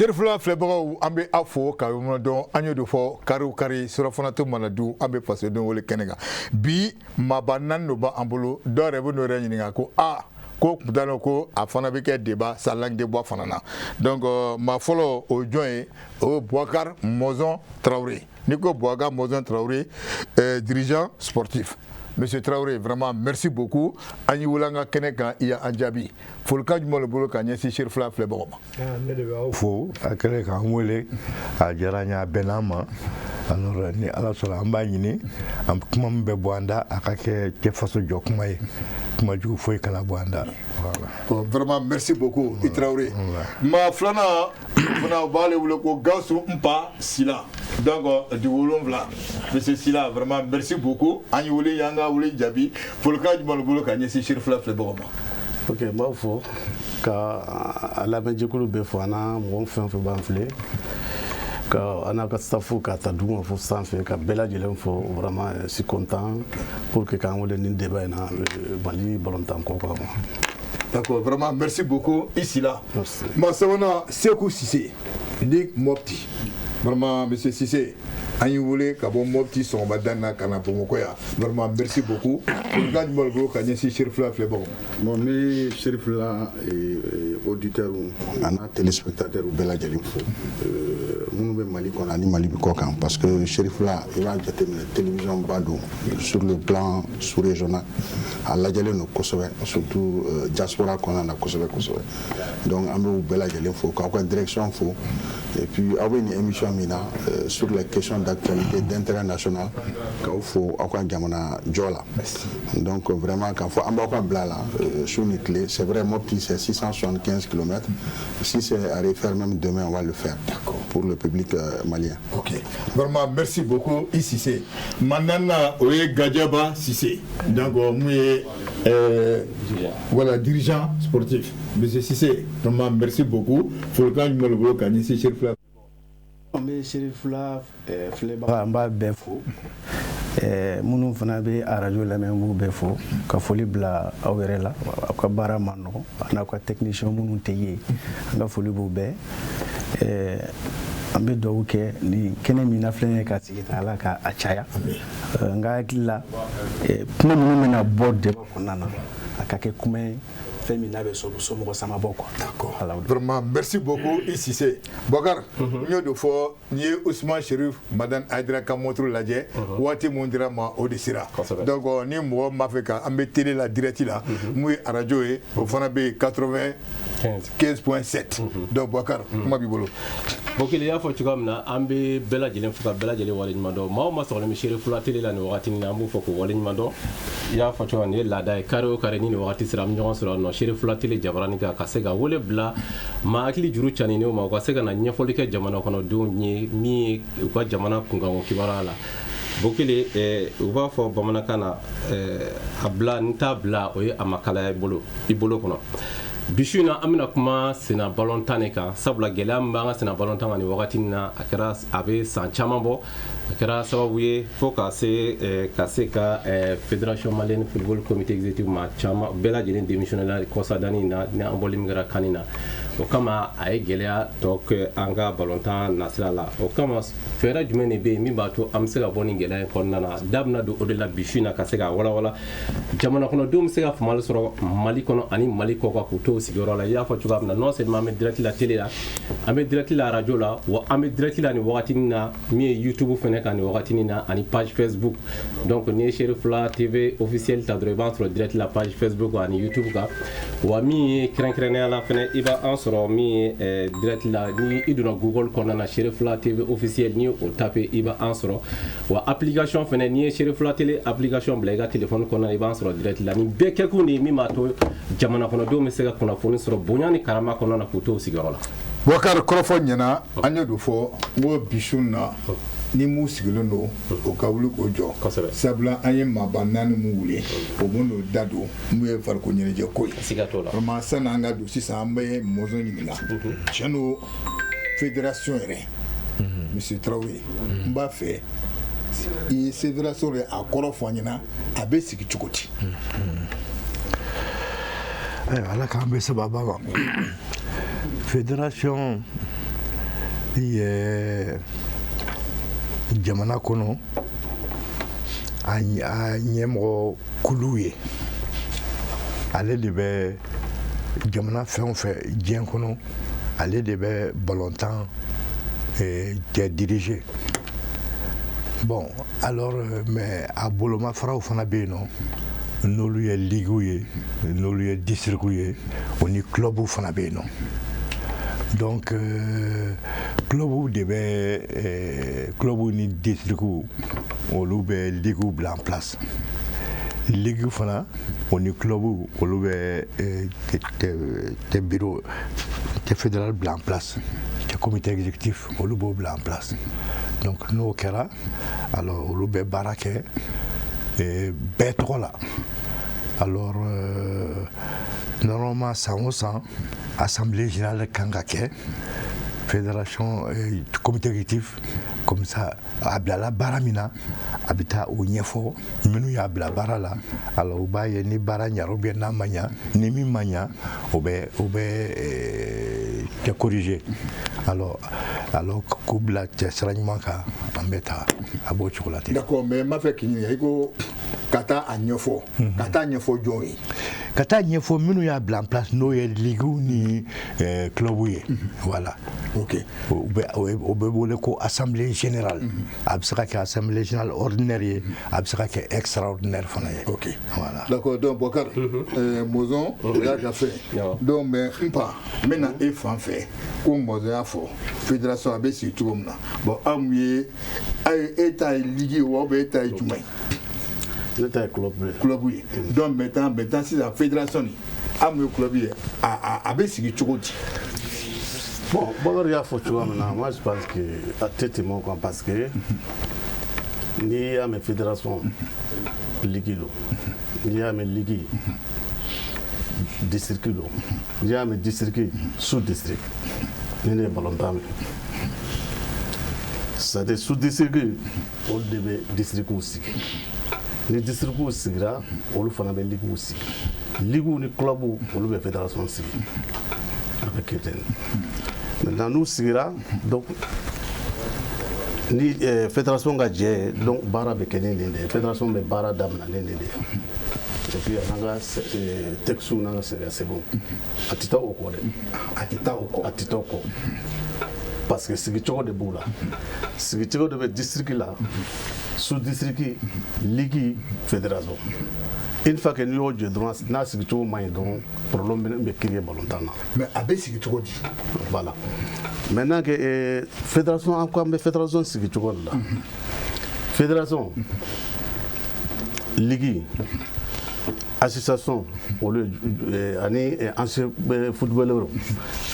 Serifula filɛbagaw, an bɛ aw fo ka dɔn. An y'o de fɔ, kari o kari, surafana to mana dun, an bɛ fasodenw wele kɛnɛ kan. Bi, maaba naani de b'an bolo. Dɔw yɛrɛ bɛ n'o yɛrɛ ɲininka ko aa, ko kun t'a dɔn ko a fana bɛ kɛ débat sans langue de bois fana na. Donc maa fɔlɔ, o ye jɔn ye? O ye Boubacar Mɔzɔn Traoré. N'i ko Boubacar Mɔzɔn Traoré, dirigeant sportif, Monsieur Traoré, vraiment merci beaucoup. An y'i wele an ka kɛnɛ kan, i y'an jaabi. Folikan jumɛn de bolo ka ɲɛsin Serifula filɛbagaw ma? Ne de bɛ aw fo a kɛlen k'an wele. A diyara n ye, a bɛnna an ma. Alors, ni Ala sɔnna, an b'a ɲini an kuma min bɛ bɔ an da, a ka kɛ cɛ faso jɔ kuma ye, kuma jugu foyi kana bɔ an da. Voilà. Bon, vraiment merci beaucoup, i Traoré. Maa filanan fana, u b'ale wele ko Gawusu Npa Sila, donc dugu wolonwula. Monsieur Sila, vraiment merci beaucoup. An y'i wele, y'an ka wele jaabi. Folikan jumɛn de bolo ka ɲɛsin Serifula filɛbagaw ma? Ok, n b'aw fo ka a lamɛnjɛkulu bɛɛ fo, a n'a mɔgɔ fɛn o fɛn b'an filɛ, ka an n'a ka staff ka ta duguma fo sanfɛ, ka bɛɛ lajɛlen fo. Vraiment, je suis content pour que k'an wele nin débat in na, Mali balontan ko kan. D'accord, vraiment merci beaucoup, i Sila. Merci. Maa sabanan, Sekou Cissé, Ligue Mopti. Vraiment, monsieur Cissé, an y'i wele ka bɔ Mopti sɔgɔmada in na ka na Bamakɔ yan. Vraiment merci beaucoup. Folikan jumɛn de bolo ka ɲɛsin Serifula filɛbagaw ma? Bon, n bɛ Serifula auditeurs a n'a téléspectateurs bɛɛ lajɛlen fo, minnu bɛ Mali kɔnɔ ani Mali kɔ kan, parce que Serifula, i b'a jateminɛ, télévision ba don sur le plan sous-régional. A lajɛlen don kosɛbɛ, surtout diaspora kɔnɔna na kosɛbɛ kosɛbɛ. Donc an bɛ u bɛɛ lajɛlen fo, k'aw ka direction fo. Et puis aw bɛ nin émission min na sur les questions d'actualité d'intérêt national, k'aw fo aw ka jamana jɔ la. Donc vraiment, k'a fɔ an b'aw ka bila la su ni tile. C'est vrai, Mopti, c'est 675 km. Si c'est à refaire même demain, on va le faire pour le public malien. Ok, vraiment merci beaucoup, i Cissé. Maintenant, o ye Gadiaba Cissé, donc mun ye voilà, dirigeant sportif. Monsieur Cissé, vraiment merci beaucoup. Folikan jumɛn de bolo ka ɲɛsin Serifula? An bɛ Serifula filɛbaga, an b'a bɛɛ fo. Minnu fana bɛ arajo lamɛn, n b'u bɛɛ fo, ka foli bila aw yɛrɛ la. Aw ka baara ma nɔgɔn, a n'aw ka technicien minnu tɛ ye, an ka foli b'u bɛɛ. An bɛ dugawu kɛ nin kɛnɛ min na filɛ ye ka sigi ta, Ala ka a caya. N ka hakili la, kuma minnu bɛna bɔ débat kɔnɔna na, a ka kɛ kuma ye, fɛn min n'a bɛ somɔgɔ sama bɔ quoi. D'accord. Vraiment merci beaucoup, i Cissé. Bokar, n y'o de fɔ, n'i ye Ousmane Chérif Madani Haidara ka montre lajɛ, waati mun dira ma, o de sera. Donc ni mɔgɔ m'a fɛ ka an bɛ télé la direct la, mun ye arajo ye, o fana bɛ yen 95.7. Donc Bokar, kuma b'i bolo. Bokele, y'a fɔ cogoya min na, an bɛ bɛɛ lajɛlen fo ka bɛɛ lajɛlen waleɲuman dɔn. Maa o maa sɔgɔlen bɛ Serifula télé la nin wagati in na, an b'u fɔ k'u waleɲuman dɔn. I y'a fɔ cogoya min, nin ye laada ye, kari o kari ni nin wagati sera, an bɛ ɲɔgɔn sɔrɔ nɔ Serifula télé jabarani kan, ka se ka wele bila maa hakili juru caninenw ma, u ka se ka na ɲɛfɔli kɛ jamana kɔnɔdenw ye min ye u ka jamana kunkanko kibaruya la. Bokele, u b'a fɔ bamanankan na, a bila n t'a bila, o ye a ma kalaya i bolo, i bolo kɔnɔ. Bi su in na, an bɛna kuma senna balontan de kan, sabula gɛlɛya min b'an ka senna balontan kan nin wagati in na, a kɛra a bɛ san caman bɔ. A kɛra sababu ye fo ka se ka Fédération malienne football comité exécutif ma caman bɛɛ lajɛlen démissionné la kɔsadani na, ni an bɔli min kɛra CAN na. O kama, a ye gɛlɛya tɔ kɛ an ka balontan nasira la. O kama, fɛɛrɛ jumɛn de bɛ yen min b'a to an bɛ se ka bɔ nin gɛlɛya in kɔnɔna na? Da bɛna don o de la bi su in na, ka se k'a walawala, jamana kɔnɔdenw bɛ se ka faamuyali sɔrɔ Mali kɔnɔ ani Mali kɔ kan, k'u to u sigiyɔrɔ la. I y'a fɔ cogoya min na, non seulement an bɛ direct la télé la, an bɛ direct la radio la, wa an bɛ direct la nin wagatinin na min ye YouTube fɛnɛ kan nin wagatinin na, ani page Facebook. Donc n'i ye Serifula TV officiel ta dɔrɔn, i b'an sɔrɔ direct la page Facebook ani YouTube kan. Wa min ye kɛrɛnkɛrɛnnenya la fɛnɛ, i b'an sɔrɔ min ye direct la, ni i donna Google kɔnɔna na, Serifula TV officiel, n'i y'o taper, i b'an sɔrɔ. Wa application fɛnɛ, n'i ye Serifula télé application bila i ka téléphone kɔnɔna na, i b'an sɔrɔ direct la. Nin bɛɛ kɛkun de ye min b'a to jamana kɔnɔdenw bɛ se ka kunnafoni sɔrɔ bonya ni karama kɔnɔna na, k'u to u sigiyɔrɔ la. Boubacar, kɔrɔfɔ ɲɛna. An y'o de fɔ n ko bi su in na, ni mun sigilen don, o ka wuli k'o jɔ, sabula an ye maaba naani mun wuli, o bɛ n'o da don mun ye farikolo ɲɛnajɛ ko ye. Siga t'o la. Vraiment, sani an ka don sisan, an bɛ Mɔzɔn ɲininka. Tiɲɛ don, fédération yɛrɛ, monsieur Traoré, n b'a fɛ i ye fédération yɛrɛ a kɔrɔ fɔ an ɲɛna, a bɛ sigi cogo di? Ayiwa, Ala k'an bɛ sababa ma. Fédération Ye jamana kɔnɔ a ɲɛmɔgɔ kulu ye, ale de bɛ jamana fɛn o fɛn diɲɛ kɔnɔ, ale de bɛ balontan cɛ diriger. Bon, alors, mais a bolomafaraw fana bɛ yen nɔ, n'olu ye ligues ye, n'olu ye districts ye, o ni clubs fana bɛ yen nɔ. Donc clubs de bɛ, clubs ni districts, olu bɛ ligues bila en place. Ligue fana, o ni club, olu bɛ tɛ bureau tɛ fédéral bila en place, tɛ comité exécutif, olu b'o bila en place. Donc n'o kɛra, alors olu bɛ baara kɛ bɛɛ tɔgɔ la. Alors normalement, san o san, assemblée générale kan ka kɛ fédération, comité exécutif. Comme ça, a bilala baara min na, a bɛ taa o ɲɛfɔ minnu y'a bila baara la. Alors u b'a ye ni baara ɲara ou bien n'a ma ɲa. Ni min ma ɲa, o bɛ kɛ corriger. Alors k'u bila cɛ sira ɲuman kan, an bɛ taa a b'o cogo la ten. D'accord, mais n b'a fɛ k'i ɲininka, i ko ka taa a ɲɛfɔ, ka taa ɲɛfɔ jɔn ye? Ka taa ɲɛfɔ minnu y'a bila en place, n'o ye ligues ni club ye, voilà. O bɛ wele ko assemblée générale. A bɛ se ka kɛ assemblée générale ordinaire ye, a bɛ se ka kɛ extraordinaire fana ye. Voilà. D'accord. Donc Bokar, Mɔzɔn, o y'a ka fɛn. Donc mais n pa, n bɛ na e fan fɛ ko Mɔzɔn y'a fɔ fédération a bɛ sigi cogo min na. Bon, aw ye, aw ye, e ta ye ligue ye wa, ou bien e ta ye jumɛn ye? Ne ta ye club ye. Club ye. Donc maintenant sisan, fédération nin, aw mun ye club ye, a bɛ sigi cogo di? Bon, Bakari y'a fɔ cogoya min na, moi je pense que a tɛ tɛmɛ o kan, parce que n'i y'a mɛn fédération, ligue don. N'i y'a mɛn ligue, district don. N'i y'a mɛn district, sous district. Ni ne ye balontan mɛn, c'est à dire sous district, olu de bɛ districtw sigi. Ni districtw sigira, olu fana bɛ ligues sigi. Ligues ni clubs, olu bɛ fédération sigi. A bɛ kɛ ten. Maintenant n'u sigira, donc ni fédération ka jɛ ye, donc baara bɛ kɛ ni nin de ye. Fédération bɛ baara daminɛ ni nin de ye. Et puis a n'an ka textes n'an ka sariya sɛbɛnw, a tɛ taa o kɔ dɛ. A tɛ taa o kɔ. A tɛ taa o kɔ, parce que sigicogo de b'u la. Sigicogo de bɛ district la, sous district, ligue, fédération. Une fois que n'i y'o jɛ dɔrɔn, n'a sigicogo man ɲi dɔrɔn, problème bɛ créer balontan na. Mais a bɛ sigi cogo di? Voilà. Maintenant que fédération, an ko an bɛ fédération sigi cogo de la. Fédération, ligue, association, olu ye ani ancien footballeur,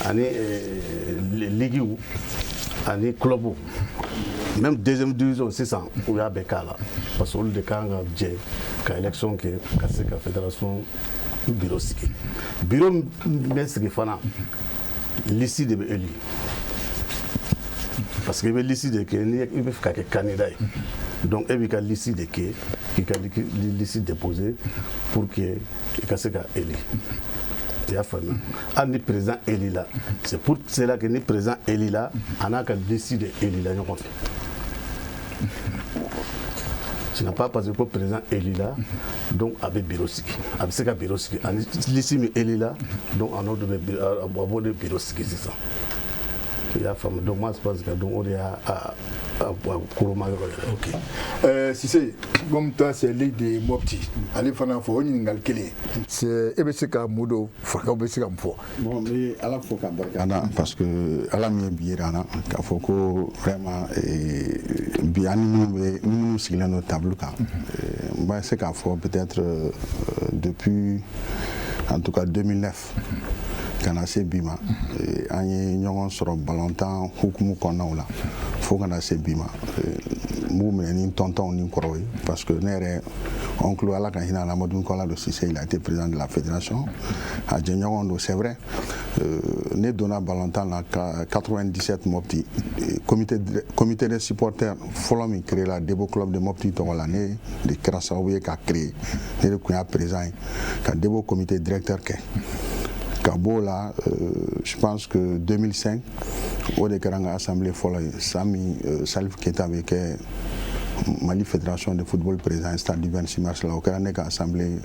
ani ligue, ani club, même deuxième division sisan, u y'a bɛɛ k'a la, parce que olu de kan ka jɛ ka élection kɛ ka se ka fédération bureau sigi. Bureau min bɛ sigi fana, liste de bɛ élu, parce que i bɛ liste de kɛ ni i bɛ fɛ ka kɛ candidat ye. Donc e b'i ka liste de kɛ, k'i ka liste déposer pour que i ka se ka élu. I y'a faamuya? Hali ni président élu la, c'est pour cela que ni président élu la, a n'a ka liste de élu la ɲɔgɔn fɛ. Ce n'est pas parce que ko président élu la, donc a bɛ bureau sigi. A bɛ se ka bureau sigi ani liste min élu la, donc a n'o de bɛ, a b'o de bureau sigi sisan. I y'a faamu? Donc moi je pense que donc o de y'a a koloma yɔrɔ yɛrɛ. Ok. Cissé, comme toi c'est ligue de Mopti, ale fana fɔ o ɲininkali kelen. C'est e bɛ se ka mun don, farakaw bɛ se ka mun fɔ? Bon, n bɛ Ala fo ka barika da, parce que Ala min ye bi yira an na k'a fɔ ko vraiment bi an ni minnu bɛ, minnu sigilen don table kan, n bɛ se k'a fɔ peut-être depuis en tout cas 2009 ka na se bi ma, an ye ɲɔgɔn sɔrɔ balontan hukumu kɔnɔnaw la fo ka na se bi ma. N b'u minɛ ni tɔntɔnw ni kɔrɔw ye, parce que ne yɛrɛ oncle, Ala ka hinɛ a la, Amadou Kɔla Cissé, il a été président de la fédération, a jɛɲɔgɔn don. C'est vrai, ne donna balontan na 97 Mopti, comité de supporters fɔlɔ min créé la Debo Club de Mopti tɔgɔ la, ne de kɛra sababu ye ka créer. Ne de tun y'a président ye ka Debo comité directeur kɛ. Ka b'o la, je pense que 2005, o de kɛra n ka assemblée fɔlɔ ye, san min Salif Keita bɛ kɛ Mali Fédération de football président, stade du 26 mars la. O kɛra ne ka assemblée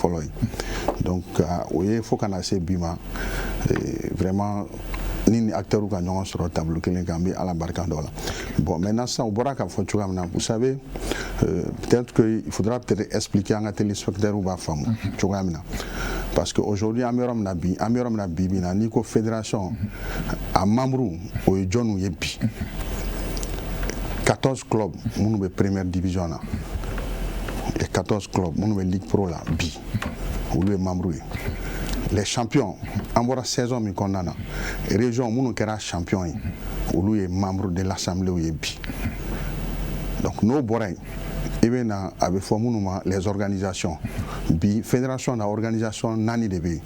fɔlɔ ye. Donc o ye fo ka na se bi ma, vraiment, ni acteurs ka ɲɔgɔn sɔrɔ tableau kelen kan, an bɛ Ala barika dɔ la. Bon, maintenant sisan, u bɔra k'a fɔ cogoya min na, vous savez, peut-être que il faudra peut-être expliquer an ka téléspectateurs b'a faamu cogoya min na, parce que aujourd'hui, an bɛ yɔrɔ min na bi, an bɛ yɔrɔ min na bi bi in na, n'i ko fédération, a membre o ye jɔnniw ye bi? 14 clubs minnu bɛ première division na, les 14 clubs minnu bɛ Ligue Pro la bi, olu ye membre ye. Les champions, an bɔra saison min kɔnɔna na, région minnu kɛra champion ye, olu ye membre de l'assemblée ye bi. Donc n'o bɔra yen, i bɛ na, a bɛ fɔ minnu ma les organisations. Bi, fédération na, organisation naani de bɛ yen: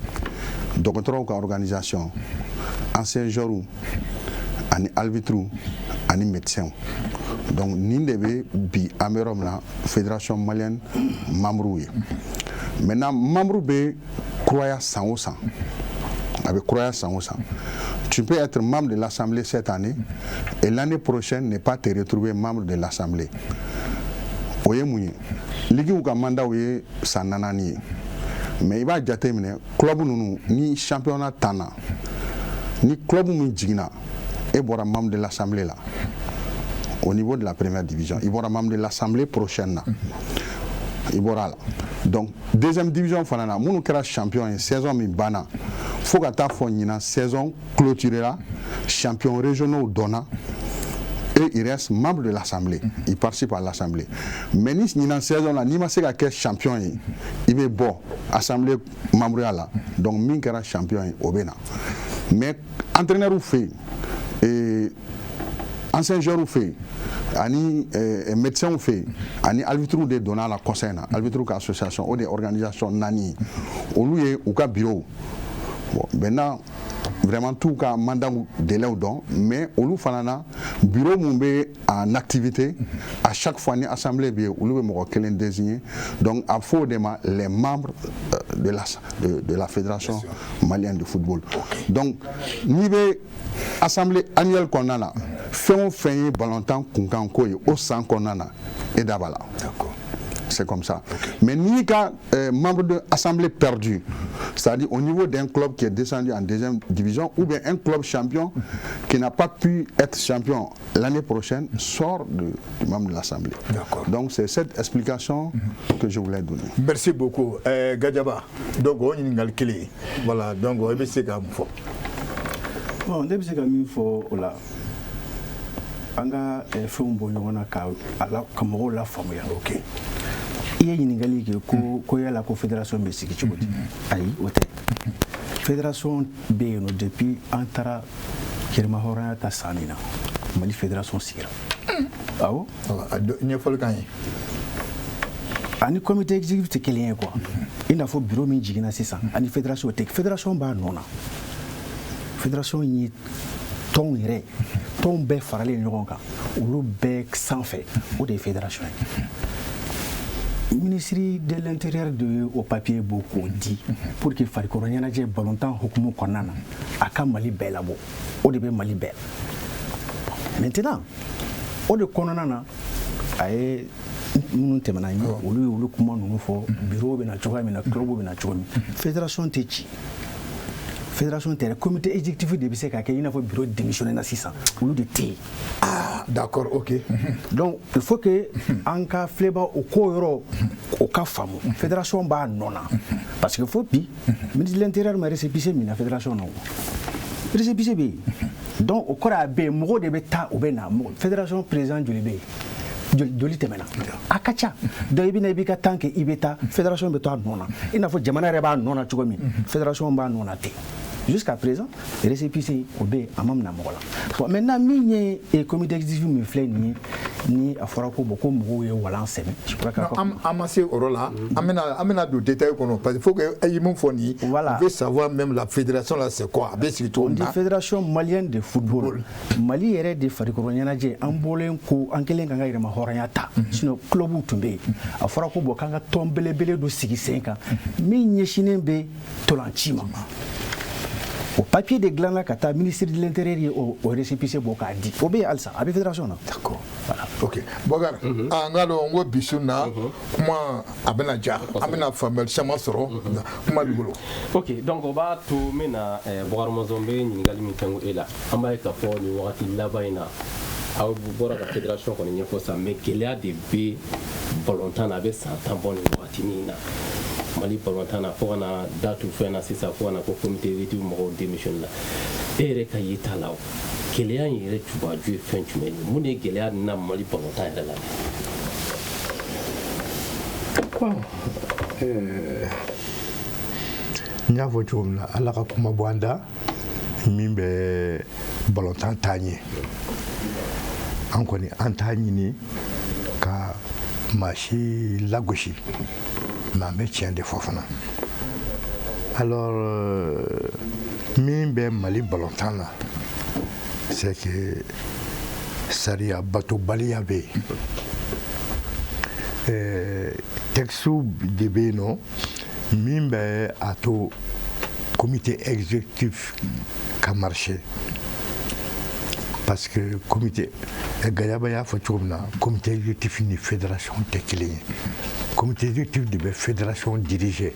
dɔgɔtɔrɔw ka organisation, anciens joueurs ani arbitres ani médecins. Donc nin de bɛ bi, an bɛ yɔrɔ min na, Fédération malienne membre ye. Maintenant, membre bɛ kuraya san o san, a bɛ kuraya san o san. Tu peux être membre de l'Assemblée cette année et l'année prochaine ne pas te retrouver membre de l'Assemblée. O ye mun ye? Liguiw ka mandat ye san 4 ye, mais i b'a jateminɛ, club ninnu ni championnat tan na, ni club min jiginna, e bɔra membre de l'Assemblée la au niveau de la première division, i bɔra membre de l'Assemblée prochaine na, i bɔra a la. Donc deuxième division fana na, minnu kɛra champion ye saison min banna, fo ka taa fɔ ɲinan saison clôturera, champion régionaux dɔnna, et il reste membre de l'Assemblée, il participe à l'Assemblée. Mais ni ɲinan saison la, n'i ma se ka kɛ champion ye, i bɛ bɔ Assemblée membre ya la. Donc min kɛra champion ye, o bɛ na. Mais entraîneur fɛ yen, ancien joueur fɛ yen ani médecins fɛ yen ani arbitres de donna la conseil na, arbitres ka association, o de ye organisation naani ye, olu ye u ka bureau. Bon, maintenant, vraiment, t'u ka mandat délai dɔn, mais olu fana na, bureau mun bɛ en activité, à chaque fois ni assemblée bɛ yen, olu bɛ mɔgɔ kelen désigner. Donc a fɔ o de ma les membres de la Fédération malienne de football. Donc n'i bɛ assemblée annuelle kɔnɔna na, fɛn o fɛn ye balontan kunkanko ye o san kɔnɔna na, e da b'a la. C'est comme ça. Mais n'i ka membre de l'Assemblée perdu, c'est-à-dire au niveau d'un club qui est descendu en deuxième division ou bien un club champion qui n'a pas pu être champion l'année prochaine, sort du membre de l'Assemblée. Donc c'est cette explication que je voulais donner. Merci beaucoup. Gadiaba, donc o ɲininkali kelen, voilà, donc i bɛ se ka mun fɔ? Bon, ne bɛ se ka min fɔ o la, an ka fɛnw bɔ ɲɔgɔn na ka a la ka mɔgɔw la faamuya. I ye ɲininkali kɛ ko yala ko fédération bɛ sigi cogo di? Ayi, o tɛ. Fédération bɛ yen nɔ depuis an taara yɛrɛma hɔrɔnya ta san min na, Mali fédération sigira, awɔ. Ɲɛfɔli kan ye. Ani comité exécutif tɛ kelen ye quoi. I n'a fɔ bureau min jiginna sisan ani fédération tɛ. Fédération b'a nɔ na. Fédération ye tɔnw yɛrɛ, tɔnw bɛɛ faralen ɲɔgɔn kan, olu bɛɛ sanfɛ, o de ye fédération ye. Ministre de l'Intérieur de ye o papier bɔ k'o di pour que farikolo ɲɛnajɛ, balontan hukumu kɔnɔna na, a ka Mali bɛɛ labɔ. O de bɛ Mali bɛɛ la. Maintenant, o de kɔnɔna na, a ye minnu tɛmɛna ɲɛ, olu ye olu kuma ninnu fɔ, bureau bɛ na cogoya min na, club bɛ na cogo min. Fédération tɛ ci, fédération tɛ yɛrɛ. Comité exécutif de bɛ se ka kɛ, i n'a fɔ bureau démissionné na sisan, olu de tɛ yen. Ah, d'accord, ok. Donc il faut que an ka filɛba o ko yɔrɔ o ka faamu. Fédération b'a nɔ na, parce que fo bi, ministre de l'Intérieur ma récépissé minɛ fédération na, o récépissé bɛ yen. Donc o kɔrɔ, a bɛ yen, mɔgɔw de bɛ taa, u bɛ na. Fédération président joli bɛ yen? Joli tɛmɛna? A ka ca. Donc i bɛ na, i b'i ka temps kɛ, i bɛ taa, fédération bɛ to a nɔ na. I n'a fɔ jamana yɛrɛ b'a nɔ na cogo min, fédération b'a nɔ na ten. Jusqu'à présent, récépissé o bɛ yen, a ma minɛ mɔgɔ la. Bon, maintenant, min ye comité exécutif min filɛ nin ye, ni a fɔra ko bon, ko mɔgɔw ye walan sɛmɛ, je crois que An ma se o yɔrɔ la, an bɛna don détail kɔnɔ, parce que faut que e ye mun fɔ nin ye. Voilà. On veut savoir même la fédération là, c'est quoi? A bɛ sigi cogo On min dit na. Fédération malienne de football, Mali yɛrɛ de farikolo ɲɛnajɛ. An bɔlen ko an kɛlen k'an ka yɛrɛma hɔrɔnya ta, sinon club tun bɛ yen. A fɔra ko bon, k'an ka tɔn belebele dɔ sigi sen kan min ɲɛsinnen bɛ tolanci ma. O papier de dilanna ka taa ministre de l'Intérieur ye o récépissé bɔ k'a di. O bɛ yen halisa, a bɛ fédération na. D'accord. Voilà. Ok, Bɔkari, an k'a dɔn n ko bi su na kuma a bɛna ja, an bɛna faamuyali caman sɔrɔ. Kuma b'i bolo. Ok, donc o b'a to n bɛna Bɔkari Mɔnzɔn, n bɛ ɲininkali min kɛ e la, an b'a ye k'a fɔ nin wagati laban in na, aw bɔra ka fédération kɔni ɲɛfɔ sisan, mais gɛlɛya de bɛ balontan na. A bɛ san 10 bɔ nin wagatinin in na Mali balontan na, fo ka na da tu fɛn na sisan, fo ka na ko comité exécutif mɔgɔw démissionné la. E yɛrɛ ka yeta la, gɛlɛya in yɛrɛ jubaju ye fɛn jumɛn ye? Mun de ye gɛlɛya na Mali balontan yɛrɛ la? Bon, n y'a fɔ cogo min na, Ala ka kuma bɔ an da min bɛ balontan taa ɲɛ. An kɔni, an t'a ɲini ka maa si lagosi, mais an bɛ tiɲɛ de fɔ fana. Alors, min bɛ Mali balontan na, c'est que sariya batobaliya bɛ yen. Texte de bɛ yen nɔ min bɛ a to comité exécutif ka marcher, parce que comité, Gayaba y'a fɔ cogo min na, comité exécutif ni fédération tɛ kelen ye. Comité exécutif de bɛ fédération diriger,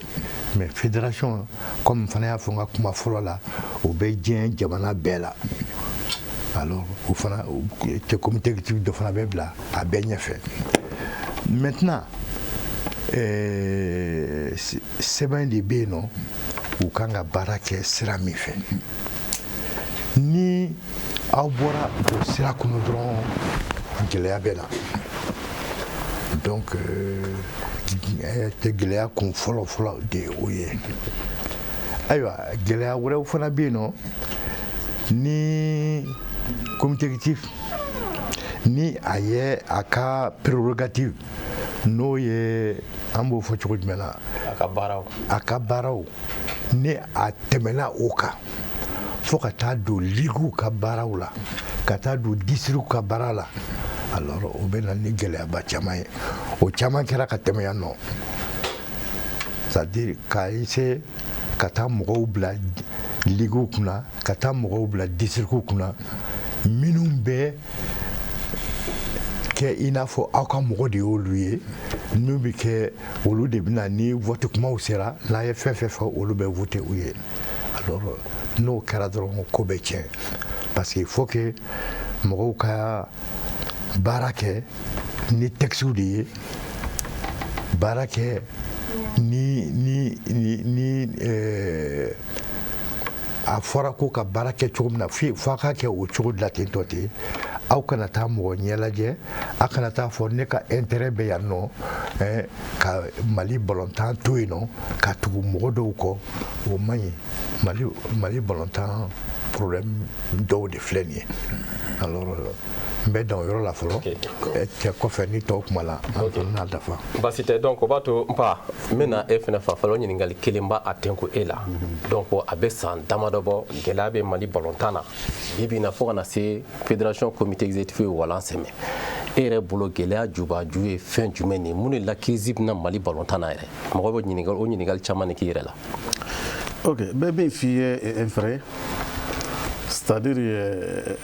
mais fédération, comme fana y'a fɔ n ka kuma fɔlɔ la, o bɛ diɲɛ jamana bɛɛ la. Alors o fana tɛ, comité exécutif dɔ fana bɛ bila a bɛɛ ɲɛfɛ. Maintenant, sɛbɛn de bɛ yen nɔ u kan ka baara kɛ sira min fɛ. Ni aw bɔra o sira kɔnɔ dɔrɔn, gɛlɛya bɛ na. Donc tɛ gɛlɛya kun fɔlɔ fɔlɔ de ye o ye. Ayiwa, gɛlɛya wɛrɛw fana bɛ yen nɔ. Ni comité exécutif ni a ye a ka prérogative, n'o ye, an b'o fɔ cogo jumɛn na? A ka baaraw. A ka baaraw, ni a tɛmɛna o kan fo ka taa don liguw ka baaraw la, ka taa don districtw ka baara la, alors o bɛ na ni gɛlɛyaba caman ye. O caman kɛra ka tɛmɛ yan nɔ, c'est à dire k'a essayer ka taa mɔgɔw bila liguw kunna, ka taa mɔgɔw bila districtw kunna, minnu bɛ kɛ i n'a fɔ aw ka mɔgɔ de y'olu ye, n'u bɛ kɛ olu de bɛna, ni vote kumaw sera, n'a ye fɛn fɛn fɔ, olu bɛ voter u ye. Alors n'o kɛra dɔrɔn, ko bɛ tiɲɛ, parce que il faut que mɔgɔw ka baara kɛ ni textes de ye, baara kɛ ni a fɔra ko ka baara kɛ cogo min na, fo a ka kɛ o cogo de la ten tɔ ten. Aw kana taa mɔgɔ ɲɛ lajɛ, aw kana taa fɔ ne ka intérêt bɛ yan nɔ, ka Mali balontan to yen nɔ ka tugu mɔgɔ dɔw kɔ. O man ɲi. Mali balontan problème dɔw de filɛ nin ye. Alors n bɛ dan o yɔrɔ la fɔlɔ. Cɛ kɔfɛ, ni tɔw kuma la, an fana n'a dafa. Basi tɛ. Donc o b'a to n pa, n bɛna e fɛnɛ fan fɔlɔ ɲininkali kelen b'a a tɛnku e la. Donc a bɛ san damadɔ bɔ, gɛlɛya bɛ Mali balontan na bi bi in na, fo ka na se fédération comité exécutif ye walan sɛmɛ. E yɛrɛ bolo, gɛlɛya jubaju ye fɛn jumɛn ye? Mun de la crise bɛna Mali balontan na yɛrɛ? Mɔgɔ bɛ ɲininkali, o ɲininkali caman de k'i yɛrɛ la. Ok, bɛɛ min f'i ye, un frère, c'est-à-dire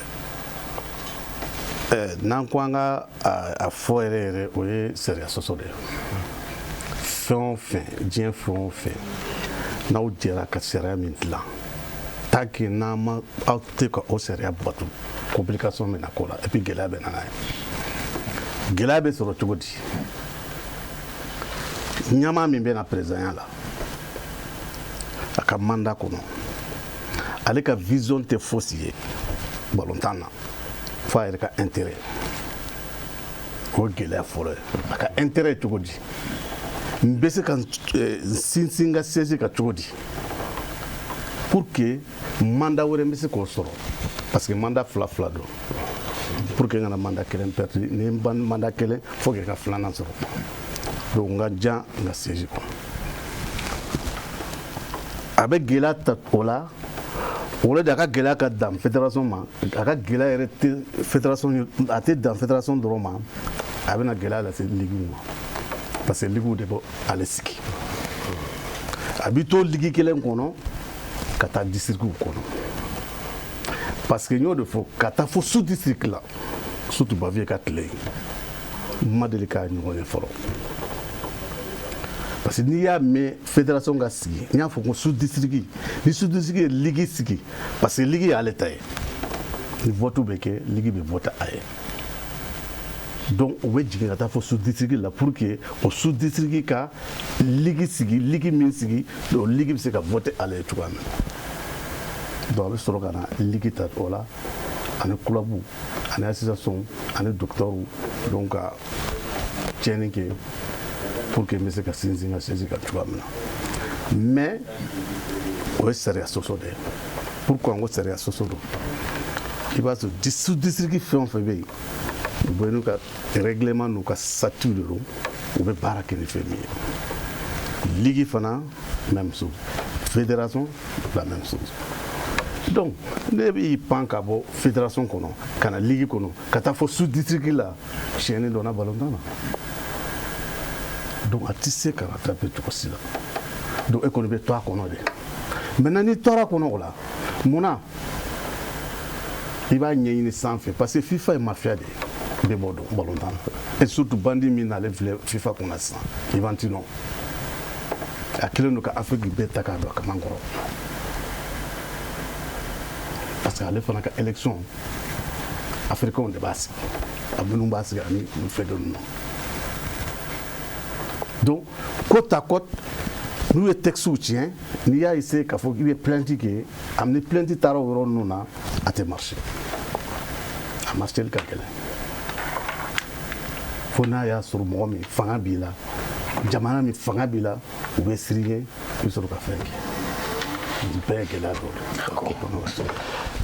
n'an ko an ka a fɔ yɛrɛ yɛrɛ, o ye sariya sɔsɔ de ye. Fɛn o fɛn, diɲɛ fɛn o fɛn, n'aw jɛra ka sariya min dilan, tant que n'an ma aw tɛ ka o sariya bato, complication bɛ na ko la, et puis gɛlɛya bɛ na n'a ye. Gɛlɛya bɛ sɔrɔ cogo di? Ɲɛmaa min bɛ na présidentya la, a ka mandat kɔnɔ, ale ka vision tɛ fosi ye balontan na fo a yɛrɛ ka intérêt. O ye gɛlɛya fɔlɔ ye. A ka intérêt ye cogo di? N bɛ se ka n sinsin n ka siège kan cogo di pour que mandat wɛrɛ n bɛ se k'o sɔrɔ? Parce que mandat fila fila don. Pour que n kana mandat kelen perdre, ni n ban mandat kelen, faut que ka filanan sɔrɔ. Donc n ka jan n ka siège kɔnɔ, a bɛ gɛlɛya ta o la. O de a ka gɛlɛya ka dan fédération ma. A ka gɛlɛya yɛrɛ tɛ fédération, a tɛ dan fédération dɔrɔn ma, a bɛna gɛlɛya lase ligue ma, parce que ligue de bɛ ale sigi. A bɛ to ligue kelen kɔnɔ. Ka taa districtw kɔnɔ, parce que n y'o de fɔ, ka taa fo sous district la, surtout Bavieux ka tile ye, n ma deli k'a ɲɔgɔn ye fɔlɔ, parce que n'i y'a mɛn fédération ka sigi, n y'a fɔ ko sous district, ni sous district ye ligue sigi, parce que ligue y'ale ta ye, ni vote bɛ kɛ, ligue bɛ vote a ye. Donc u bɛ jigin ka taa fo sous district la pour que o sous district ka ligue sigi, ligue min sigi, o ligue bɛ se ka vote ale ye cogoya min na. Donc a bɛ sɔrɔ ka na ligue ta o la, ani club, ani association, ani docteur, donc ka tiɲɛni kɛ pour que n bɛ se ka sinsin ka sinsin ka cogoya min na. Mais o ye sariya sɔsɔ de ye. Pourquoi n ko sariya sɔsɔ don? I b'a sɔrɔ sous district fɛn o fɛn bɛ yen, u bɛ n'u ka règlement n'u ka statut de don, u bɛ baara kɛ ni fɛn min ye. Ligue fana, même chose, fédération, la même chose. Donc ne b'i pan ka bɔ fédération kɔnɔ ka na ligue kɔnɔ, ka taa fɔ sous district la, tiɲɛni donna balontan na. Donc a tɛ se ka rattraper cogo si la. Donc e kɔni bɛ to a kɔnɔ de. Maintenant, n'i tora kɔnɔ o la, mun na i b'a ɲɛɲini sanfɛ? Parce que FIFA ye mafia de ye, bɛɛ b'o dɔn balontan na, et surtout bandit min n'ale filɛ FIFA kunna sisan, Infantino, a kɛlen don ka Afrique bɛɛ ta k'a don a kaman kɔrɔ, parce que ale fana ka élection, africains de b'a sigi, a minnu b'a sigi ani olu fɛn ninnu. Donc côte à côte, n'u ye textes tiɲɛ, n'i y'a essayer k'a fɔ k'i bɛ plainte kɛ, a ni plainte taara o yɔrɔ ninnu na, a tɛ marcher, a marcher ka gɛlɛn, fo n'a y'a sɔrɔ mɔgɔ min fanga b'i la, jamana min fanga b'i la, u bɛ siran i ɲɛ, i bɛ sɔrɔ ka fɛn kɛ. Nin bɛɛ ye gɛlɛya dɔ de ye.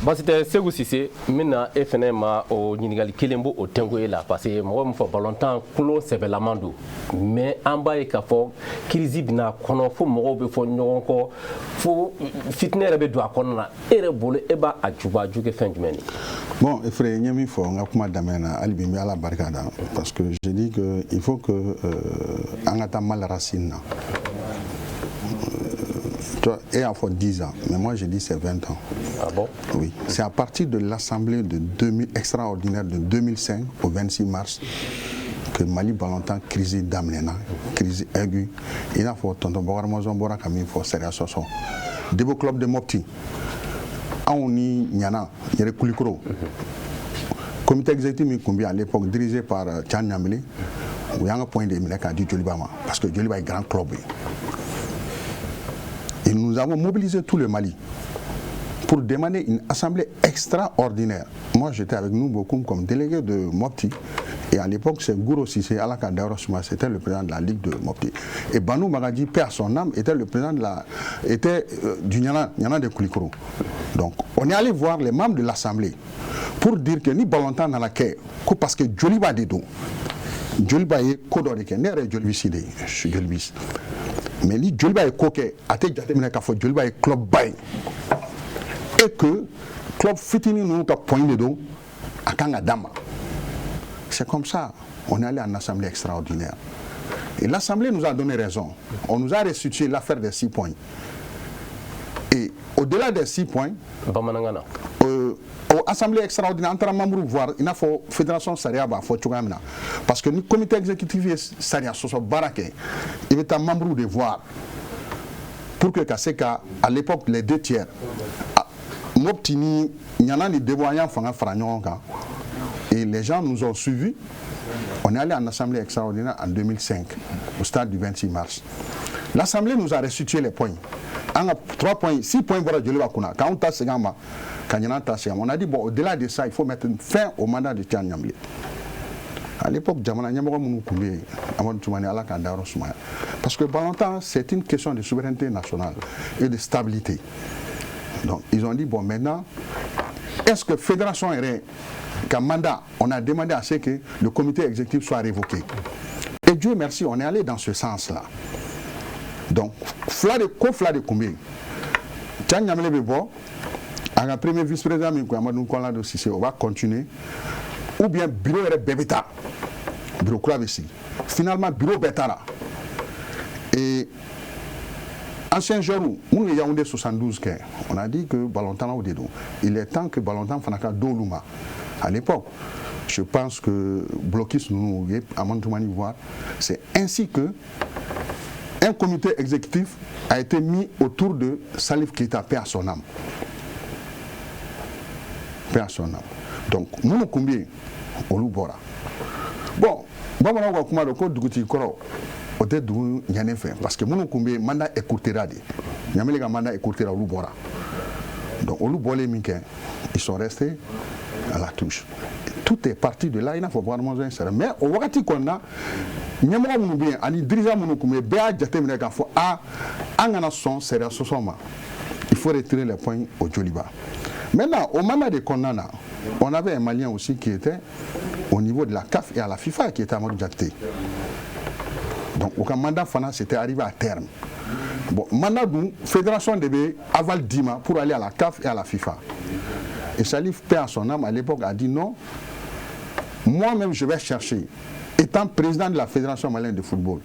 Basi tɛ, Segu Sise, n bɛna e fɛnɛ ma o ɲininkali kelen b'o o tɛnko e la, parce que mɔgɔ min fɔ balontan kulon sɛbɛlaman don, mais an b'a ye k'a fɔ crise bɛna kɔnɔ, fo mɔgɔw bɛ fɔ ɲɔgɔn kɔ, fo fitinɛ yɛrɛ bɛ don a kɔnɔna na. E yɛrɛ bolo, e b'a a jubaju kɛ fɛn jumɛn de? Bon, Efré, n ye min fɔ n ka kuma daminɛ na, hali bi n bɛ Ala barika da, parce que je dis que il faut que an ka taa mal racine na. Toi, e y'a fɔ 10 ans, mais moi je dis c'est 20 ans. Ah bon? Oui, c'est à partir de l'assemblée de 2000, extraordinaire de 2005 au 26 mars que Mali ballontan crise daminɛna, crise aiguë. I n'a fɔ tonton Bokar Mɔzɔn bɔra ka min fɔ, sariya sɔsɔ. Debo Club de Mopti, anw ni Ɲana yɛrɛ Kulikoro, comité exécutif min tun bɛ à l'époque dirigé par Tchan Ɲamele, u y'an ka point de minɛ k'a di Joliba ma, parce que Joliba ye grand club ye. Et nous avons mobilisé tout le Mali pour demander une assemblée extraordinaire. Moi, j'étais avec nous beaucoup comme délégué de Mopti. Et à l'époque, c'est Gouro Sissé, Ala k'a dayɔrɔ suma, c'était le président de la Ligue de Mopti. Et Banou Magadji, paix à son âme, était le président de la, était, du Ɲana, Ɲana de Koulikoro. Donc, on est allé voir les membres de l'assemblée pour dire que ni balontan nana kɛ, ko parce que Joliba de don. Joliba ye ko dɔ de kɛ, ne yɛrɛ ye jolibisi de ye, je suis jolibiste. Mais ni Joliba ye ko kɛ, a tɛ jateminɛ k'a fɔ Joliba ye club ba ye. Et que club fitinin ninnu ka point de don, a kan ka d'a ma. C'est comme ça, on est allé en assemblée extraordinaire. Et l'assemblée nous a donné raison. On nous a restitué l'affaire des 6 points. Et au-delà des 6 points, Bamanankan na. Au assemblée extraordinaire, an taara membre voir, i n'a fɔ fédération sariya b'a fɔ cogoya min na. Parce que ni comité exécutif ye sariya sɔsɔ baara kɛ, i bɛ taa membre de voir pour que ka se ka, à l'époque, les deux tiers, Mopti ni Ɲana ni Debo, an y'an fanga fara ɲɔgɔn kan et les gens nous ont suivis. On est allé en assemblée extraordinaire en 2005 au stade du 26 mars. L'assemblée nous a restitué les points. An ka 3 points, 6 points bɔra Joliba kunna, k'anw ta segin an ma, ka Ɲana ta segin an ma. On a dit, bon, au-delà de ça, il faut mettre une fin au mandat de Tian Ɲamile. À l'époque, jamana ɲɛmɔgɔ minnu tun bɛ yen, Amadou Toumani, Ala k'a dayɔrɔ sumaya, parce que ballontan, c'est une question de souveraineté nationale et de stabilité. Donc ils ont dit, bon, maintenant, est-ce que fédération yɛrɛ ka mandat, on a demandé à ce que le comité exécutif soit révoqué. Et Dieu merci, on est allé dans ce sens-là. Donc fila de ko, fila de tun bɛ yen. Tian Ɲamile bɛ bɔ, a ka premier vice-président min kun ye Amadou Kɔnlado Sise, o b'a continuer, ou bien bureau yɛrɛ bɛɛ bɛ taa, bureau kura bɛ sigi. Finalement, bureau bɛɛ taara et Ancien joueur minnu ye Yaoundé 72 kɛ, on a dit que ballontannaw de don, il est temps que ballontan fana ka d'olu ma. À l'époque, je pense que blocus ninnu ye Amadou Toumani voir. C'est ainsi que un comité exécutif a été mis autour de Salif Keita, paix à son âme. Paix à son âme. Donc, minnu tun bɛ yen, olu bɔra. Bon, bamananw ka kuma don ko dugutigi kɔrɔ o tɛ dugu ɲɛnen fɛ, parce que minnu tun bɛ yen, mandat écourtera de. Ɲamele ka mandat écourtera, olu bɔra. Donc, olu bɔlen min kɛ, ils sont restés à la touche. Tout est parti de là, i n'a fɔ Bakary Mɔnzɔn sara. Mais o wagati kɔni na, ɲɛmɔgɔ minnu bɛ yen ani dirigeant minnu tun bɛ yen, bɛɛ y'a jateminɛ k'a fɔ a an kana sɔn sariya sɔsɔ ma, il faut retirer les points au Joliba. Maintenant, au mandat de kɔnɔna na, on avait un Malien aussi qui était au niveau de la CAF et à la FIFA, qui était Amadou Diakité. Donc o ka mandat fana, c'était arrivé à terme. Bon, mandat dun, fédération de bɛ aval d'i ma pour aller à la CAF et à la FIFA. Et Salif, paix à son âme, à l'époque a dit non, moi-même je vais chercher, étant président de la Fédération malienne de football.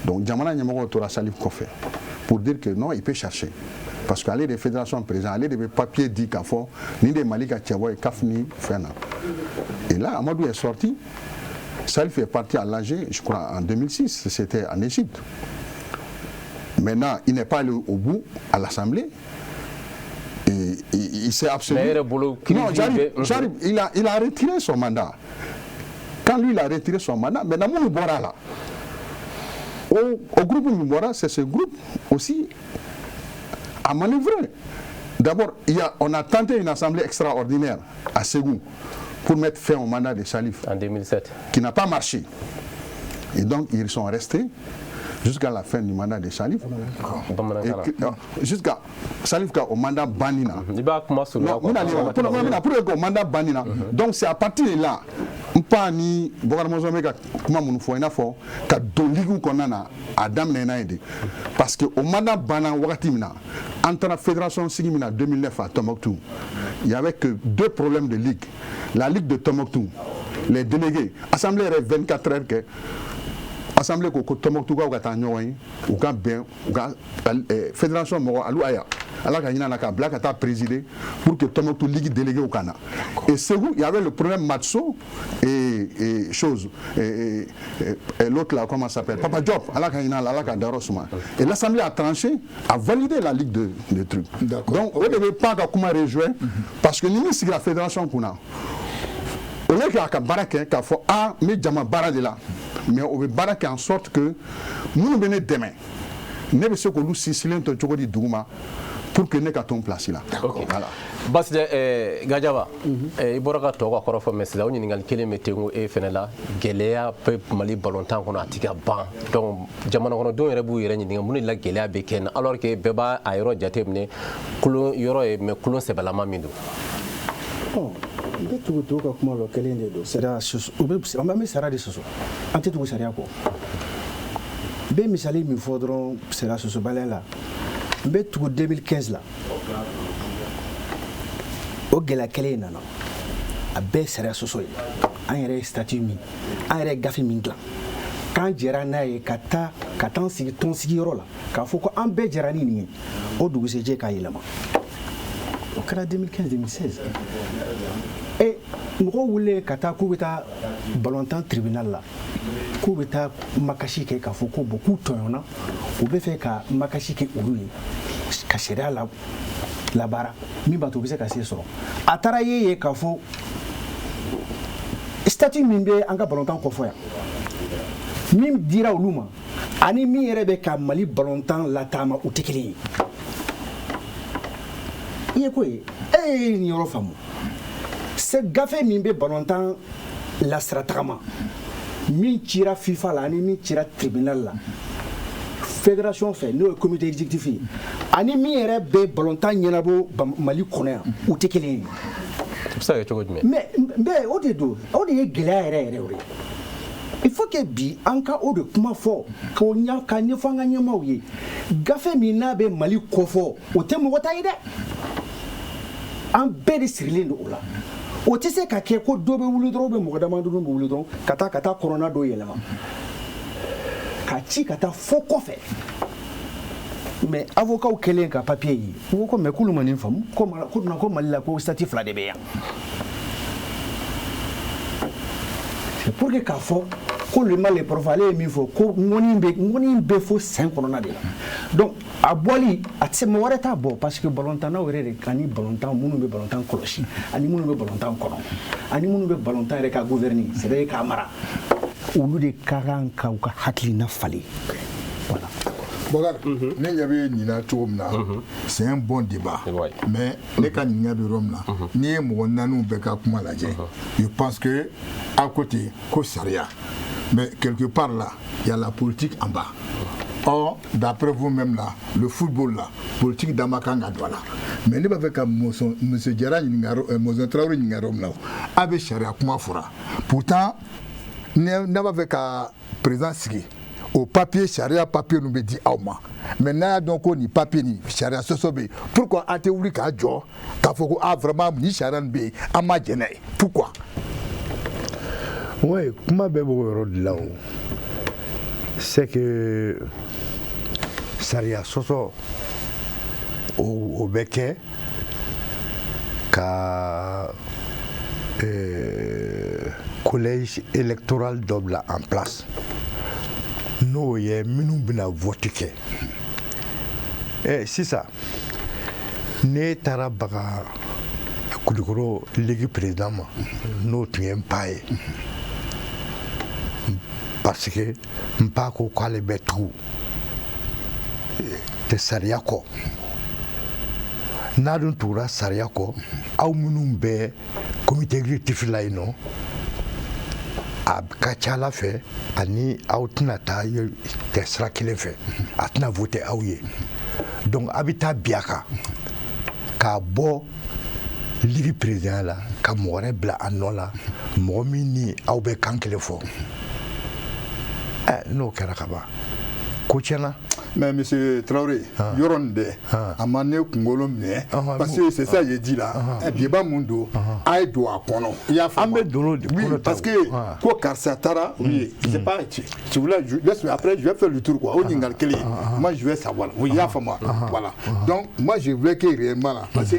Donc jamana ɲɛmɔgɔw tora Salif kɔfɛ pour dire que non, il peut chercher. Parce qu'ale de fédération président, ale de bɛ papier di k'a fɔ nin de ye Mali ka cɛbɔ ye CAF ni fɛn na. Et là, Amadou est sorti. Salif est parti à l'AG, je crois en 2006, c'était en Égypte. Maintenant, il n'est pas allé au bout à l'Assemblée. Et il s'est abstenu. Non, j'arrive, j'arrive. Il a retiré son mandat. Quand lui, il a retiré son mandat, maintenant, minnu bɔra là. Au groupe min bɔra, c'est ce groupe aussi a manœuvré. D'abord, on a tenté une assemblée extraordinaire à Ségou pour mettre fin au mandat de Salif. En 2007. Qui n'a pas marché. Et donc, ils sont restés jusqu'à la fin du mandat de Salif. Jusqu'à Salif au mandat banni na. Non, pour que mandat banni na. Donc c'est à partir de là, n ni Bokar Mɔzɔn bɛ ka kuma minnu fɔ, i n'a fɔ ka don ligue kɔnɔna na, a daminɛ n'a ye de, parce que o mandat banna wagati min na, an taara fédération sigi min na 2009 à Tombouctou, il y avait que deux problèmes de ligue: la ligue de Tombouctou, les délégués, assemblée yɛrɛ 24 heures kɛ, assemblée ko ko Tombouctou ka taa ɲɔgɔn ye, u ka bɛn, u ka fédération mɔgɔ alu aya ala ka ɲin'a na k'a bila ka taa présider pour que Tombouctou ligue délégué ka na. Et Ségou, il y avait le problème Matso et chose et l'autre là, comment ça s'appelle, Papa Diop, ala ka ɲin'a la, ala ka dayɔrɔ suma. Et l'assemblée a tranché, a validé la ligue de trucs. Donc o de bɛ pan ka kuma rejoint, parce que ni min sigira fédération kunna, au lieu k'a ka baara kɛ k'a fɔ a n bɛ jama baara de la, mais o bɛ baara kɛ en sorte que minnu bɛ ne dɛmɛ, ne bɛ se k'olu sinsinlen to cogo di dugu ma pour que ne ka to n place la. Voilà. Basi tɛ Gajaba, i bɔra ka tɔw ka kɔrɔ fɔ, mais sisan o ɲininkali kelen bɛ tengu e fɛnɛ la. Gɛlɛya bɛ Mali balontan kɔnɔ, a ti ka ban. Donc jamana kɔnɔdenw yɛrɛ b'u yɛrɛ ɲininka mun de la gɛlɛya bɛ kɛ na, alors que bɛɛ b'a a yɔrɔ jateminɛ kulon yɔrɔ ye, mais kulon sɛbɛlama min don. Bon, n bɛ tugu tɔw ka kuma la, kelen de don. Sariya sɔsɔ, u bɛ an bɛ sariya de sɔsɔ, an tɛ tugu sariya kɔ. N bɛ misali min fɔ dɔrɔn sariya sɔsɔbaliya la, n bɛ tugu 2015 la, o gɛlɛya kelen in nana, a bɛɛ sariya sɔsɔ ye. An yɛrɛ ye statut min, an yɛrɛ ye gafe min dilan k'an jɛra n'a ye, ka taa ka taa an sigi tɔn sigiyɔrɔ la k'a fɔ ko an bɛɛ jɛra ni nin ye, o dugusɛjɛ k'a yɛlɛma. O kɛra 2015 2016. E mɔgɔw wulilen ka taa k'u bɛ taa balontan tribunal la, k'u bɛ taa makasi kɛ k'a fɔ ko bon, k'u tɔɲɔna, u bɛ fɛ ka makasi kɛ olu ye ka sariya la labaara min b'a to u bɛ se ka se sɔrɔ. A taara ye k'a fɔ statut min bɛ an ka balontan kɔfɔ yan, min dira olu ma ani min yɛrɛ bɛ ka Mali balontan lataama, u tɛ kelen ye. I ye ko ye, e ye nin yɔrɔ faamu. Se gafe min bɛ balontan lasira tagama, min cira FIFA la ani min cira tribunal la fédération fɛ, n'o ye comité exécutif ye, ani min yɛrɛ bɛ balontan ɲɛnabɔ Mali kɔnɔ yan, u tɛ kelen ye. O bɛ se ka kɛ cogo jumɛn? Mais o de don, o de ye gɛlɛya yɛrɛ yɛrɛ o ye. Il faut que bi an ka o de kuma fɔ k'o ɲa ka ɲɛfɔ an ka ɲɛmaaw ye. Gafe min n'a bɛ Mali kɔfɔ, o tɛ mɔgɔ ta ye dɛ, an bɛɛ de sirilen don o la. O tɛ se ka kɛ ko dɔ bɛ wuli dɔrɔn, bɛ mɔgɔ damadɔ bɛ wuli dɔrɔn ka taa kɔnɔna dɔ yɛlɛma ka ci ka taa fo kɔfɛ. Mais avocat kɛlen ka papier ye, u ko mais k'olu ma nin faamu, ko ko Mali la ko statut fila de bɛ yan. C'est pour que k'a fɔ ko le mal est profond, ale ye min fɔ ko ŋɔni bɛ fo sen kɔnɔna de la. Donc a bɔli a tɛ se, mɔgɔ wɛrɛ t'a bɔ, parce que balontannaw yɛrɛ de ani balontan minnu bɛ balontan kɔlɔsi ani minnu bɛ balontan kɔnɔ ani minnu bɛ balontan yɛrɛ ka gouverner, c'est à dire k'a mara, olu de ka kan ka u ka hakilina falen. Voilà. Bokar, ne ɲɛ bɛ nin na cogo min na, c'est un bon débat. Mais ne ka ɲininka bɛ yɔrɔ min na, n'i ye mɔgɔ naaniw bɛɛ ka kuma lajɛ, je pense que à côté ko sariya, mais quelque part là, il y a la politique en bas. Or, d'après vous-même là, le football là, politique dama kan ka don a la. Mais ne b'a fɛ ka monsieur Jara ɲininka, Mɔzɔn Tarawele ɲininka yɔrɔ min na, a bɛ sariya kuma fɔra. Pourtant, ne b'a fɛ ka président sigi, o papier sariya papier ninnu bɛ di aw ma. Mais n'a y'a dɔn ko nin papier nin sariya sɔsɔ bɛ yen, pourquoi a tɛ wuli k'a jɔ k'a fɔ ko ah vraiment nin sariya nin bɛ yen, an ma jɛn n'a ye, pourquoi? Oui, kuma bɛɛ b'o yɔrɔ de la o. C'est que sariya sɔsɔ o bɛ kɛ ka collège électoral dɔ bila en place, n'o ye minnu bɛna vote kɛ. Sisan ne taara baga Kulukɔrɔ ligue président ma, n'o tun ye n pa ye, parce que n pa ko k'ale bɛ tugu tɛ sariya kɔ. N'a dun tugura sariya kɔ, aw minnu bɛ comité exécutif la yen nɔ, a ka ca ala fɛ ani aw tɛna taa tɛ sira kelen fɛ, a tɛna voter aw ye. Donc a bɛ taa bin a kan k'a bɔ ligue président la ka mɔgɔ wɛrɛ bila a nɔ la, mɔgɔ min ni aw bɛ kan kelen fɔ. N'o kɛra ka ban, ko tiɲɛna. Mais monsieur Traoré, yɔrɔ nin dɛ, a ma ne kunkolo minɛ, parce que c'est ça j'ai dit là, débat mun don, a ye don a kɔnɔ, i y'a faamu. An bɛ don o de kɔnɔ. Oui, parce que ko karisa taara, oui, c'est pas, tu voulais, laisse, après je vais faire le tour quoi, o ɲininkali kelen, moi je vais savoir, oui, i y'a faamu, voilà. Donc moi je voulais que réellement là, parce que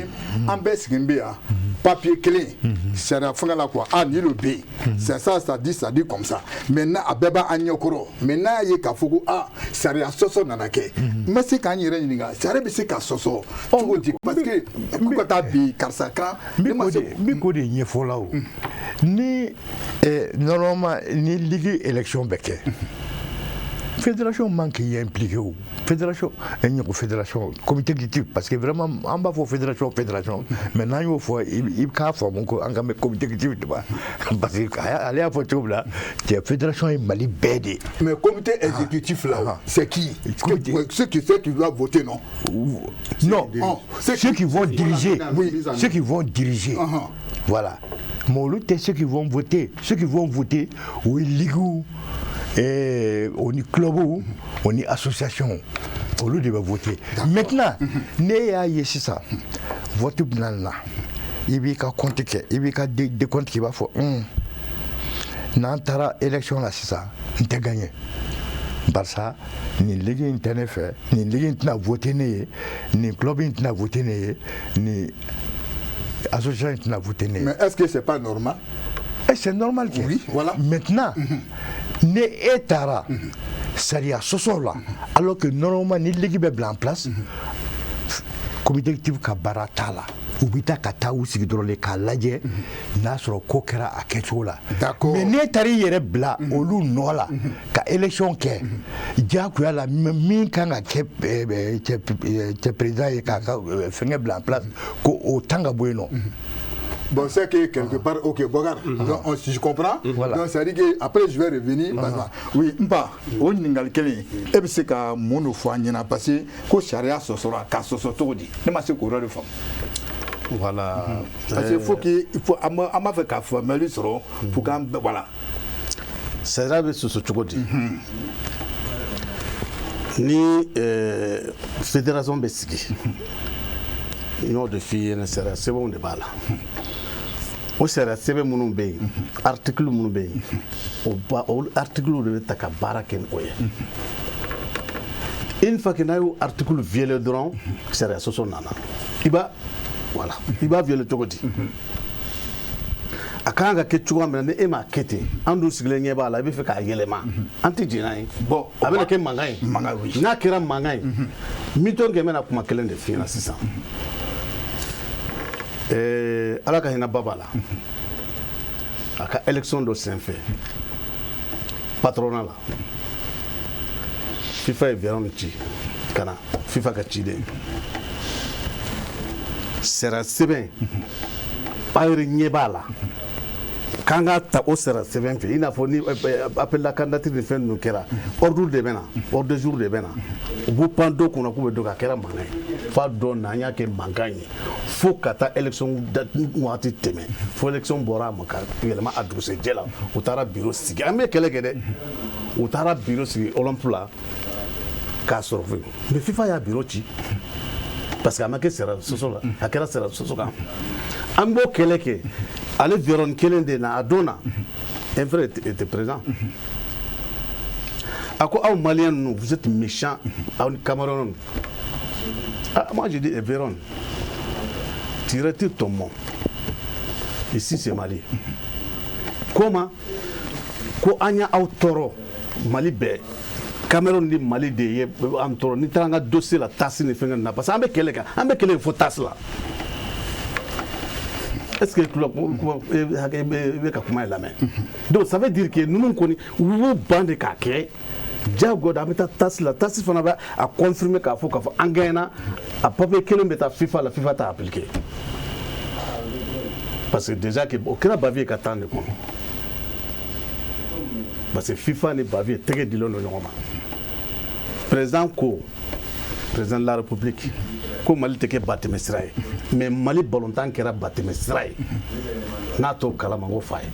an bɛɛ sigilen bɛ yan, papier kelen, sariya fɛngɛ la quoi, ah nin de bɛ yen, c'est ça, ça dit comme ça. Maintenant a bɛɛ b'an ɲɛkɔrɔ, mais n'a y'a ye k'a fɔ ko ah sariya sɔsɔ nana kɛ, n bɛ se k'an yɛrɛ ɲininka, sariya bɛ se ka sɔsɔ cogo di, parce que k'u ka taa bin karisa kan. N bɛ k'o de ɲɛfɔ la o. Ni normalement ni ligue élection bɛ kɛ, fédération man k'i impliqué o. Fédération ɲɔgɔn fédération comité exécutif, parce que vraiment an b'a fɔ fédération mais n'an y'o fɔ i k'a faamu ko an ka mɛn comité exécutif de ma, parce que ale y'a fɔ cogo min na, cɛ fédération ye Mali bɛɛ de ye. Mais comité exécutif là, c'est qui? Ceux qui doivent voter, non? Non, ceux qui vont diriger, oui, ceux qui vont diriger, voilà. Mais olu tɛ ceux qui vont voter, ceux qui vont voter o ye ligue, o ni club o ni association, olu de bɛ voter. Maintenant ne y'a ye sisan vote bɛna na, i b'i ka compte kɛ, i b'i ka décompte kɛ, i b'a fɔ n'an taara élection la sisan n tɛ gagner, barisa nin ligue in tɛ ne fɛ, nin ligue in tɛna voter ne ye, nin club in tɛna voter ne ye, nin association in tɛna voter ne ye. Mais est-ce que c'est pas normal? Et c'est normal que. Oui, voilà. Maintenant, ne e taara sariya sɔsɔ la, alors que normalement ni ligue bɛ bila en place, comité exécutif ka baara t'a la, u bɛ taa ka taa u sigi dɔrɔn de k'a lajɛ n'a sɔrɔ ko kɛra a kɛcogo la. D'accord. Mais n'e taara i yɛrɛ bila olu nɔ la ka élection kɛ diyagoya la, min kan ka kɛ cɛ président ye k'a ka fɛngɛ bila en place, ko o tan ka bɔ yen nɔ. Bon, c'est que quelque part, ok, Bokar, donc si je comprends, voilà. Donc ça dit que après je vais revenir, parce que, oui, Mpa, o ɲininkali kelen, e bɛ se ka mun de fɔ an ɲɛna, parce que ko sariya sɔsɔra, k'a sɔsɔ cogo di, ne ma se k'o yɔrɔ de faamu. Voilà. Parce que faut que, il faut, an b'a fɛ ka faamuyali sɔrɔ pour qu'an, voilà. Sariya bɛ sɔsɔ cogo di? Ni fédération bɛ sigi, n y'o de f'i ɲɛna, sariya sɛbɛnw de b'a la. O sariya sɛbɛn minnu bɛ yen, article minnu bɛ yen, o article de bɛ ta ka baara kɛ ni o ye. Une fois que n'a y'o article violé dɔrɔn, sariya sɔsɔ nana. I b'a, voilà, i b'a violé cogo di? A kan ka kɛ cogoya min na, ni e m'a kɛ ten, an dun sigilen ɲɛ b'a la, i bɛ fɛ k'a yɛlɛma, an tɛ jɛn n'a ye. Bon, a bɛna kɛ mankan ye. Mankan, oui. N'a kɛra mankan ye, Milton kɛ bɛna kuma kelen de f'i ɲɛna sisan. Ala ka hinɛ ba b'a la, a ka élection dɔ senfɛ patronat la, FIFA ye Véron ci ka na. FIFA ka ciden sariya sɛbɛn, aw yɛrɛ ɲɛ b'a la k'an ka ta o sariya sɛbɛn fɛ, i n'a fɔ ni appel à candidature ni fɛn ninnu kɛra, ordre de bɛ na, ordre du jour de bɛ na, u b'u pan dɔ kunna k'u bɛ dɔ kɛ. A kɛra mankan ye f'a dɔ na, an y'a kɛ mankan ye fo ka taa élection waati tɛmɛ, fo élection bɔra a ma ka yɛlɛma. A dugusɛjɛ la, u taara bureau sigi. An bɛ kɛlɛ kɛ dɛ. U taara bureau sigi Olympe la k'a sɔrɔ foyi, mais FIFA y'a bureau ci parce que a ma kɛ sariya sɔsɔ la, a kɛra sariya sɔsɔ kan. An b'o kɛlɛ kɛ, ale Véron kelen de na. A don na, un frère était présent, a ko: aw Malien ninnu, vous êtes méchants, aw ni Cameroun. Ah, moi je dis: eh, Véron, tu retires ton mot, ici c'est Mali. Comment ko an y'aw tɔɔrɔ? Mali bɛɛ, Cameroun ni Mali de ye an tɔɔrɔ. N'i taara an ka dossier la, TAS ni fɛngɛ na, parce que an bɛ kɛlɛ kɛ, an bɛ kɛlɛ kɛ fo TAS la. Est ce que tulo i bɛ ka kuma in lamɛn? Donc ça veut dire que ninnu kɔni, u b'u ban de k'a kɛ diyagoya de. An bɛ taa TAS la, TAS fana bɛ a confirmer k'a fɔ an gagné. A papier kelen bɛ taa FIFA la, FIFA t'a appliquer parce que déjà que o kɛra Bavieux ka temps de kɔnɔ, parce que FIFA ni Bavieux tɛgɛ dilen don ɲɔgɔn ma. Président ko, président de la République ko Mali tɛ kɛ batɛmɛ sira ye, mais Mali balontan kɛra batɛmɛ sira ye. N'a t'o kalama, n ko fa ye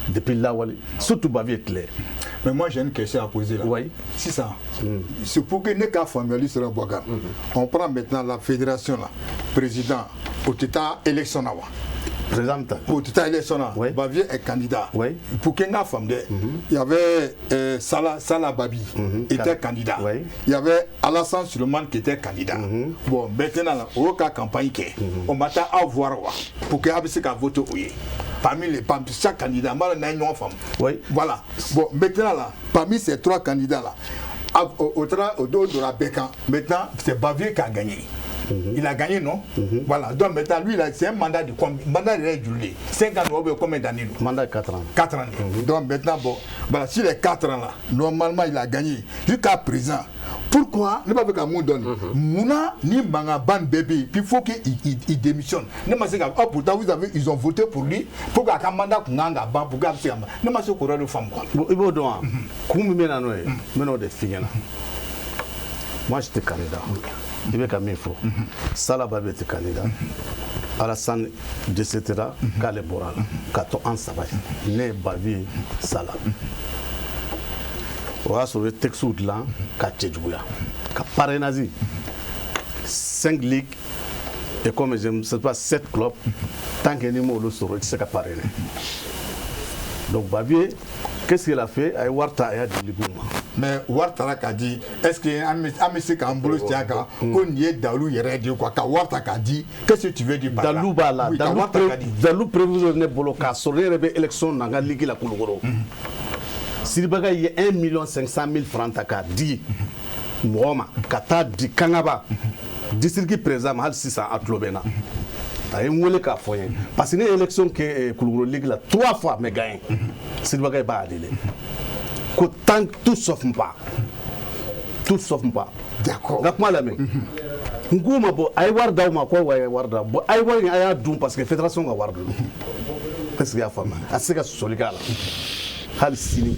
depuis lawale, surtout Bavieux tile. Mais moi, j'ai une question à poser là. Oui. C'est ça. C'est pour que ne ka faamuyali sera Boubacar. On prend maintenant la fédération là. Président, o tɛ taa élection na wa? Président ta. O tɛ taa élection na. Oui. Bavieux est candidat. Oui. Pour que n ka faamu dɛ. Il y avait Salah Babi était candidat. Oui. Il y avait Alassane Suleiman qui était candidat. Bon, maintenant là, o y'o ka campagne kɛ. O ma taa aw voir wa? Pour que a bɛ se ka voter o ye. Parmi chaque candidat, n b'a dɔn n'an ye ɲɔgɔn faamu. Oui. Voilà. Bon, maintenant là, parmi ces trois candidats là, au au dos de la Bécan, maintenant, c'est Bavieux qui a gagné. Il a gagné, non? Voilà. Donc maintenant, lui, c'est un mandat de combien? Mandat de durée. 5 ans, ou bien combien d'années? Mandat de 4 ans. 4 ans. Donc maintenant, bon, voilà, sur les 4 ans là, normalement, il a gagné. Jusqu'à présent. Pourquoi ne pas faire mun donne Mouna ni Mangaban bébé, puis il faut qu'il il démissionne. Ne ma se ka, oh, pourtant vous avez, ils ont voté pour lui pour qu'un mandat kun kan ka ban, pour que ne ma se k'o yɔrɔ de faamu quoi. Bon, i b'o dɔn wa? Kun min bɛ na n'o ye, n bɛ n'o de f'i ɲɛna. Moi, j'étais candidat. I bɛ ka min fɔ, Salah Babi était candidat, Alassane décédera, k'ale bɔra a la ka to an saba ye, ne ye Bavieux, Salah. O y'a sɔrɔ u ye textes dilan ka cɛjuguya ka parrainage, cinq ligues et comme je ne sais pas, sept clubs. Tant que ni m'olu sɔrɔ, i tɛ se ka parrainer. Donc Bavieux, qu'est-ce qu'il a fait? A ye wari ta, a y'a di ligue ma. Mais wari taara k'a di, est ce que an bɛ se k'an bolo ci a kan ko nin ye dalu yɛrɛ de ye quoi, ka wari ta k'a di? Qu'est-ce que tu veux dire par là? Dalu b'a la. Oui, ka Dalu wari ta k'a di. Dalu prévu ne bolo k'a sɔrɔ ne yɛrɛ bɛ élection na n ka ligue la Kulukɔrɔ. Siribaga ye 1 million 500 mille francs ta k'a di mɔgɔ ma, ka taa di Kangaba district président ma. Hali sisan a tulo bɛ n na, a ye n wele k'a fɔ n ye, parce que ne ye élection kɛ Kulukɔrɔ ligue la trois fois mais gagné. Siribaga b'a deli ko tant tout sauf pas, tout sauf pas. D'accord. N ka kuma lamɛn. N k'u ma: bɔn, a ye wari d'aw ma ko wa, a ye wari d'aw, bɔn, a ye wari in, a y'a dun, parce que fédération ka wari de don. Est ce que i y'a faamu? A tɛ se ka sɔsɔli k'a la. Hali sini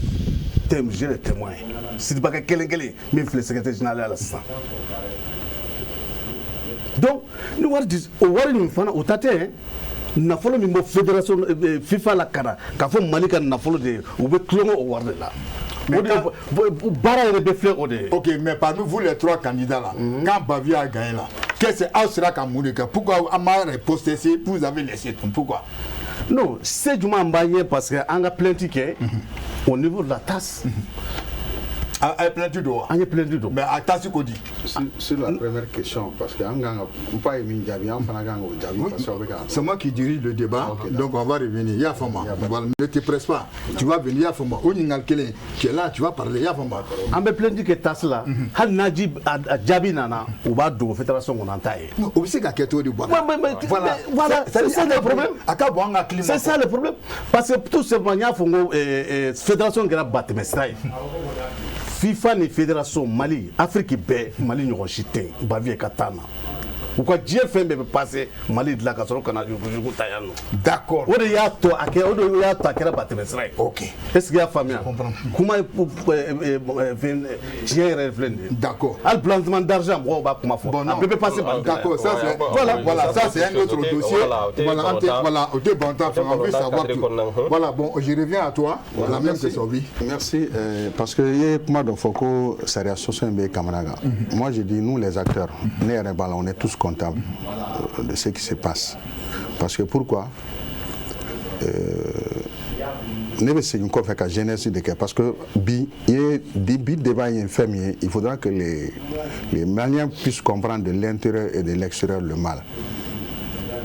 j'ai des témoins, Siribakɛ kelen kelen min filɛ secrétaire général la sisan. Donc ni wari di, o wari nin fana, o ta tɛ. Nafolo min bɔ fédération FIFA la ka na k'a fɔ Mali ka nafolo de ye, u bɛ tulonkɛ o wari de la. O de baara yɛrɛ bɛ filɛ o de ye. Ok, mais parmi vous les trois candidats là, quand Bavieux a gagné là, qu'est-ce que aw sera ka mun de kɛ? Pourquoi an m'a reposté, vous avez laissé tomber? Pourquoi? Non, se jumɛn b'an ye? Parce que an ka plainte kɛ au niveau de la TAS. A ye plainte don wa? An ye plainte don. Mais a taasi ko di? Sur la première question, parce que an kan ka n fa ye min jaabi, an fana kan k'o jaabi, parce que aw bɛ ka. C'est moi qui dirige le débat, Ok, donc on va revenir. I y'a faamu? Voilà, ne te presse pas. Tu vas venir, i y'a faamu? O ɲininkali kelen, tu es là, tu vas parler, i y'a faamu? An bɛ plainte kɛ TAS la, hali n'a ji a jaabi nana, u b'a dogo fédération kɔnɔ, an t'a ye. O bɛ se ka kɛ cogo di, Boubacar? Ouais, mais voilà, c'est ça le problème. A ka bon an ka climat. C'est ça le problème. Parce que tout simplement, n y'a fɔ n ko fédération kɛra batɛmɛsira ye. FIFA ni fédération Mali, Afrique bɛɛ, Mali ɲɔgɔn si tɛ yen. Bavieux ka taa na. U ka diɲɛ fɛn bɛɛ bɛ passer Mali de la ka sɔrɔ ka na yuruguyurugu ta yan nɔ. D'accord. O de y'a to a kɛ, o de y'a to a kɛra batɛmɛsira ye. Ok. Est-ce que i y'a faamuya? Comprends. Kuma ye fɛn tiɲɛ yɛrɛ filɛ nin ye. D'accord. Hali blanchiment d'argent, mɔgɔw b'a kuma fɔ. Bon, A non. bɛɛ bɛ passer Mali de la. D'accord, ça c'est Ouais, voilà, ouais, voilà, ça, ça c'est c'est un autre autre dossier. Voilà, Voilà, voilà, au thé bon temps, on veut savoir cadre tout. qu'on a, hein. Voilà, bon, je reviens à toi. La même Merci. question, oui. Merci, parce que i ye kuma dɔ fɔ ko sariya sɔsɔ in bɛ kamana gan. Moi je dis, nous les acteurs, ne yɛrɛ b'a la, on est tous comptables de ce qui se passe. Parce que pourquoi ne bɛ segin kɔfɛ ka jeunesse de kɛ, parce que bi i ye di bi débat ye fɛn min ye, il faudra que les Maliens puissent comprendre de l'intérieur et de l'extérieur le mal.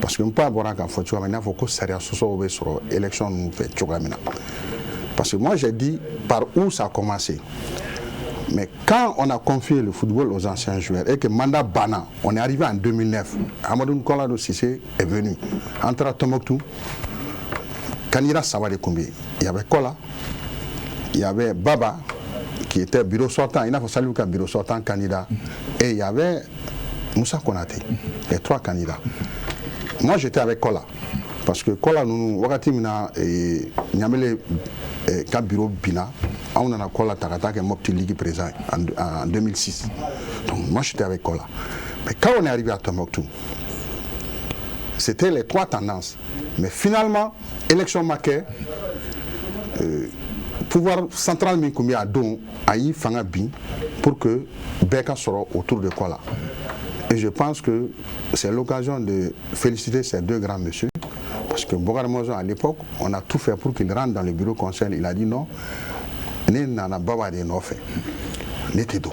Parce que n pa bɔra k'a fɔ cogoya min na, i n'a fɔ ko sariya sɔsɔw bɛ sɔrɔ élection ninnu fɛ cogoya min na. Parce que moi j'ai dit par où ça a commencé. Mais quand on a confié le football aux anciens joueurs et que mandat banna, on est arrivé en 2009, Amadou Kolado Cissé est venu. Entre Tombouctou, candidat saba de tun bɛ yen. Il y avait Kola, il y avait Baba, qui était bureau sortant, il n'a pas salué bureau sortant candidat, et il y avait Moussa Konaté, les trois candidats. Moi j'étais avec Kola, parce que Kola ninnu wagati min na Ɲamele ka bureau binna, anw nana Kola ta ka taa kɛ Mopti Ligue président en 2006. Donc moi j'étais avec Kola. Mais quand on est arrivé à Tombouctou, c'était les trois tendances. Mais finalement, élection ma kɛ, pouvoir central min tun bɛ a don, a y'i fanga bin pour que bɛɛ ka sɔrɔ autour de Kola. Et je pense que c'est l'occasion de féliciter ces deux grands messieurs, parce que Bokar Monzon, à l'époque, on a tout fait pour qu'il rentre dans le bureau conseil. Il a dit non, ne nana Baba de nɔfɛ, ne tɛ don.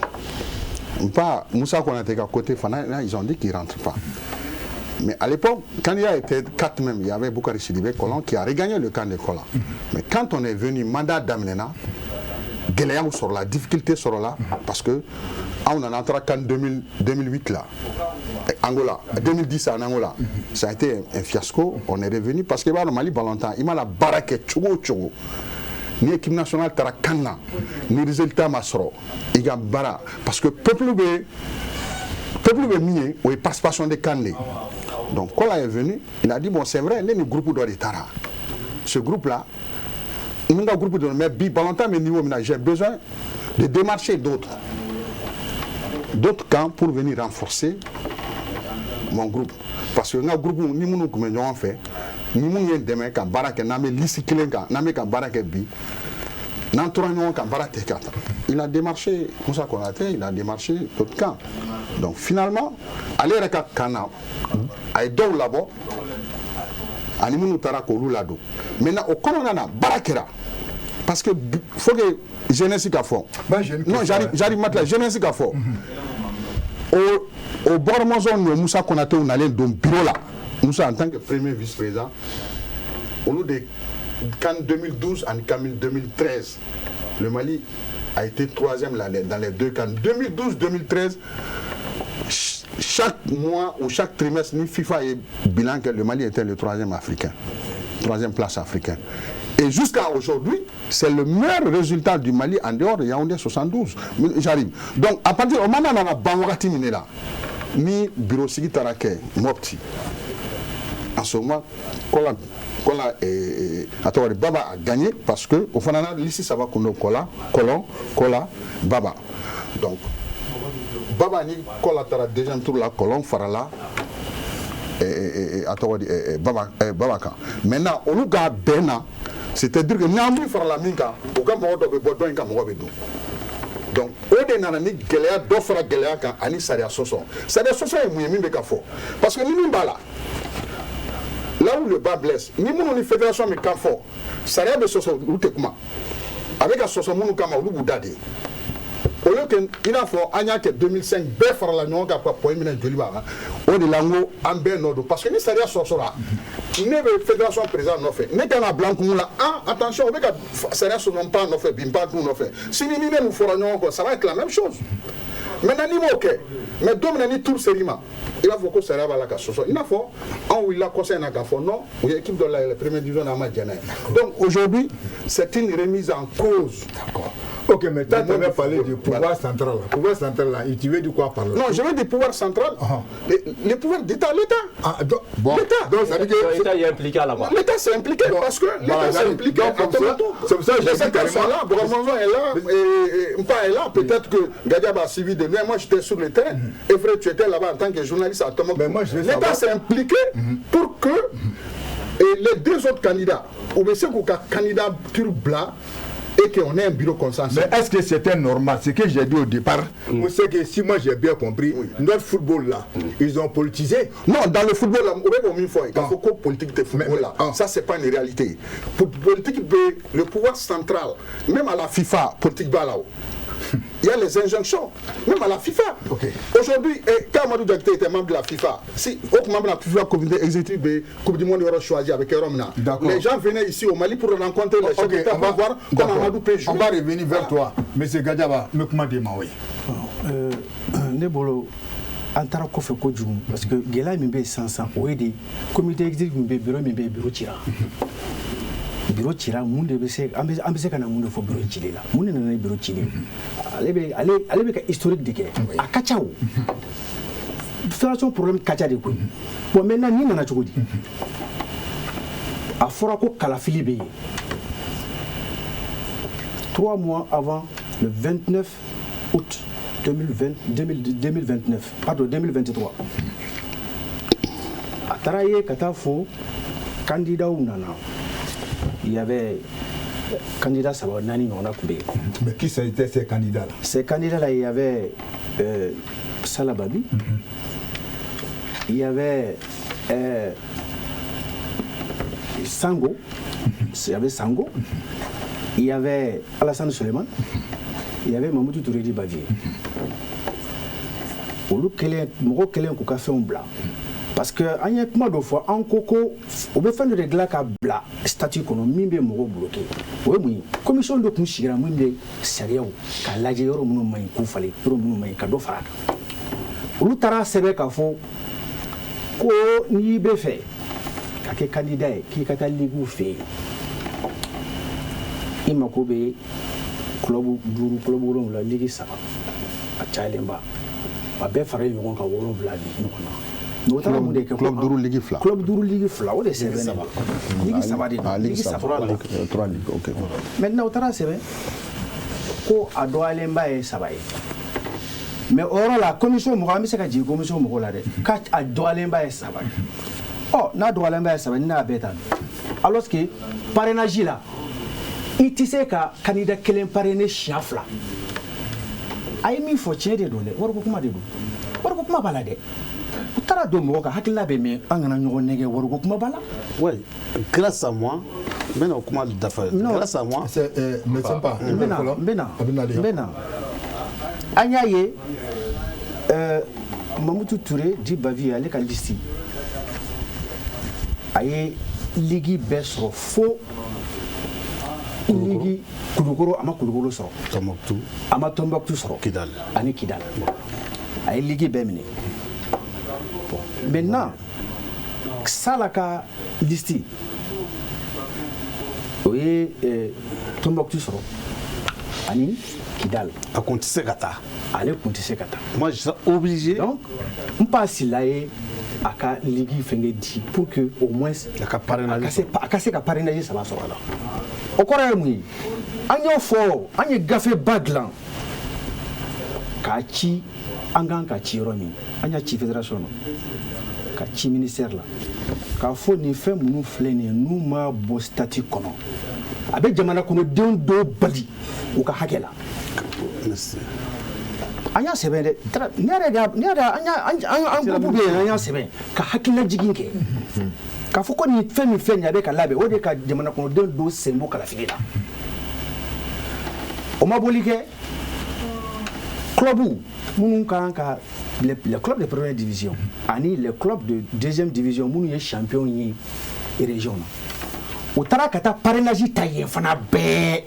Pas Moussa Konaté ka côté fana, ils ont dit qu'il ne rentre pas. Mais à l'époque, quand il y a été quatre même, il y avait Boukary Sidibé Colon qui a regagné le camp de Kola. Mais quand on est venu, mandat daminɛna, gɛlɛyaw sɔrɔla, difficulté sɔrɔla, parce que anw nana, an taara CAN 2000 2008 là, Angola, 2010 en Angola. Ça a été un fiasco, on est revenu parce que i b'a dɔn Mali ballontan, i mana baara kɛ cogo o cogo, ni équipe nationale taara CAN na, ni résultat ma sɔrɔ, i ka baara, parce que peuple bɛ min ye, o ye participation de CAN de ye. Donc Kola est venu, il a dit bon, c'est vrai, ne ni groupe dɔ de taara. Ce groupe là, n ka groupe dɔ, mais bi ballontan bɛ niveau min na, j'ai besoin de démarcher d'autres camps pour venir renforcer mon groupe. Parce que n ka groupe ni minnu tun bɛ ɲɔgɔn fɛ, ni minnu ye n dɛmɛ ka baara kɛ, n'an bɛ liste kelen kan, n'an bɛ ka baara kɛ bi, n'an tora ɲɔgɔn kan, baara tɛ ka taa. Il a démarché Moussa Konaté, il a démarché d'autres camps. Donc finalement, ale yɛrɛ ka camp na, a ye dɔw labɔ ani minnu taara k'olu ladon. Maintenant o kɔnɔna na, baara kɛra. Parce que faut que jeunesse ka fɔ. Ben, j'ai une Non, question, j'arrive, hein. j'arrive maintenant, jeunesse ka fɔ. O Bɔkari Mɔnsɔn ni Musa Konaté nalen don bureau la. Musa en tant que premier vice-président, olu de CAN 2012 ani CAN 2013, le Mali a été troisième là, dans les deux CAN. 2012-2013, chaque mois ou chaque trimestre, ni FIFA ye bilan que le Mali était le troisième africain, troisième place africain. Et jusqu'à aujourd'hui, c'est le meilleur résultat du Mali en dehors de Yaoundé 72. Mais j'arrive. Donc, à partir du moment où on a ban wagati min la, ni bureau sigi taara kɛ Mopti, en ce moment, Kola a tɔgɔ di, Baba a gagné parce que o fana na liste saba kun don: Kola, Colon, Kola, Baba. Donc, Baba ni Kola taara deuxième tour la, Colon farala a tɔgɔ di Baba kan. Maintenant, olu ka bɛn na, c'est-à-dire que n'an min farala min kan, u ka mɔgɔ dɔ bɛ bɔ, dɔ in ka mɔgɔ bɛ don. Donc o de nana ni gɛlɛya dɔ fara gɛlɛya kan ani sariya sɔsɔ. Sariya sɔsɔ ye mun ye min bɛ ka fɔ? Parce que ni min b'a la, là où le bât blesse, ni minnu ni fédération min kan fɔ, sariya bɛ sɔsɔ, olu tɛ kuma. A bɛ ka sɔsɔ minnu kama, olu b'u da de. Au lieu que i n'a fɔ an y'a kɛ 2005, bɛɛ farala ɲɔgɔn kan ka point minɛ Joliba kan. O de la n ko an bɛɛ nɔ don, parce que ni sariya sɔsɔra, ne bɛ fédération président nɔfɛ, ne kan ka bila n kun la. Ah, attention, o bɛ ka sariya sɔsɔ, n pan nɔfɛ bi, n pan dun nɔfɛ sini, ni ne n'u fɔra ɲɔgɔn kɔ, ça va être la même chose. Maintenant, n'i m'o kɛ, mais don min na ni tour ser'i ma, i b'a fɔ ko sariya b'a la ka sɔsɔ. I n'a fɔ anw wulila kɔsa in na k'a fɔ non, u ye équipe dɔ layɛlɛ première division na, an ma jɛn n'a ye. Donc aujourd'hui, c'est une remise en cause. D'accord. Ok, mais toi, tu avais parlé du pouvoir central. Pouvoir central, là, tu veux dire quoi par là? Non, je veux dire pouvoir central. Le pouvoir d'État, l'État. Ah, donc, bon, L'État. Donc, ça veut dire que L'État est impliqué là-bas. L'État s'est impliqué parce que l'État voilà, s'est impliqué. Donc, à Tomato. c'est pour ça que j'ai Les dit acteurs sont carrément- là, Bourg-Monzon est là, et Mpa est là. Peut-être que Gadiaba a suivi de loin. Moi, j'étais sur le terrain. Et frère, tu étais là-bas en tant que journaliste à Tomato. Mais moi, je veux L'État savoir- s'est impliqué pour que et les deux autres candidats, ou bien ceux qui ont candidature blanc, et qu'on ait un bureau consensuel. Mais est-ce que c'était normal? Ce que j'ai dit au départ, c'est que si moi j'ai bien compris, notre football là, ils ont politisé. Non, dans le football, là, on va une fois, il faut que politique de football Mais- là, ah. ça c'est pas une réalité. Pour politique B, le pouvoir central, même à la FIFA, politique bas là-haut. Il y a les injonctions, même à la FIFA. Ok. Aujourd'hui, eh, quand Amadou Diakité était membre de la FIFA, si au membre de la FIFA, comité exécutif B, Coupe du Monde, il aurait choisi avec Romna. D'accord. Les gens venaient ici au Mali pour rencontrer les chefs Ok, d'État on pour va voir comment d'accord. Amadou peut jouer. On va revenir vers toi, Monsieur Gadiaba, me comment dire, oui. Ne bolo, an taara kɔfɛ kojugu, parce que gɛlɛya min bɛ yen sisan sisan, o ye de comité exécutif min bɛ yen, bureau min bɛ yen, bureau cira, bureau cira. Mun de bɛ se an bɛ se ka na mun de fɔ bureau cili la? Mun de nana ni bureau cili ye? Ale bɛ ka historique de kɛ, a ka ca. O fédération problème ka ca de koyi. Bon, maintenant, nin nana cogo di? A fɔra ko kalafili bɛ yen 3 mois avant, le 29 août 2020, 2000 2029, pardon, 2023. A taara ye ka taa fo candidatw nana, il y avait candidat saba naani ɲɔgɔnna tun bɛ yen. Mais qui étaient ces candidats-là? Ces candidats-là, il y avait Salah Babi, il y avait Sango, il y avait Sango, il y avait Alassane Suleiman, il y avait Mamadou Touré dit Bavier. Olu kelen, mɔgɔ kelen k'u ka fɛnw bila, parce que an ye kuma dɔ fɔ, an ko ko u bɛ fɛn dɔ de dilan ka bila statut kɔnɔ min bɛ mɔgɔw bloqué. O ye mun ye? Commission dɔ tun sigira min bɛ sariyaw k'a lajɛ, yɔrɔ minnu man ɲi k'u falen, yɔrɔ minnu man ɲi ka dɔ fara a kan. Olu taara sɛbɛn k'a fɔ ko n'i bɛ fɛ ka kɛ candidat ye, k'i ka taa ligue fɛ yen, i mako bɛ club duuru, club wolonwula, ligue saba, a cayalenba, a bɛɛ faralen ɲɔgɔn kan wolonwula ni ɲɔgɔn na. Mais o taara mun de kɛ? Club duuru, ligue fila. Club duuru, ligue fila, o de sɛbɛnnen don. Ligue saba de don. Ah, ligue ligue saba. saba. Trois ligues, ok. Maintenant, o taara sɛbɛn ko a dɔgɔyalenba ye saba ye. Mais o yɔrɔ la, commission mɔgɔ, an bɛ se ka jigin commission mɔgɔw la dɛ, k'a a dɔgɔyalenba ye saba ye. Ɔ, n'a dɔgɔyalenba ye saba ye, ni n'a bɛɛ ta dun, alors que parrainage la, i tɛ se ka candidat kelen parrainer siɲɛ fila. A ye min fɔ, tiɲɛ de don dɛ, wariko kuma de don, wariko kuma b'a la dɛ. U taara don mɔgɔ kan, hakilina bɛ, mais an kana ɲɔgɔn nɛgɛ, wariko kuma b'a la. Oui, grâce à moi, n bɛna o kuma dafa. Non. Grâce à moi, C'est, mais c'est pas. N bɛ na, n bɛ na. A bɛ nalen. N bɛ na. An y'a ye, Mamutu Ture dit Bavi, ale ka liste, a ye ligue bɛɛ sɔrɔ fo ligue Kulukoro, a ma Kulukoro sɔrɔ. Tombouctou. A ma Tombouctou sɔrɔ. Kidal. Ani Kidal. A ye ligue bɛɛ minɛ. Bon, maintenant, Sala ka liste, o ye Tombouctou sɔrɔ ani Kidal. A kun tɛ se ka taa. Ale kun tɛ se ka taa. Moi, je serais obligé. Donc Mpa Sila ye a ka ligue fɛngɛ di pour que au moins A ka parrainage. A ka se ka parrainage saba sɔrɔ a la. O kɔrɔ ye mun ye? An y'o fɔ, an ye gafe ba dilan k'a ci, an kan ka ci yɔrɔ min, an y'a ci fédération na, ka ci ministère la, k'a fɔ nin fɛn minnu filɛ nin ye, n'u ma bɔ statut kɔnɔ, a bɛ jamana kɔnɔdenw dɔw bali u ka hakɛ la. Merci. An y'a sɛbɛn dɛ. Ne yɛrɛ de y'a, ne yɛrɛ, an y'a, an groupe bɛ yen, an y'a sɛbɛn ka hakililajigin kɛ k'a fɔ ko nin fɛn min filɛ nin ye, a bɛ ka labɛn o de ka jamana kɔnɔden dɔw sen bɔ kalafili la. O ma boli kɛ. Club minnu kan ka les clubs de première division ani les clubs de deuxième division minnu ye champion ye région na, u taara ka taa parrainage ta yen fana bɛɛ.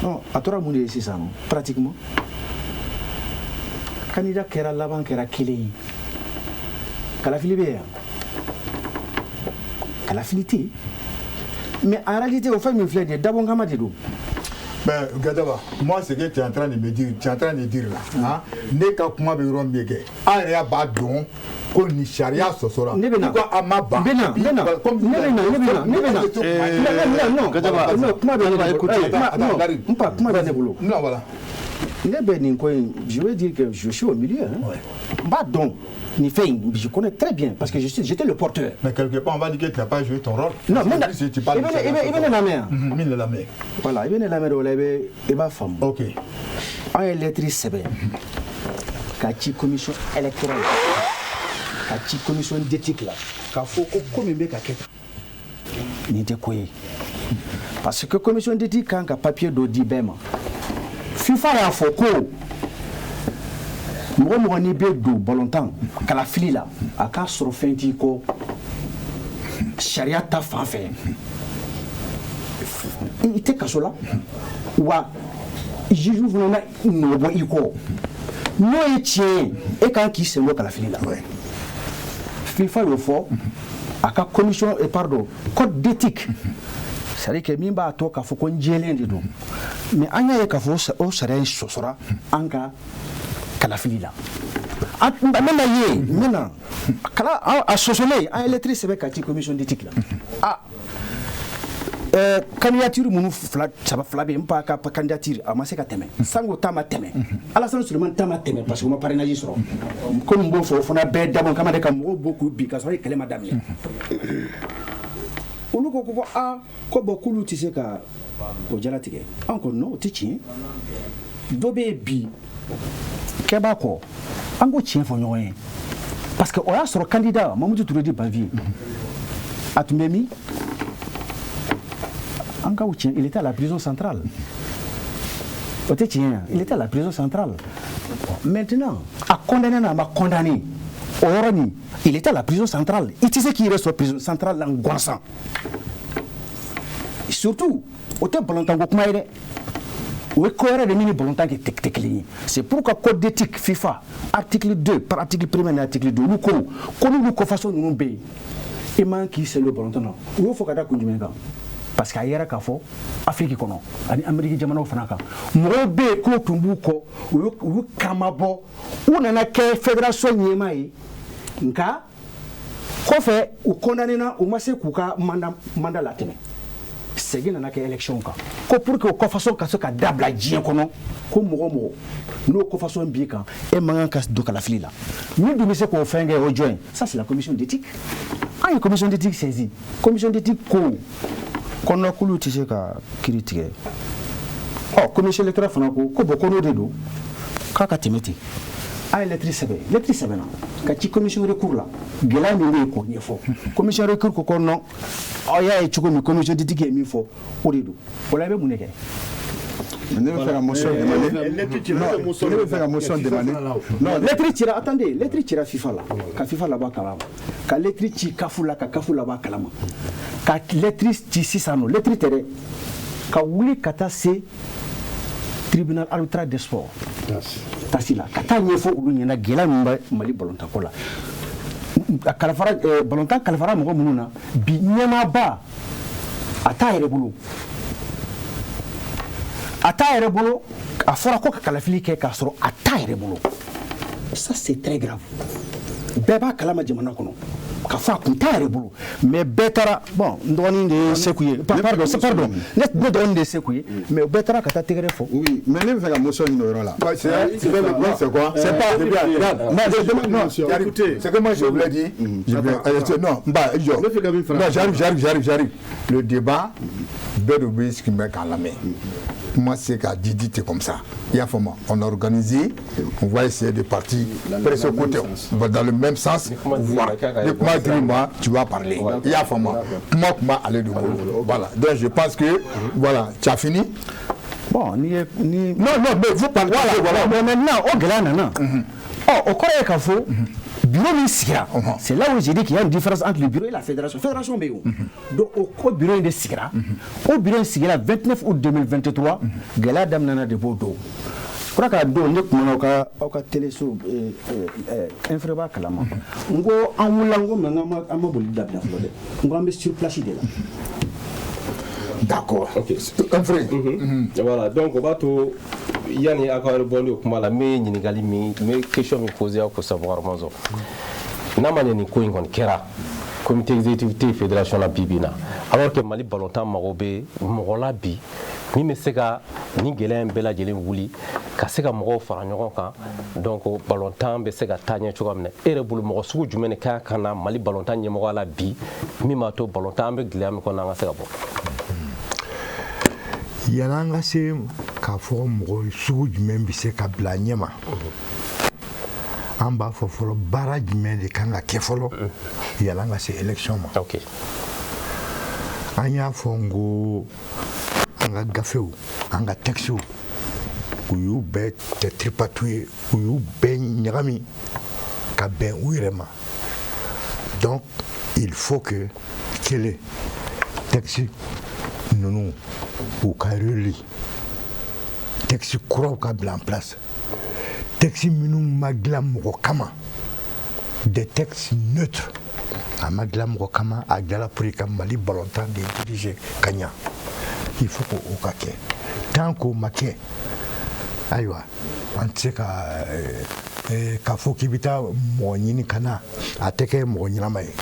Non, a tora mun de ye sisan nɔ? Pratiquement candidat kɛra laban kɛra kelen ye. Kalafili bɛ yan, kalafili tɛ yen, mais en réalité o fɛn min filɛ nin ye, dabɔnkama de don. Ben, Gadaba, moi, ce que tu es en train de me dire, tu es en train de dire là, hein, ne ka kuma bɛ yɔrɔ min kɛ, an yɛrɛ b'a dɔn ko nin sariya sɔsɔra. Ne bɛ na. Pourquoi an ma ban? N bɛ na, n bɛ na. Ne bɛ na, ne bɛ na, ne bɛ na. Non, non, Gadaba, non, kuma bɛ ne bolo. Écoutez, Kuma, non, n pa, kuma bɛ ne bolo. Non, voilà. Ne bɛ nin ko in, je veux dire que je suis au milieu, hein. N b'a dɔn nin fɛn in, je connais très bien parce que j'étais le porteur. Mais quelque part, on va dire que tu n'as pas joué ton rôle. Non, mais Si tu parles i de bɛ sariya i bɛ ne sɔsɔ. lamɛn yan. Min de lamɛn. Voilà, i bɛ ne lamɛn de, o la i b'a faamu. Ok. An ye lettre sɛbɛn ka ci commission électorale, ka ci commission d'éthique la, k'a fɔ ko ko min bɛ ka kɛ tan, nin tɛ ko ye, parce que commission d'éthique kan ka papier dɔ di bɛɛ ma. FIFA y'a fɔ ko mɔgɔ mɔgɔ n'i bɛ don balontan kalafili la, a k'a sɔrɔ fɛn t'i kɔ sariya ta fan fɛ, i tɛ kaso la, wa juge fana na nɔ bɔ i kɔ. N'o ye tiɲɛ ye, e kan k'i sen bɔ kalafili la. FIFA y'o fɔ a ka commission, pardon, code d'éthique, c'est à dire que min b'a to k'a fɔ ko n jɛlen de don. Mais an y'a ye k'a fɔ o sariya in sɔsɔra an ka kalafili la. N bɛna ye, n bɛna kala a sɔsɔlen, an ye lettre sɛbɛn ka ci commission d'éthique la. Ah, candidature minnu fila, saba, fila bɛ yen, n pa ka candidature a ma se ka tɛmɛ, Sango ta ma tɛmɛ, Alassane Sulemani ta ma tɛmɛ, parce que u ma parrainage sɔrɔ. Komi n b'o fɔ, o fana bɛɛ dabɔ kama de ka mɔgɔw bɔ k'u bin ka sɔrɔ kɛlɛ ma daminɛ. Olu ko aa, ko bon, k'olu tɛ se ka o jalatigɛ. An ko non, o tɛ tiɲɛ. Dɔ bɛ yen bi kɛba kɔ, an ko tiɲɛ fɔ ɲɔgɔn ye, parce que o y'a sɔrɔ candidat Mamutu Ture dit Bavieux, a tun bɛ min? An ka o tiɲɛ, il était à la prison centrale. O tɛ tiɲɛ ye? Il était à la prison centrale. Bon, maintenant a condamné n'a ma condamné, o yɔrɔ nin, il était à la prison centrale. I tɛ se k'i yɛrɛ sɔrɔ prison centrale la gansan. Surtout o tɛ balontanko kuma ye dɛ, o ye ko wɛrɛ de min ni balontan tɛ kelen ye. C'est pourquoi code d'éthique FIFA article 2 par article premier ni article 2, olu ko n'olu kɔfaso ninnu bɛ yen, i man k'i sen don balontan na. U y'o fɔ ka da kun jumɛn kan? Parce que a yɛrɛ k'a fɔ Afiriki kɔnɔ ani Ameriki jamanaw fana kan, mɔgɔw bɛ yen k'o tun b'u kɔ, u y'u kama bɔ, u nana kɛ fédération ɲɛmaa ye, nka kɔfɛ u condamné na, u ma se k'u ka mandat latɛmɛ. Segin nana kɛ élection kan ko pour que o kɔfaso ka se ka dabila diɲɛ kɔnɔ, ko mɔgɔ o mɔgɔ n'o kɔfaso b'i kan, e man kan ka don kalafili la. Min dun bɛ se k'o fɛn kɛ, o jɔn ye? Ça, c'est la commission d'éthique. An ye commission d'éthique saisi. Commission d'éthique ko kɔnɔkulu tɛ se ka kiiri tigɛ. Ɔ, commission électorale fana ko bon, ko n'o de don, k'a ka tɛmɛ ten. An ye lettre sɛbɛn, lettre sɛbɛnna ka ci commission recours la, gɛlɛya min bɛ yen k'o ɲɛfɔ. Commission recours ko non, aw y'a ye cogo min, commission d'éthique ye min fɔ, o de don. O la, i bɛ mun de kɛ? Ne bɛ fɛ ka motion demander. Non, ne bɛ fɛ ka motion demander. Non, lettre cira, attendez, lettre cira FIFA la, ka FIFA labɔ a kalama, ka lettre ci CAF la, ka CAF labɔ a kalama, ka lettre ci sisan nɔ, lettre tɛ dɛ, ka wuli ka taa se tribunal arbitral des sports tasi la, ka taa ɲɛfɔ olu ɲɛna gɛlɛya min bɛ Mali balontanko la. A kalifara balontan kalifara mɔgɔ minnu na bi, ɲɛmaaba a t'a yɛrɛ bolo, a t'a yɛrɛ bolo. A fɔra ko ka kalafili kɛ k'a sɔrɔ a t'a yɛrɛ bolo, ça c'est très grave. Bɛɛ b'a kalama jamana kɔnɔ k'a fɔ a kun t'a yɛrɛ bolo, mais bɛɛ taara. Bon, n dɔgɔnin de ye Seku ye. Pardon, pardon, ne dɔgɔnin de ye Seku ye, mais bɛɛ taara ka taa tɛgɛrɛ fɔ. Oui, mais ne bɛ fɛ ka motion ɲini o yɔrɔ la. Ouais, c'est quoi? C'est pas. Non, non, écoutez, c'est que moi je voulais dire. Je voulais, non, bah, non, j'arrive, j'arrive, j'arrive, j'arrive. Le débat, bɛɛ de bɛ sigi bɛ k'a lamɛn. Moi, c'est qu'à Didi, c'est comme ça. Il y a fama. On a organisé, on va essayer de partir par ce côté. On va dans le même sens. Voir. Moi, moi, tu vas parler. Il y a fama. Moi, moi, aller de Voilà. Donc, je pense que, voilà, tu as fini. Bon, ni ni Non, non, mais vous parlez. Voilà, voilà. Mais maintenant, o gɛlɛya nana. Ɔ, o kɔrɔ ye k'a fɔ bureau min sigira, c'est là où j'ai dit qu'il y a une différence entre le bureau et la fédération. Fédération bɛ yen o. Donc o ko bureau in de sigira, o bureau in sigira 29 août 2023. Gɛlɛya daminɛna depuis o don. Je crois k'a don ne kumana aw ka téléso infra b'a kalama. N ko an wulila, n ko mais an ma boli dabila fɔlɔ dɛ. N ko an bɛ sur place de la. D'accord. Ok. Humphrey. Voilà, donc o b'a to yanni aw ka rebondir o kuma la, n bɛ ɲininkali min, n bɛ question min poser aw ko savoir Monzon, n'a ma ɲɛ nin ko in kɔni kɛra, comité exécutif tɛ fédération na bi bi in na, alors que Mali ballontan mago bɛ mɔgɔ la bi min bɛ se ka nin gɛlɛya in bɛɛ lajɛlen wuli ka se ka mɔgɔw fara ɲɔgɔn kan, donc ballontan bɛ se ka taa ɲɛ cogoya min na. E yɛrɛ bolo, mɔgɔ sugu jumɛn de kan ka na Mali ballontan ɲɛmɔgɔya la bi, min b'a to ballontan, an bɛ gɛlɛya min kɔnɔ, an ka se ka bɔ? Yan'an ka se k'a fɔ mɔgɔ sugu jumɛn bɛ se ka bila ɲɛma, an b'a fɔ fɔlɔ, baara jumɛn de kan ka kɛ fɔlɔ yan'an ka se élection ma? An y'a fɔ n ko an ka gafew, an ka textew, u y'u bɛɛ tɛ tripatouiller, u y'u bɛɛ ɲagami ka bɛn u yɛrɛ ma. Donc il faut que, kelen, texte ninnu u ka relu, texte kuraw ka bila en place, texte minnu ma dilan mɔgɔ kama, des textes neutres. A ma dilan mɔgɔ kama, a dilanna pour ka Mali balontan de diriger ka ɲa. Il faut que o ka kɛ. Tant k'o ma kɛ, ayiwa, an tɛ se ka k'a fɔ k'i bɛ taa mɔgɔ ɲini ka na, a tɛ kɛ mɔgɔ ɲɛnama ye.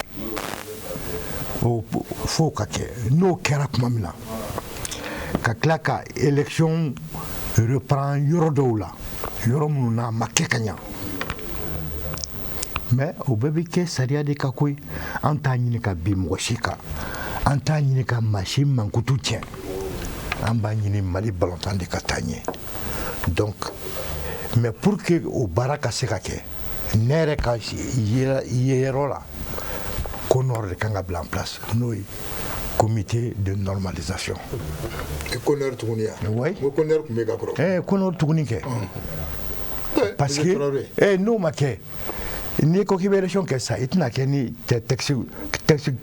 O f'o ka kɛ. N'o kɛra tuma min na, ka tila ka élection reprend yɔrɔ dɔw la, yɔrɔ minnu na a ma kɛ ka ɲa. Mais o bɛɛ bɛ kɛ sariya de ka koyi. An t'a ɲini ka bin mɔgɔ si kan, an t'a ɲini ka maa si mankutu tiɲɛ, an b'a ɲini Mali balontan de ka taa ɲɛ. Donc, mais pour que o baara ka se ka kɛ, ne yɛrɛ ka yeyɔrɔ la, CONOR de kan ka bila en place, n'o ye comité de normalisation. CONOR tuguni ya? Oui. Ko CONOR tun bɛ ka kɔrɔ. CONOR tuguni kɛ, parce que n'o ma kɛ, n'i ko k'i bɛ élection kɛ sisan, i tɛna kɛ ni texte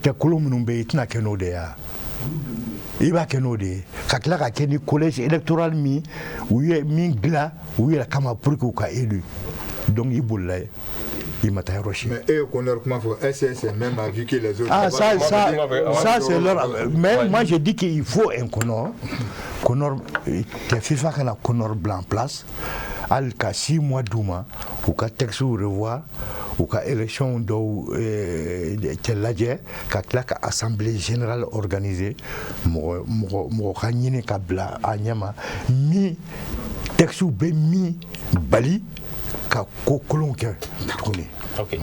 tɛ kolo minnu bɛ yen, i tɛna kɛ n'o de ye wa? I b'a kɛ n'o de ye, ka tila ka kɛ ni collège électoral min u ye min dilan u yɛrɛ kama pour que u ka élu. Donc i bolila ye, i ma taa yɔrɔ si. Mais e ye CONOR kuma fɔ, est-ce que c'est même avis que les autres? Ah, ça c'est leur, mais moi je dis qu'il faut un CONOR. CONOR tɛ FIFA ka na CONOR bila en place, hali ka 6 mois d'u ma, u ka texte revoir, u ka élection dɔw cɛ lajɛ, ka tila ka assemblée générale organiser, mɔgɔ mɔgɔ mɔgɔ ka ɲini ka bila a ɲɛma, min texte bɛ min bali ka ko kolonw kɛ tuguni. Ok,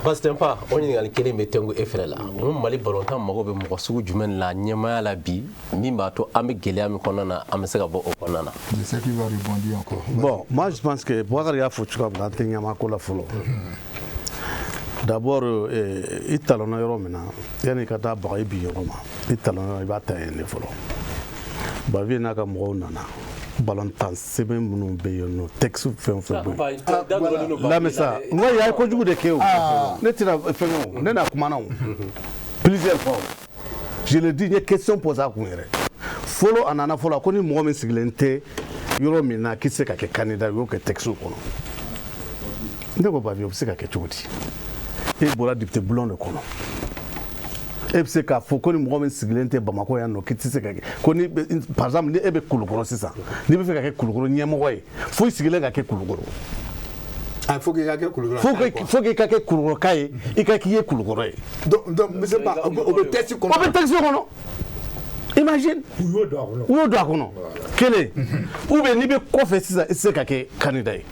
Basi tɛ. O ɲininkali kelen bɛ tɛnku e fɛnɛ la. N ko Mali balontan mago bɛ mɔgɔ sugu jumɛn la ɲɛmaaya la bi, min b'a to an bɛ gɛlɛya min kɔnɔna na, an bɛ se ka bɔ o kɔnɔna na? Je sais qu'il va rebondir encore. Bon, moi je pense que Boubacar y'a fɔ cogoya min na, an tɛ ɲɛma ko la fɔlɔ. D'abord, i talonna yɔrɔ min na, yanni i ka taa baga i bin yɔrɔ ma, i talonna, i b'a ta yen de fɔlɔ. Bavieux n'a ka mɔgɔw nana, balontan sɛbɛn minnu bɛ yen nɔ, texte fɛn o fɛn bɛ yen, lamɛn sa, n ko a ye kojugu de kɛ o. Ne tɛna fɛn o, ne n'a kumana o plusieurs fois. Je le dis, n ye question posé a kun yɛrɛ fɔlɔ. A nana fɔlɔ, a ko ni mɔgɔ min sigilen tɛ yɔrɔ min na, k'i tɛ se ka kɛ candidat, u y'o kɛ texte kɔnɔ. Ne ko Bavieux, o bɛ se ka kɛ cogo di? E bɔra député bulon de kɔnɔ, e bɛ se k'a fɔ ko ni mɔgɔ min sigilen tɛ Bamakɔ yan nɔ, k'i tɛ se ka kɛ, ko ni, par exemple, ni e bɛ Kulukɔrɔ sisan, n'i bɛ fɛ ka kɛ Kulukɔrɔ ɲɛmɔgɔ ye, fo i sigilen ka kɛ Kulukɔrɔ. Ah, faut qu'il ka kɛ Kulukɔrɔ. Faut que i ka kɛ Kulukɔrɔka ye, i ka k'i ye Kulukɔrɔ ye. Donc monsieur Ba, o bɛ texte kɔnɔ. O bɛ texte kɔnɔ, imagine. U y'o don a kɔnɔ. U y'o don a kɔnɔ kelen. Ou bien n'i bɛ kɔfɛ sisan, i tɛ se ka kɛ candidat ye,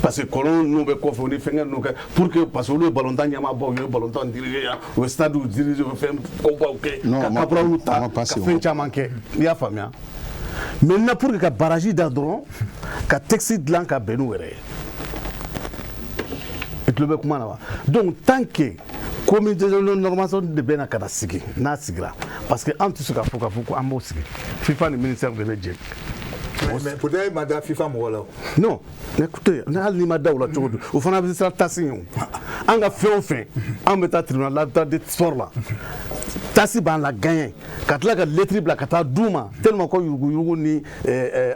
parce que kɔlɔn ninnu bɛ kɔfɛ, ni fɛnkɛ ninnu kɛ pour que, parce que olu ye balontan ɲɛmaabaw ye, u ye balontan diriger yan, u ye stade diriger, u ye fɛn kobaw kɛ, ka caporalw ta, ka fɛn caman kɛ, i y'a faamuya. Maintenant, pour que ka barrage da dɔrɔn, ka texte dilan ka bɛn n'u yɛrɛ ye, i tulo bɛ kuma na wa? Donc tant que CONOR ma bila en place, Comité de normalisation de bɛ na ka na sigi n'a sigira, parce que an tɛ se k'a fɔ k'a fɔ ko an b'o sigi. FIFA ni ministère de bɛ jɛ. Mais pourtant e ma da FIFA mɔgɔ la o. Non, écoutez, ne hali n'i ma da o la cogo di, o fana bɛ siran TAS ɲɛ o. An ka fɛn o fɛn, an bɛ taa tribunal l'arbitral de sport la, TAS b'an la gagner ka tila ka lettre bila ka taa d'u ma, tellement ko yuruguyurugu ni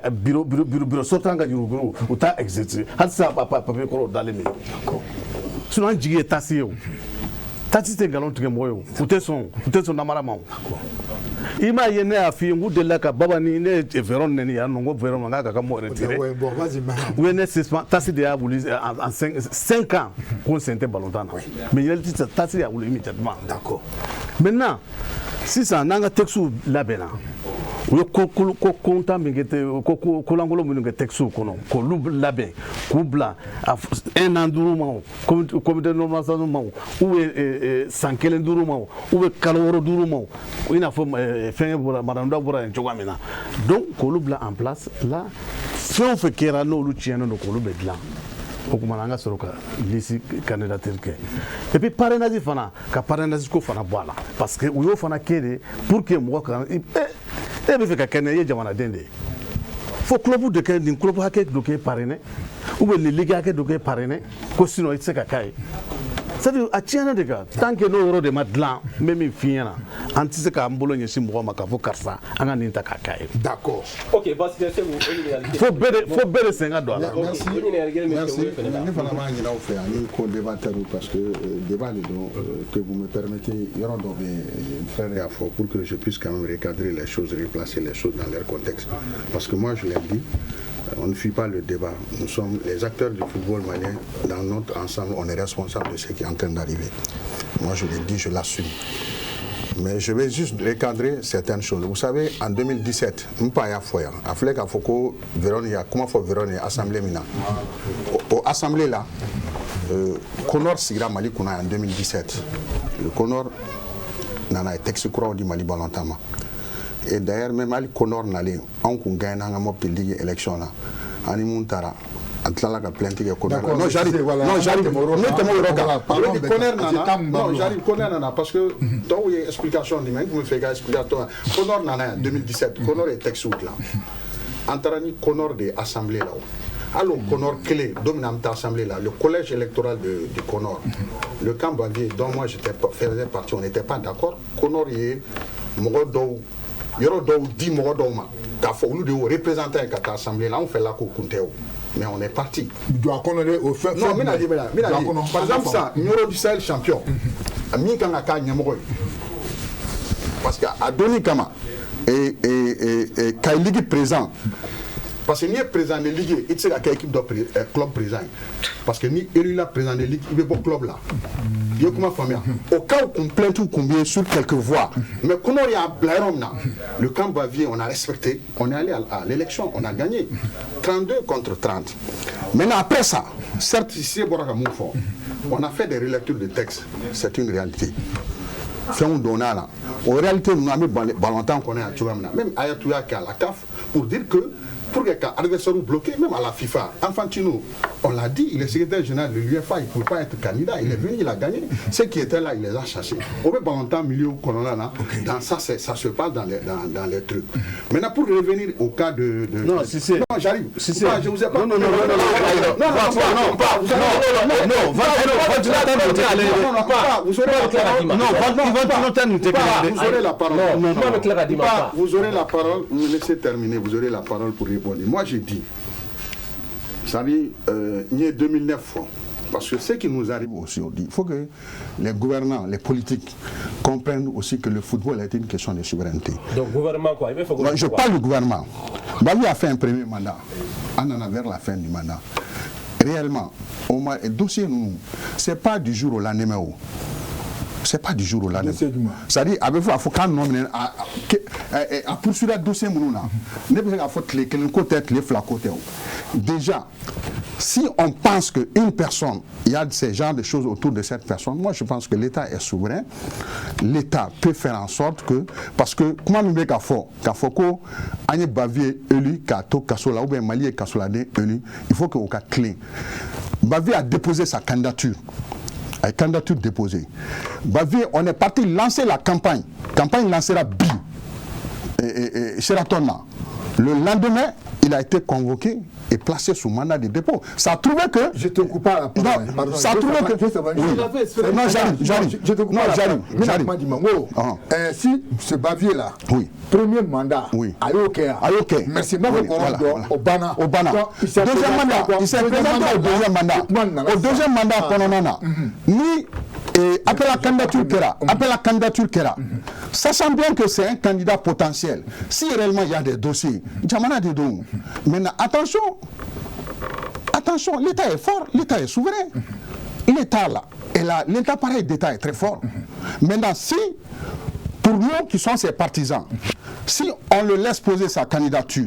bureau sortant ka yuruguyurugu, u t'a exécuter. Hali sisan papier kɔrɔw dalen bɛ yen. Sinon an jigi ye TAS ye o. TAS tɛ nkalon tigɛ mɔgɔ ye o, u tɛ sɔn, u tɛ sɔn namara ma o. I m'a ye, ne y'a f'i ye n k'u delila ka Baba ni ne ye Véron nɛni yan nɔ, n ko Véron ma k'a ka mot retiré. Ouais, bon, vas-y maintenant. U ye ne suspend, TAS de y'a wuli en 5 ans ko n sen tɛ balontan na, mais réalité TAS y'a wuli immédiatement. Maintenant sisan, n'an ka textes labɛnna, u ye ko ko ko min kɛ, ko kolankolon minnu kɛ textes kɔnɔ, k'olu labɛn k'u bila un an 5 ma o, comité de normalisation ma o, ou bien san kelen 5 ma o, ou bien kalo 6 5 ma o, i n'a fɔ fɛn bɔra, madame Daw bɔra yen cogoya min na. Donc k'olu bila en place la, fɛn o fɛn kɛra n'olu tiɲɛnen don, k'olu bɛ dilan. O tuma na an ka sɔrɔ ka liste candidature kɛ, et puis parrainage fana, ka parrainage ko fana bɔ a la, parce que u y'o fana kɛ de pour que mɔgɔ kana e bɛ fɛ ka kɛ ne ye jamanaden de ye, fo club de kɛ nin club hakɛ dɔ kɛ parrainé, ou bien nin ligue hakɛ dɔ kɛ parrainé, ko sinon i tɛ se ka k'a ye. C'est à dire a tiɲɛna de kan. Tant que n'o yɔrɔ de ma dilan, n bɛ min f'i ɲɛna, an tɛ se k'an bolo ɲɛsin mɔgɔ ma k'a fɔ karisa, an ka nin ta k'a k'a ye. D'accord. Ok, basi tɛ Segu, o ɲininkali. Fo bɛɛ de sen ka don a la. Merci. O ɲininkali kelen bɛ Merci. Segu fɛnɛ la. Ne fana b'a ɲini aw fɛ ani co-débatteur, parce que débat de don, que vous me permettez yɔrɔ dɔ bɛ yen, frère y'a fɔ, pour que je puisse quand même recadrer les choses, replacer les choses dans leur contexte, parce que moi je l'ai dit, on ne fuit pas le débat. Nous sommes les acteurs du football malien. Dans notre ensemble, on est responsable de ce qui est en train d'arriver. Moi, je l'ai dit, je l'assume. Mais je vais juste recadrer certaines choses. Vous savez, en 2017, n pa y'a fɔ yan, a filɛ k'a fɔ ko Véron ya kuma fɔ Véron ye assemblée min na. O assemblée la, CONOR sigira Mali kunna en 2017. Le CONOR nana ye texte kuraw di Mali balontan ma. Et d'ailleurs même hali CONOR nalen, anw kun gagné an ka Mopti Ligue élection na. Ani mun taara, a tilala ka plainte kɛ CONOR. D'accord, Non, j'arrive. voilà. Non, j'arrive. Ne tɛmɛ o yɔrɔ kan. Parlons Je dis CONOR maintenant. nana. Non, j'arrive, CONOR nana parce que dɔw ye explication di ma, n tun bɛ fɛ i ka explication. CONOR nana yan 2017, CONOR ye texte dilan. An taara ni CONOR de ye assemblée la o. Hali o CONOR kelen, don min na an bɛ taa assemblée la, le collège électoral du CONOR, le camp Bavier dont moi j'étais faisais partie, on n'était pas d'accord. CONOR ye mɔgɔ dɔw yɔrɔ dɔw di mɔgɔ dɔw ma k'a fɔ olu de y'o représentant ye ka taa assemblée la. Anw fɛla k'o kun tɛ o, mais on est parti. Don a kɔnɔ dɛ, o fɛn. Non, n bɛna di, n bɛna Don a di. kɔnɔ. Par exemple sisan, Nioro du Sahel champion, min kan ka k'a ɲɛmɔgɔ ye, parce que a donni kama et Kayi Ligue président, parce que n'i ye président de ligue ye, i tɛ se ka kɛ équipe dɔ club président ye, parce que ni élu la président de ligue, i bɛ bɔ club la. I ye kuma faamuya? Au cas où kun plainte kun bɛ sur quelques voix, mais CONOR y'a bila yɔrɔ min na, le camp Bavier, on a respecté, on est allé à l'élection, on a gagné 32 contre 30. Maintenant, après ça, certes, ici bɔra ka mun fɔ, on a fait des relectures de textes, c'est une réalité. Fɛnw donna a la, o réalité ninnu, an bɛ balontan kɔnɔ yan cogoya min na, même Hayatou y'a kɛ à la CAF pour dire que pour que ka adversaire bloqué, même à la FIFA, Infantino, on l'a dit, il est secrétaire général de l'UEFA, il ne pouvait pas être candidat, il est venu, il a gagné. Ceux qui étaient là, il les a chassés. O bɛ balontan milieu kɔnɔna na, dans ça, ça se passe dans les trucs. Maintenant, pour revenir au cas de Non, si c'est- Non, j'arrive. Si c'est- Pas, je vous ai pas. Non, non, non, non, non, non, non, non, non, pas, vous avez- non, non, non, non, pas, vous aurez la parole. Non, Pas, vous aurez la parole. Non, non, Pas, vous aurez la parole, vous me laissez terminer, vous aurez la parole pour répondre. Moi, j'ai dit, vous savez, il y a 2009 fois, parce que ce qui nous arrive aussi, on dit, il faut que les gouvernants, les politiques comprennent aussi que le football est une question de souveraineté. Donc gouvernement quoi, il faut Moi, je parle du gouvernement. Bavi a fait un premier mandat. On en a vers la fin du mandat. Réellement, au moins, le dossier, nous, c'est pas du jour au lendemain. Oh. C'est pas du jour au lendemain. Dossier jumɛn? C'est-à-dire, a bɛ fɔ a fɔ k'a nɔ minɛ a poursuivre dossier minnu na, ne bɛ se k'a fɔ tile kelen ko tɛ, tile fila ko tɛ o. Déjà, si on pense qu'une personne, il y a ces genres de choses autour de cette personne, moi je pense que l'État est souverain. L'État peut faire en sorte que, parce que kuma min bɛ k'a fɔ ko an ye Bavier élu k'a to kaso la, ou bien Mali ye kasoladen élu, il faut que o ka tilen. Bavier a déposé sa candidature. A A ye candidature déposée. Bavieux, on est parti lancer la campagne. Campagne lancée bi Sheraton na. Le lendemain, il a été convoqué et placé sous mandat de dépôt. Ça a trouvé que. Je te coupe pas la parole. Non, pardon, ça a trouvé que. Oui. Non, j'arrive, j'arrive. Je te coupe non, pas la j'arrive, parole. J'arrive. Ah. Si ce Bavieux là, oui. Premier mandat, oui. A y'o kɛ yan. A y'o kɛ. Merci. N'a Oui, ko voilà, kɔrɔ voilà. o banna. O banna. Donc, il s'est Deuxième présenté mandat, quoi? il s'est présenté au deuxième mandat. Au deuxième mandat kɔnɔna na, ni appel à candidature kɛra, appel à candidature kɛra, sachant bien que c'est un candidat potentiel, si réellement il y a des dossiers, jamana de don. Maintenant, attention, attention, l'État est fort, l'État est souverain. L'État là, et là, l'appareil d'État est très fort. Maintenant, si, pour nous qui sommes ses partisans, si on le laisse poser sa candidature,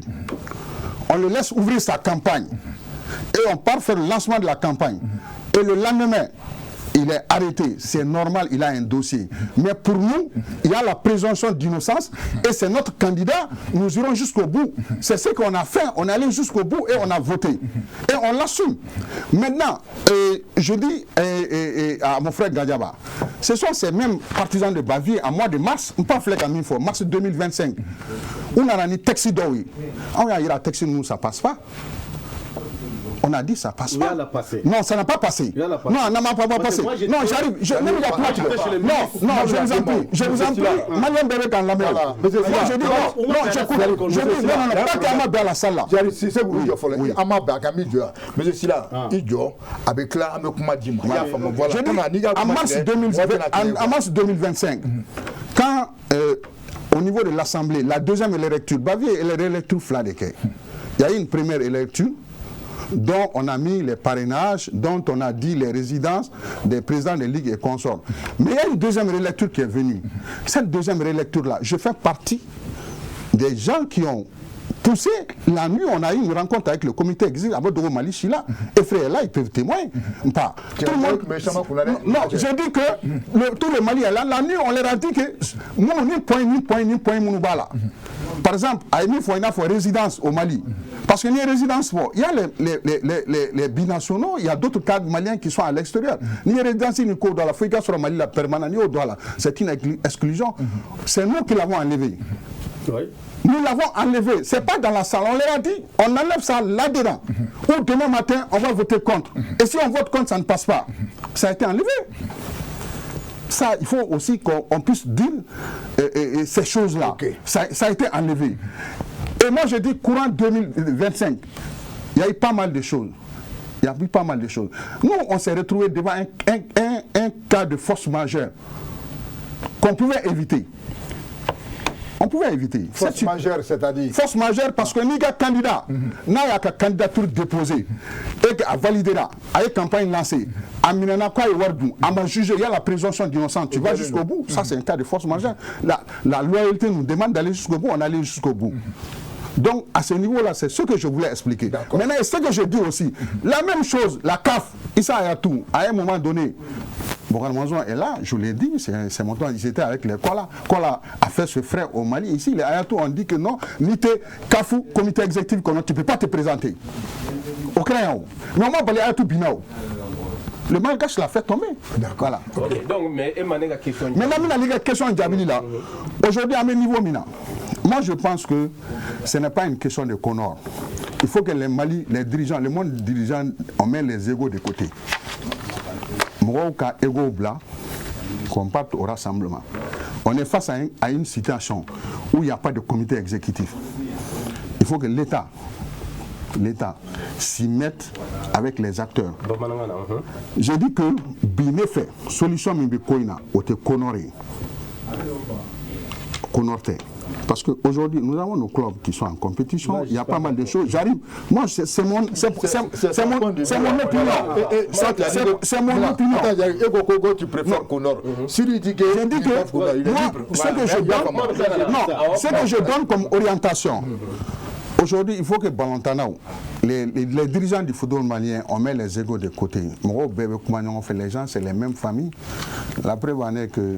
on le laisse ouvrir sa campagne, et on part faire le lancement de la campagne, et le lendemain, il est arrêté, c'est normal, il a un dossier. Mais pour nous, il y a la présomption d'innocence et c'est notre candidat, nous irons jusqu'au bout. C'est ce qu'on a fait, on est allé jusqu'au bout et on a voté. Et on l'assume. Maintenant, je dis à mon frère Gadiaba, ce sont ces mêmes partisans de Bavieux en mois de mars, on parle comme il faut, mars 2025, on a un texte dɔw ye. Anw y'a yira texte ninnu, ça passe pas. On a dit ça passe pas. Non, ça n'a pas passé. Il a passé. Non, n'a pas passé. Moi, Non, j'arrive. Je, non, non, non, je vous en prie. Je vous en prie. Malien bébé dans la mer. Moi, je dis non, non, j'écoute. Je dis non, non, non, pas qu'à ma belle la salle là. J'arrive, c'est ce que vous dites. Ama ba ka mi jɔ yan. Monsieur Sila, i jɔ, a bɛ tila an bɛ kuma d'i ma. I y'a faamu, voilà. Je dis, en mars 2020, en mars 2025, quand au niveau de l'Assemblée, la deuxième lecture, Bavieux et les relectures fila de kɛ. Il y a eu une première lecture dont on a mis les parrainages, dont on a dit les résidences des présidents des ligues et consorts. Mais il y a une deuxième relecture qui est venue. Cette deuxième relecture-là, je fais partie des gens qui ont poussé. La nuit, on a eu une rencontre avec le comité exécutif, avec Dogo Mali Chila, et frère là, ils peuvent témoigner. Pas. Tout le monde. Non, je dis que tout le Mali est là. La nuit, on leur a dit que nous, ni point, ni point, ni point, nous, là. Par exemple, à il faut une résidence au Mali. Parce qu'il y a une résidence, il y a les binationaux, il y a d'autres cadres maliens qui sont à l'extérieur. Ni résidence, ni quoi dans l'Afrique, sur le Mali, la permanente, ni au Douala. C'est une exclusion. C'est nous qui l'avons enlevé. Oui. Nous l'avons enlevé. Ce n'est pas dans la salle. On leur a dit, on enlève ça là-dedans. Ou demain matin, on va voter contre. Et si on vote contre, ça ne passe pas. Ça a été enlevé. Ça, il faut aussi qu'on puisse dire ces choses-là. Okay. Ça a été enlevé. Et moi, je dis, courant 2025, il y a eu pas mal de choses. Il y a eu pas mal de choses. Nous, on s'est retrouvés devant un cas de force majeure qu'on pouvait éviter. On pouvait éviter. Force majeure, c'est-à-dire? Force majeure parce que ni gars candidat, n'a qu'à candidature déposée et qu'a validé là, a une campagne lancée, a minana quoi et wardou, a m'a jugé, il y a la présomption d'innocence, tu vas jusqu'au bout. Ça, c'est un cas de force majeure. La loyauté nous demande d'aller jusqu'au bout, on allait jusqu'au bout. Donc, à ce niveau-là, c'est ce que je voulais expliquer. Maintenant, ce que je dis aussi, la même chose, la CAF, Issa Hayatou, à un moment donné, Bocar Manzon est là, je l'ai dit, c'est mon temps, ils étaient avec les Kola. Kola a fait ce frère au Mali. Ici, les Hayatou ont dit que non, ni t'es CAFU, comité exécutif, tu ne peux pas te présenter. Au crayon. Mais on m'a parlé Hayatou Binao. Le malgache l'a fait tomber. Voilà. Okay, donc, mais la question. Maintenant, la question Djabili là. Aujourd'hui, à mes niveaux, Mina, moi je pense que ce n'est pas une question de Conor. Il faut que les Mali, les dirigeants, le monde dirigeant, on met les égos de côté. Mɔgɔw ka ego bila, qu'on parte au rassemblement. On est face à une situation où il n'y a pas de comité exécutif. Il faut que l'État s'y mette avec les acteurs. Je dis que bi ne fɛ solution min bɛ ko in na o tɛ Conor ye. Conor tɛ. Parce qu'aujourd'hui, nous avons nos clubs qui sont en compétition, il y a pas mal de choses. J'arrive. Moi, c'est mon opinion. C'est mon opinion. Attends, tu préfères Conor. Si lui dit que. Je dis que. Moi, ce que je donne. Non, ce que je donne comme orientation. Aujourd'hui, il faut que Balontanao, les dirigeants du football malien, on met les égos de côté. Les gens, c'est les mêmes familles. La preuve en est que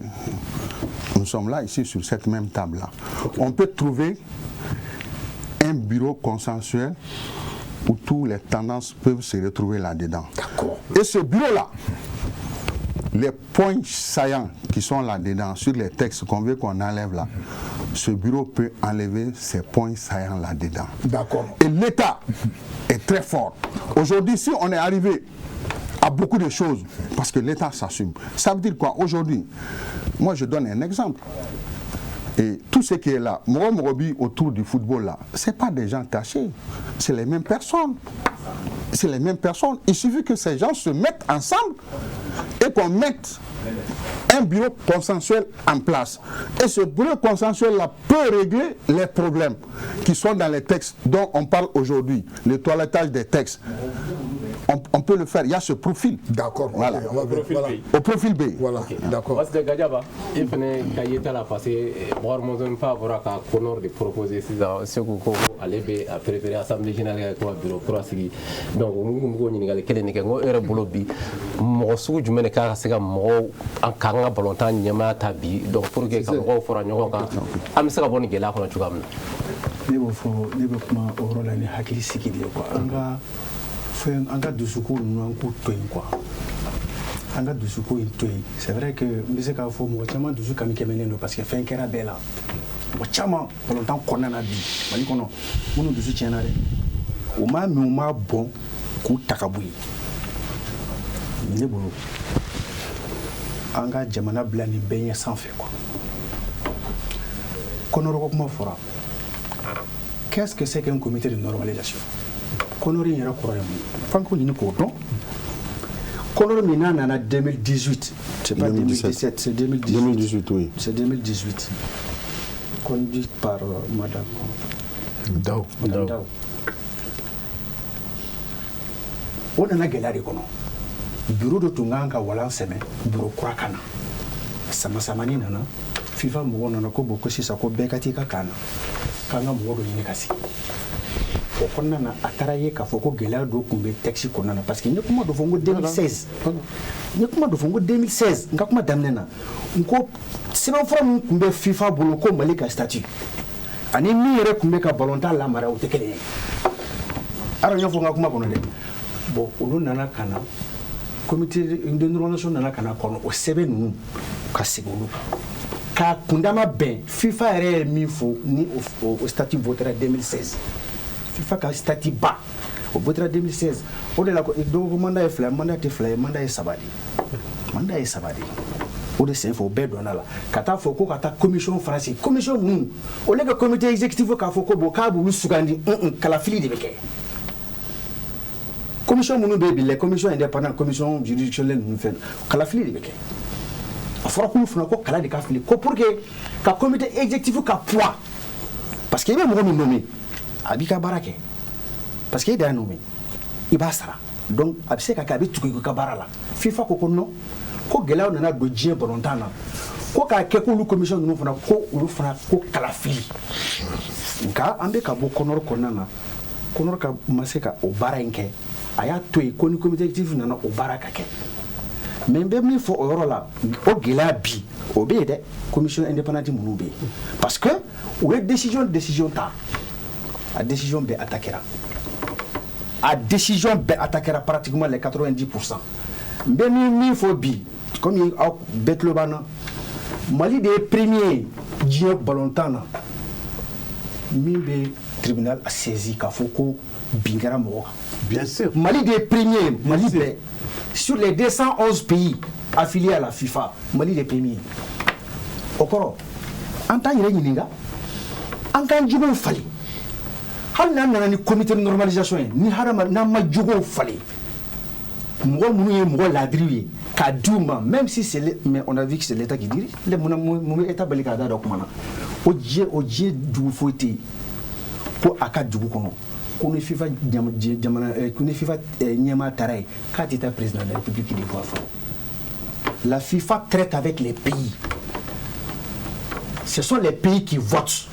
nous sommes là, ici, sur cette même table-là. Okay. On peut trouver un bureau consensuel où toutes les tendances peuvent se retrouver là-dedans. D'accord. Et ce bureau-là, Les points saillants qui sont là-dedans, sur les textes qu'on veut qu'on enlève là, ce bureau peut enlever ces points saillants là-dedans. D'accord. Et l'État est très fort. Aujourd'hui, si on est arrivé à beaucoup de choses, parce que l'État s'assume. Ça veut dire quoi? Aujourd'hui, moi je donne un exemple. Et tout ce qui est là, mɔgɔ mɔgɔ bi autour du football là, c'est pas des gens cachés, c'est les mêmes personnes. C'est les mêmes personnes. Il suffit que ces gens se mettent ensemble et qu'on mette un bureau consensuel en place. Et ce bureau consensuel-là peut régler les problèmes qui sont dans les textes dont on parle aujourd'hui, le toilettage des textes. On peut le faire, il y a ce profil. D'accord, voilà. On va profil voilà. B. Au profil B. Voilà, d'accord. Parce que Gadiaba, il fallait qu'il y ait la parce que Bor Mozon pa bɔra ka CONOR de proposer sisan Segu ko ale bɛ a préféré assemblée générale ka bureau kura sigi. Donc n kun bɛ k'o ɲininkali kelen de kɛ, n ko e yɛrɛ bolo bi mɔgɔ sugu jumɛn de kan ka se ka mɔgɔw an k'an ka balontan ɲɛmaaya ta bi, donc pour que ka mɔgɔw fara ɲɔgɔn kan, an bɛ se ka bɔ nin gɛlɛya kɔnɔ cogoya min na? Ne b'o fɔ, ne bɛ kuma o yɔrɔ la ni hakili sigi de ye quoi. An ka fɛn, an ka dusukun ninnu, an k'u to yen quoi, an ka dusukun in to yen. C'est vrai que n bɛ se k'a fɔ mɔgɔ caman dusu kami kɛmɛnen don, parce que fɛn kɛra bɛɛ la. Mɔgɔ caman balontan kɔnɔna na bi Mali kɔnɔ, minnu dusu tiɲɛna dɛ, u m'a min, u m'a bɔn k'u ta ka bɔ yen. Ne bolo, an ka jamana bila nin bɛɛ ɲɛ sanfɛ quoi. CONOR ko kuma fɔra, qu'est-ce que c'est qu'un comité de normalisation? CONOR in yɛrɛ kɔrɔ ye mun ye? F'an k'o ɲini k'o dɔn. CONOR min n'a nana 2018, c'est pas 2017, c'est 2018. 2018, oui. C'est 2018. Conduite par madame Dao. Madame Dao. O nana gɛlɛya de kɔnɔ. Bureau dɔ tun kan ka walan sɛmɛ, bureau kura ka na. Sama-samani nana, FIFA mɔgɔw nana ko bon, ko sisan ko bɛɛ ka t'i ka kan na, k'an ka mɔgɔ dɔ ɲini ka sigi. O kɔnɔna na, a taara ye k'a fɔ ko gɛlɛya dɔ tun bɛ texte kɔnɔna na, parce que n ye kuma dɔ fɔ n ko 2016, n ye kuma dɔ fɔ n ko 2016, n ka kuma daminɛ na, n ko sɛbɛnfura min tun bɛ FIFA bolo ko Mali ka statut ani min yɛrɛ tun bɛ ka balontan lamara, o tɛ kelen ye. Arɔ, n y'a fɔ n ka kuma kɔnɔ dɛ. Bon, olu nana ka na, comité de normalisation nana ka na kɔnɔ o sɛbɛn ninnu ka segin olu kan k'a kundama bɛn FIFA yɛrɛ ye min fɔ ni o statut votera 2016. FIFA ka statut ba, o votera 2016. O de la ko dɔw ko mandat ye fila ye, mandat tɛ fila ye, mandat ye saba de ye, mandat ye saba de ye. O de senfɛ o bɛɛ donna la ka taa fɔ ko ka taa commission fana sigi, commission ninnu, au lieu que comité exécutif k'a fɔ ko bon, k'a b'olu sugandi, kalafili de bɛ kɛ. Commission minnu bɛ bi, les commissions indépendantes, commission juridictionnelle ninnu fɛn, kalafili de bɛ kɛ. A fɔra k'olu fana ko kala de ka fili ko pour que ka comité exécutif ka poids, parce que i bɛ mɔgɔ min nommé, a b'i ka baara kɛ, parce que e de y'a nommé, i b'a sara, donc a bɛ se ka kɛ a bɛ tugu i ka baara la. FIFA ko ko non, ko gɛlɛyaw nana don diɲɛ balontan na, ko k'a kɛ k'olu commission ninnu fana, ko olu fana ko kalafili. Nka an bɛ ka bɔ CONOR kɔnɔna na, CONOR ka ma se ka o baara in kɛ, a y'a to yen ko ni comité exécutif nana o baara ka kɛ. Mais n bɛ min fɔ o yɔrɔ la, o gɛlɛya bi o bɛ yen dɛ, commission indépendante minnu bɛ yen, parce que u ye décision ta, a décision bɛɛ attaquera, a décision bɛɛ attaquera pratiquement les 90%. N bɛ min fɔ bi, comme aw bɛɛ tulo b'an na, Mali de ye premier diɲɛ balontan na min bɛ tribunal a saisi k'a fɔ ko bin kɛra mɔgɔ kan. Bien sûr. Mali de ye premier, Mali bɛɛ, sur les 211 pays affiliés à la FIFA, Mali de ye premier. O kɔrɔ, an t'an yɛrɛ ɲininka, an k'an jogow falen. Hali n'an nana ni comité de normalisation ye, ni hadama n'an ma jogow falen, mɔgɔ minnu ye mɔgɔ laadiriw ye k'a di u ma, même si c'est mais on a vu que c'est l'État qui dirige le, mun na mun bɛ État bali k'a da dɔ kuma na? O diɲɛ dugu foyi tɛ yen ko a ka dugu kɔnɔ ko ni FIFA jamana ko ni FIFA ɲɛmaa taara yen k'a tɛ taa président de la République de voir fɔlɔ. La FIFA traite avec les pays, ce sont les pays qui votent.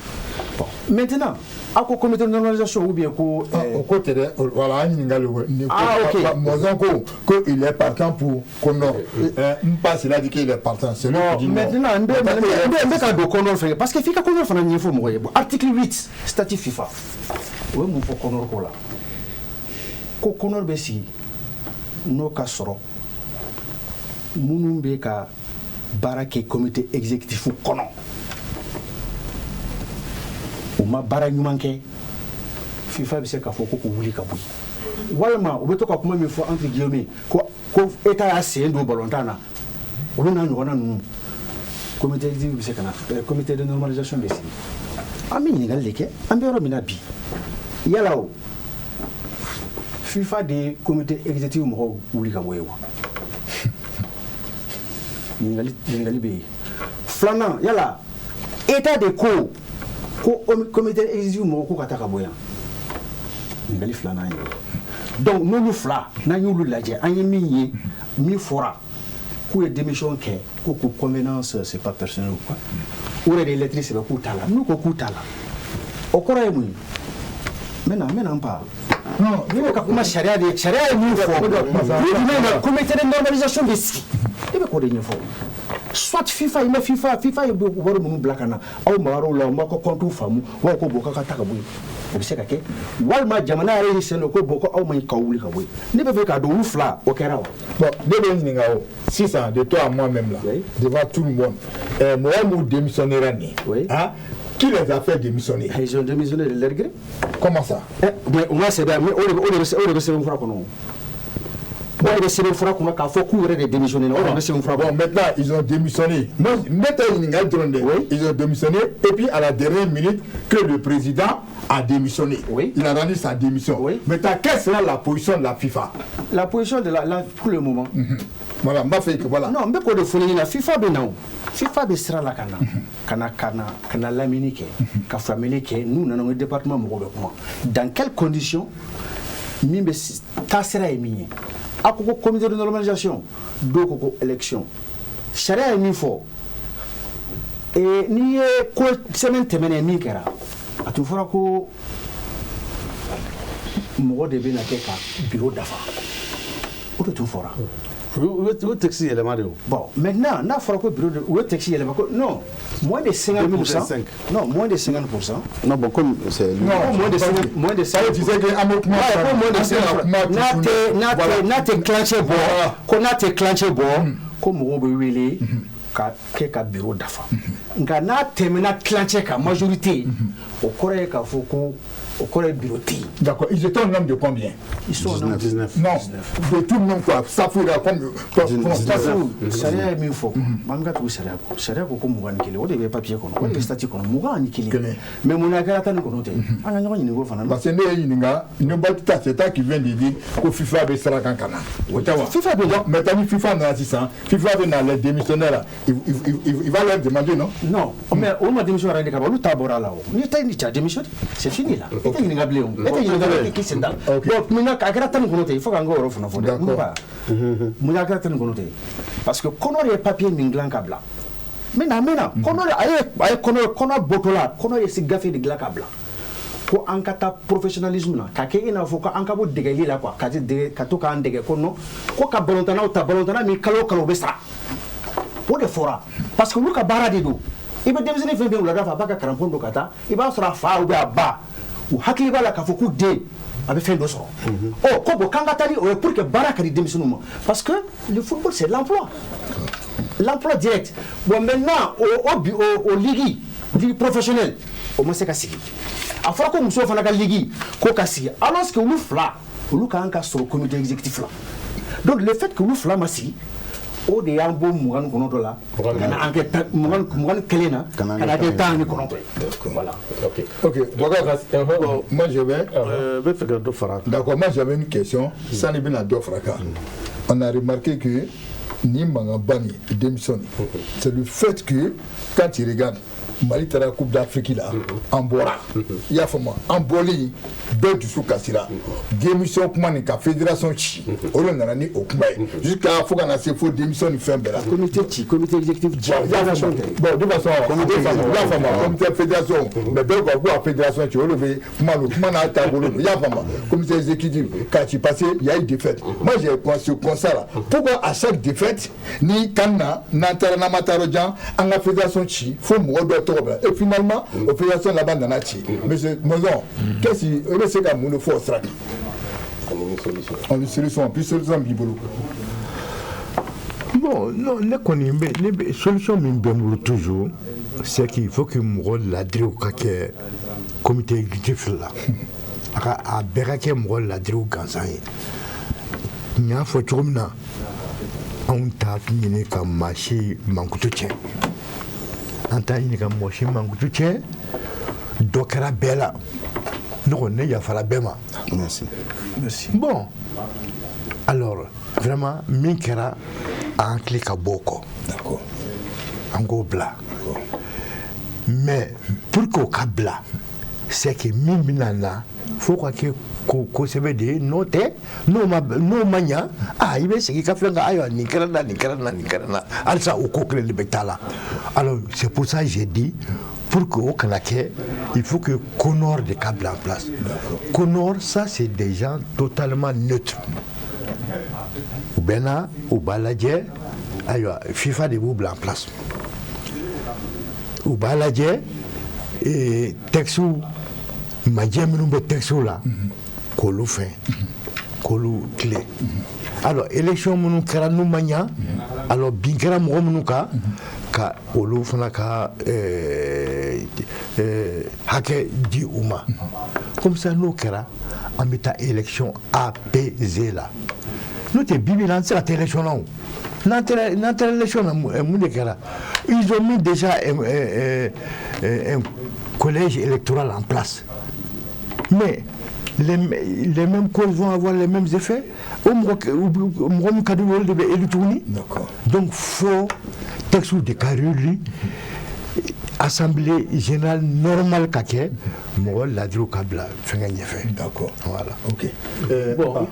Bon, maintenant, aw ko comité de normalisation ou bien ko O ko tɛ dɛ, voilà, an ɲininkali o ni ko. Ah, ok. Mɔzɔn ko il est partant pour CONOR. Npa il a dit qu'il est partant, c'est lui qui dit non. Maintenant, n bɛ ka don CONOR fɛ, parce que f'i ka CONOR fana ɲɛfɔ mɔgɔ ye. Bon, article 8 statut FIFA, o ye mun fɔ CONOR ko la? Ko CONOR bɛ sigi n'o ka sɔrɔ Minnu bɛ ka baara kɛ comité exécutif kɔnɔ, u ma baara ɲuman kɛ, FIFA bɛ se k'a fɔ ko k'u wuli ka bɔ yen, walima u bɛ to ka kuma min fɔ entre guillemets ko État y'a sen don balontan na, olu n'a ɲɔgɔnna ninnu, comité exécutif bɛ se ka na, comité de normalisation bɛ sigi. An bɛ ɲininkali de kɛ. An bɛ yɔrɔ min na bi, yala o FIFA de ye comité exécutif mɔgɔw wuli ka bɔ yen wa? Ɲininkali bɛ yen. Filanan, yala État de ko comité exécutif mɔgɔw ko ka taa ka bɔ yan? Ɲininkali filanan ye. Donc n'olu fila, n'an y'olu lajɛ, an ye min ye, min fɔra k'u ye démission kɛ, ko convenance, c'est pas personnel ou quoi, u yɛrɛ de ye lettre sɛbɛn k'u t'a la. N'u ko k'u t'a la, o kɔrɔ ye mun ye? N bɛna n pan. Non. Ne bɛ ka kuma sariya de ye. Sariya ye min fɔ, kun jumɛn na comité de normalisation bɛ sigi? E bɛ k'o de ɲɛfɔ. Soit FIFA, i ma FIFA ye wari minnu bila ka na, aw magar'o la, u m'aw ka compte faamu, wa ko bon, k'a ka taa ka bɔ yen, o bɛ se ka kɛ. Walima jamana yɛrɛ y'i sen don ko bon, ko aw ma ɲi, k'aw wuli ka bɔ yen. Ne bɛ fɛ k'a dɔn, olu fila, o kɛra wa? Bon, ne bɛ ɲininka o sisan, de toi à moi-même là, Oui. devant tout le monde, mɔgɔ minnu démissionnera nin, Oui. hein, qui les a fait démissionner? Ils ont démissionné de leur gré. Comment ça? Eh, mais u ma sɛbɛn, mais o de bɛ sɛbɛn fura kɔnɔ. O de bɛ sɛbɛn fura kɔnɔ k'a fɔ k'u yɛrɛ de démissionné o de bɛ sɛbɛn fura Bon, kɔnɔ. maintenant, ils ont démissionné. Moi, ne tɛ ɲininkali dɔrɔn dɛ. Oui. Ils ont démissionné et puis à la dernière minute que le président a démissionné. Oui. Il a rendu sa démission. Oui. Maintenant, quelle sera la position de la FIFA? La position de la, pour le moment. Voilà, n b'a fɛ que voilà. Non, n bɛ k'o de fɔ ɲɛna. FIFA bɛ na o. FIFA bɛ sira la ka na. Ka na lamini kɛ, ka faamuyali kɛ. N'u nana, o département mɔgɔw bɛ kuma. Dans quelles conditions, min bɛ taasira ye min ye? A ko comité de normalisation, dɔw ko élection. Sariya ye min fɔ, ee, n'i ye ko semaine tɛmɛnen min kɛra, a tun fɔra ko mɔgɔ de bɛna kɛ ka bureau dafa. O de tun fɔra. U ye texte yɛlɛma de o. Bon, maintenant, n'a fɔra ko bureau de, u ye texte yɛlɛma ko non, moins de 50%. 2025. Non, moins de 50%. Non, bon, comme c'est lui. Non, moins de 50, moins de Ça, 50. tu sais que an bɛ kuma. Ouais, ko moins de an tɛna 50. kuma N'a tɛ tilancɛ bɔ, Voilà. ko n'a tɛ tilancɛ bɔ, ko mɔgɔw bɛ wele ka kɛ ka bureau dafa. Nka n'a tɛmɛna tilancɛ kan, majorité, o kɔrɔ ye k'a fɔ ko o kɔrɔ ye bureau tɛ yen. D'accord. Ils étaient au nombre de combien? Ils sont au nombre 19. Non, de tout le monde quoi. Safoura comme. Staff, sariya ye min fɔ, maa min ka tugu sariya kɔ, sariya ko 21, o de bɛ papier kɔnɔ, o de bɛ statut kɔnɔ, 21. Kelen. Mais mun na a kɛra 19 ye? An ka ɲɔgɔn ɲininka o fana na. Parce que ne ye ɲininka, ne ba ta, c'est toi qui viens de dire ko FIFA bɛ sira kan ka na. O tɛ wa? FIFA bɛ na. Donc maintenant ni FIFA nana sisan, FIFA bɛ na les démissionnaires là, il va leur demander, non? Non, mais olu ma démission yɛrɛ de ka ban, olu ta bɔra a la o. N'i ta tu as démissionné, c'est fini là. E tɛ ɲininka bilen o. E tɛ ɲininka bilen k'i sen da. Ok. Bon, maintenant a kɛra 19 ye, il faut k'an k'o yɔrɔ fana fɔ dɛ. D'accord. Mun ba? Mun a kɛra 19 ye? Parce que CONOR ye papier min dilan ka bila. N bɛ na CONOR a ye CONOR bɔtɔ la, CONOR ye si gafe de dilan ka bila. Ko an ka taa professionnalisme na, ka kɛ i n'a fɔ ko an ka bɔ dɛgɛli la quoi, ka dege, ka to k'an dɛgɛ ko non, ko ka balontannaw ta, balontanna min kalo o kalo o bɛ sara. O de fɔra parce que olu ka baara de don. I bɛ denmisɛnnin fɛn fɛn wulada fɛ, a b'a ka karanfɛn don ka taa, i b'a sɔrɔ a fa ou bien a ba, u hakili b'a la k'a fɔ k'u den a bɛ fɛn dɔ sɔrɔ. Ɔ ko bon, k'an ka taa ni o ye pour que baara ka di denmisɛnninw ma, parce que le football, c'est l'emploi, l'emploi direct. Bon, maintenant o bi o ligue professionnelle, o ma se ka sigi. A fɔra ko musow fana ka ligue ko ka sigi, alors que olu fila, olu ka kan ka sɔrɔ comité exécutif la. Donc le fait que olu fila ma sigi, o de y'an bɔ 29 la ka na an kɛ 21 na, ka na kɛ 19 ye. Voilà. Ok. Ok, Boubacar, bon, moi je vais. N bɛ fɛ ka dɔ fara a kan. D'accord, moi j'avais une question. Sani bɛna dɔ fara kan. On a remarqué que ni mankanba nin démissionne. C'est le fait que quand tu regardes Mali taara Coupe d'Afrique la, an bɔra. I y'a faamu, an bɔlen, bɛɛ dusu kasira. Démission kuma nin ka fédération ci, o de nana ni o kuma ye. Jusqu'à fo ka na se fo démission ni fɛn bɛɛ la. Comité ci, comité exécutif ci, fédération tɛ. Bon, de toute façon, comité, i y'a faamu, comité fédération, mais bɛɛ ko k'u ka fédération ci, o de bɛ kuma don, kuma n'a taabolo don, i y'a faamu, comité exécutif k'a ci parce que il y a eu défaite. Moi j'ai ce constat là. Pourquoi à chaque défaite ni kan na n'an taara n'an ma taa yɔrɔ jan, an ka fédération ci fo mɔgɔ dɔ tɔgɔ bila, et finalement o fédération laban nana ci. Monsieur Monzon, qu'est-ce qui e bɛ se ka mun de fɔ o sira kan? Ani solution. Ani solution, puis solution b'i bolo. Bon, Bon, non, ne kɔni bɛ, ne bɛ solution min bɛ n bolo toujours, c'est qu'il faut que mɔgɔ ladiriw ka kɛ comité exécutif la, a ka a bɛɛ ka kɛ mɔgɔ ladiriw gansan ye. N y'a fɔ cogo min na, anw t'a ɲini ka maa si mankutu tiɲɛ, an t'a ɲini ka mɔgɔ si mankutu tiɲɛ. Dɔ kɛra bɛɛ la, ne kɔni ne yafara bɛɛ ma. Merci. Merci. Bon, alors vraiment, min kɛra, an hakili ka bɔ o kɔ. An k'o bila. Mais pour que o ka bila, c'est que min bɛna na, fo ka kɛ ko kosɛbɛ de ye. N'o tɛ, n'o ma ɲa, ah, i bɛ segin i ka fɛn kan. Ayiwa, nin kɛra n na, nin kɛra n na, nin kɛra n na, halisa o ko kelen de bɛ taa la. Alors c'est pour ça j'ai dit, pour que o kana kɛ, il faut que CONOR de ka bila en place. CONOR, ça c'est des gens totalement neutres. U bɛ na, u b'a lajɛ. Ayiwa, FIFA de b'u bila en place. U b'a lajɛ textes majɛ minnu bɛ textes la, k'olu fɛn, k'olu tilen. Alors élection minnu kɛra n'u ma ɲa, alors bin kɛra mɔgɔ minnu kan, ka olu fana ka hakɛ di u ma. Comme ça, n'o kɛra, an bɛ taa élection apaisée la. N'o tɛ, bi bi in na, an tɛ se ka taa élection na. O n'an taara élection na, mun de kɛra? Ils ont mis déjà un collège électoral en place, mais les mêmes causes vont avoir les mêmes effets. O mɔgɔ mɔgɔ min ka di olu de bɛ élu tuguni. Donc fo texte de ka relu, assemblée générale normale ka kɛ, mɔgɔ ladiriw ka bila fɛnkɛ ɲɛfɛ. Voilà. Ok. Bon,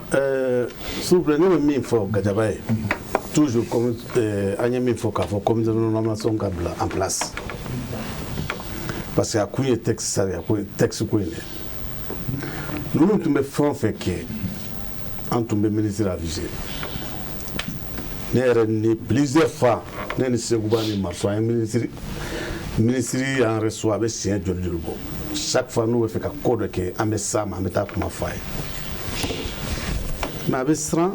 s'il vous plaît, ne bɛ min fɔ Gajaba ye toujours, comme an ye min fɔ k'a fɔ comité de nomination ka bila en place, parce que a kun ye texte sariya ko ye, texte ko in dɛ. Ninnu tun bɛ fɛn o fɛn kɛ, an tun bɛ ministre avisé. Ne yɛrɛ ni plusieurs fois, ne ni Seguba ni Mariso, an ye ministre y'an reçoit, a bɛ siɲɛ joli joli bɔ. Chaque fois n'u bɛ fɛ ka ko dɔ kɛ, an bɛ s'a ma, an bɛ taa kuma f'a ye. Mais a bɛ siran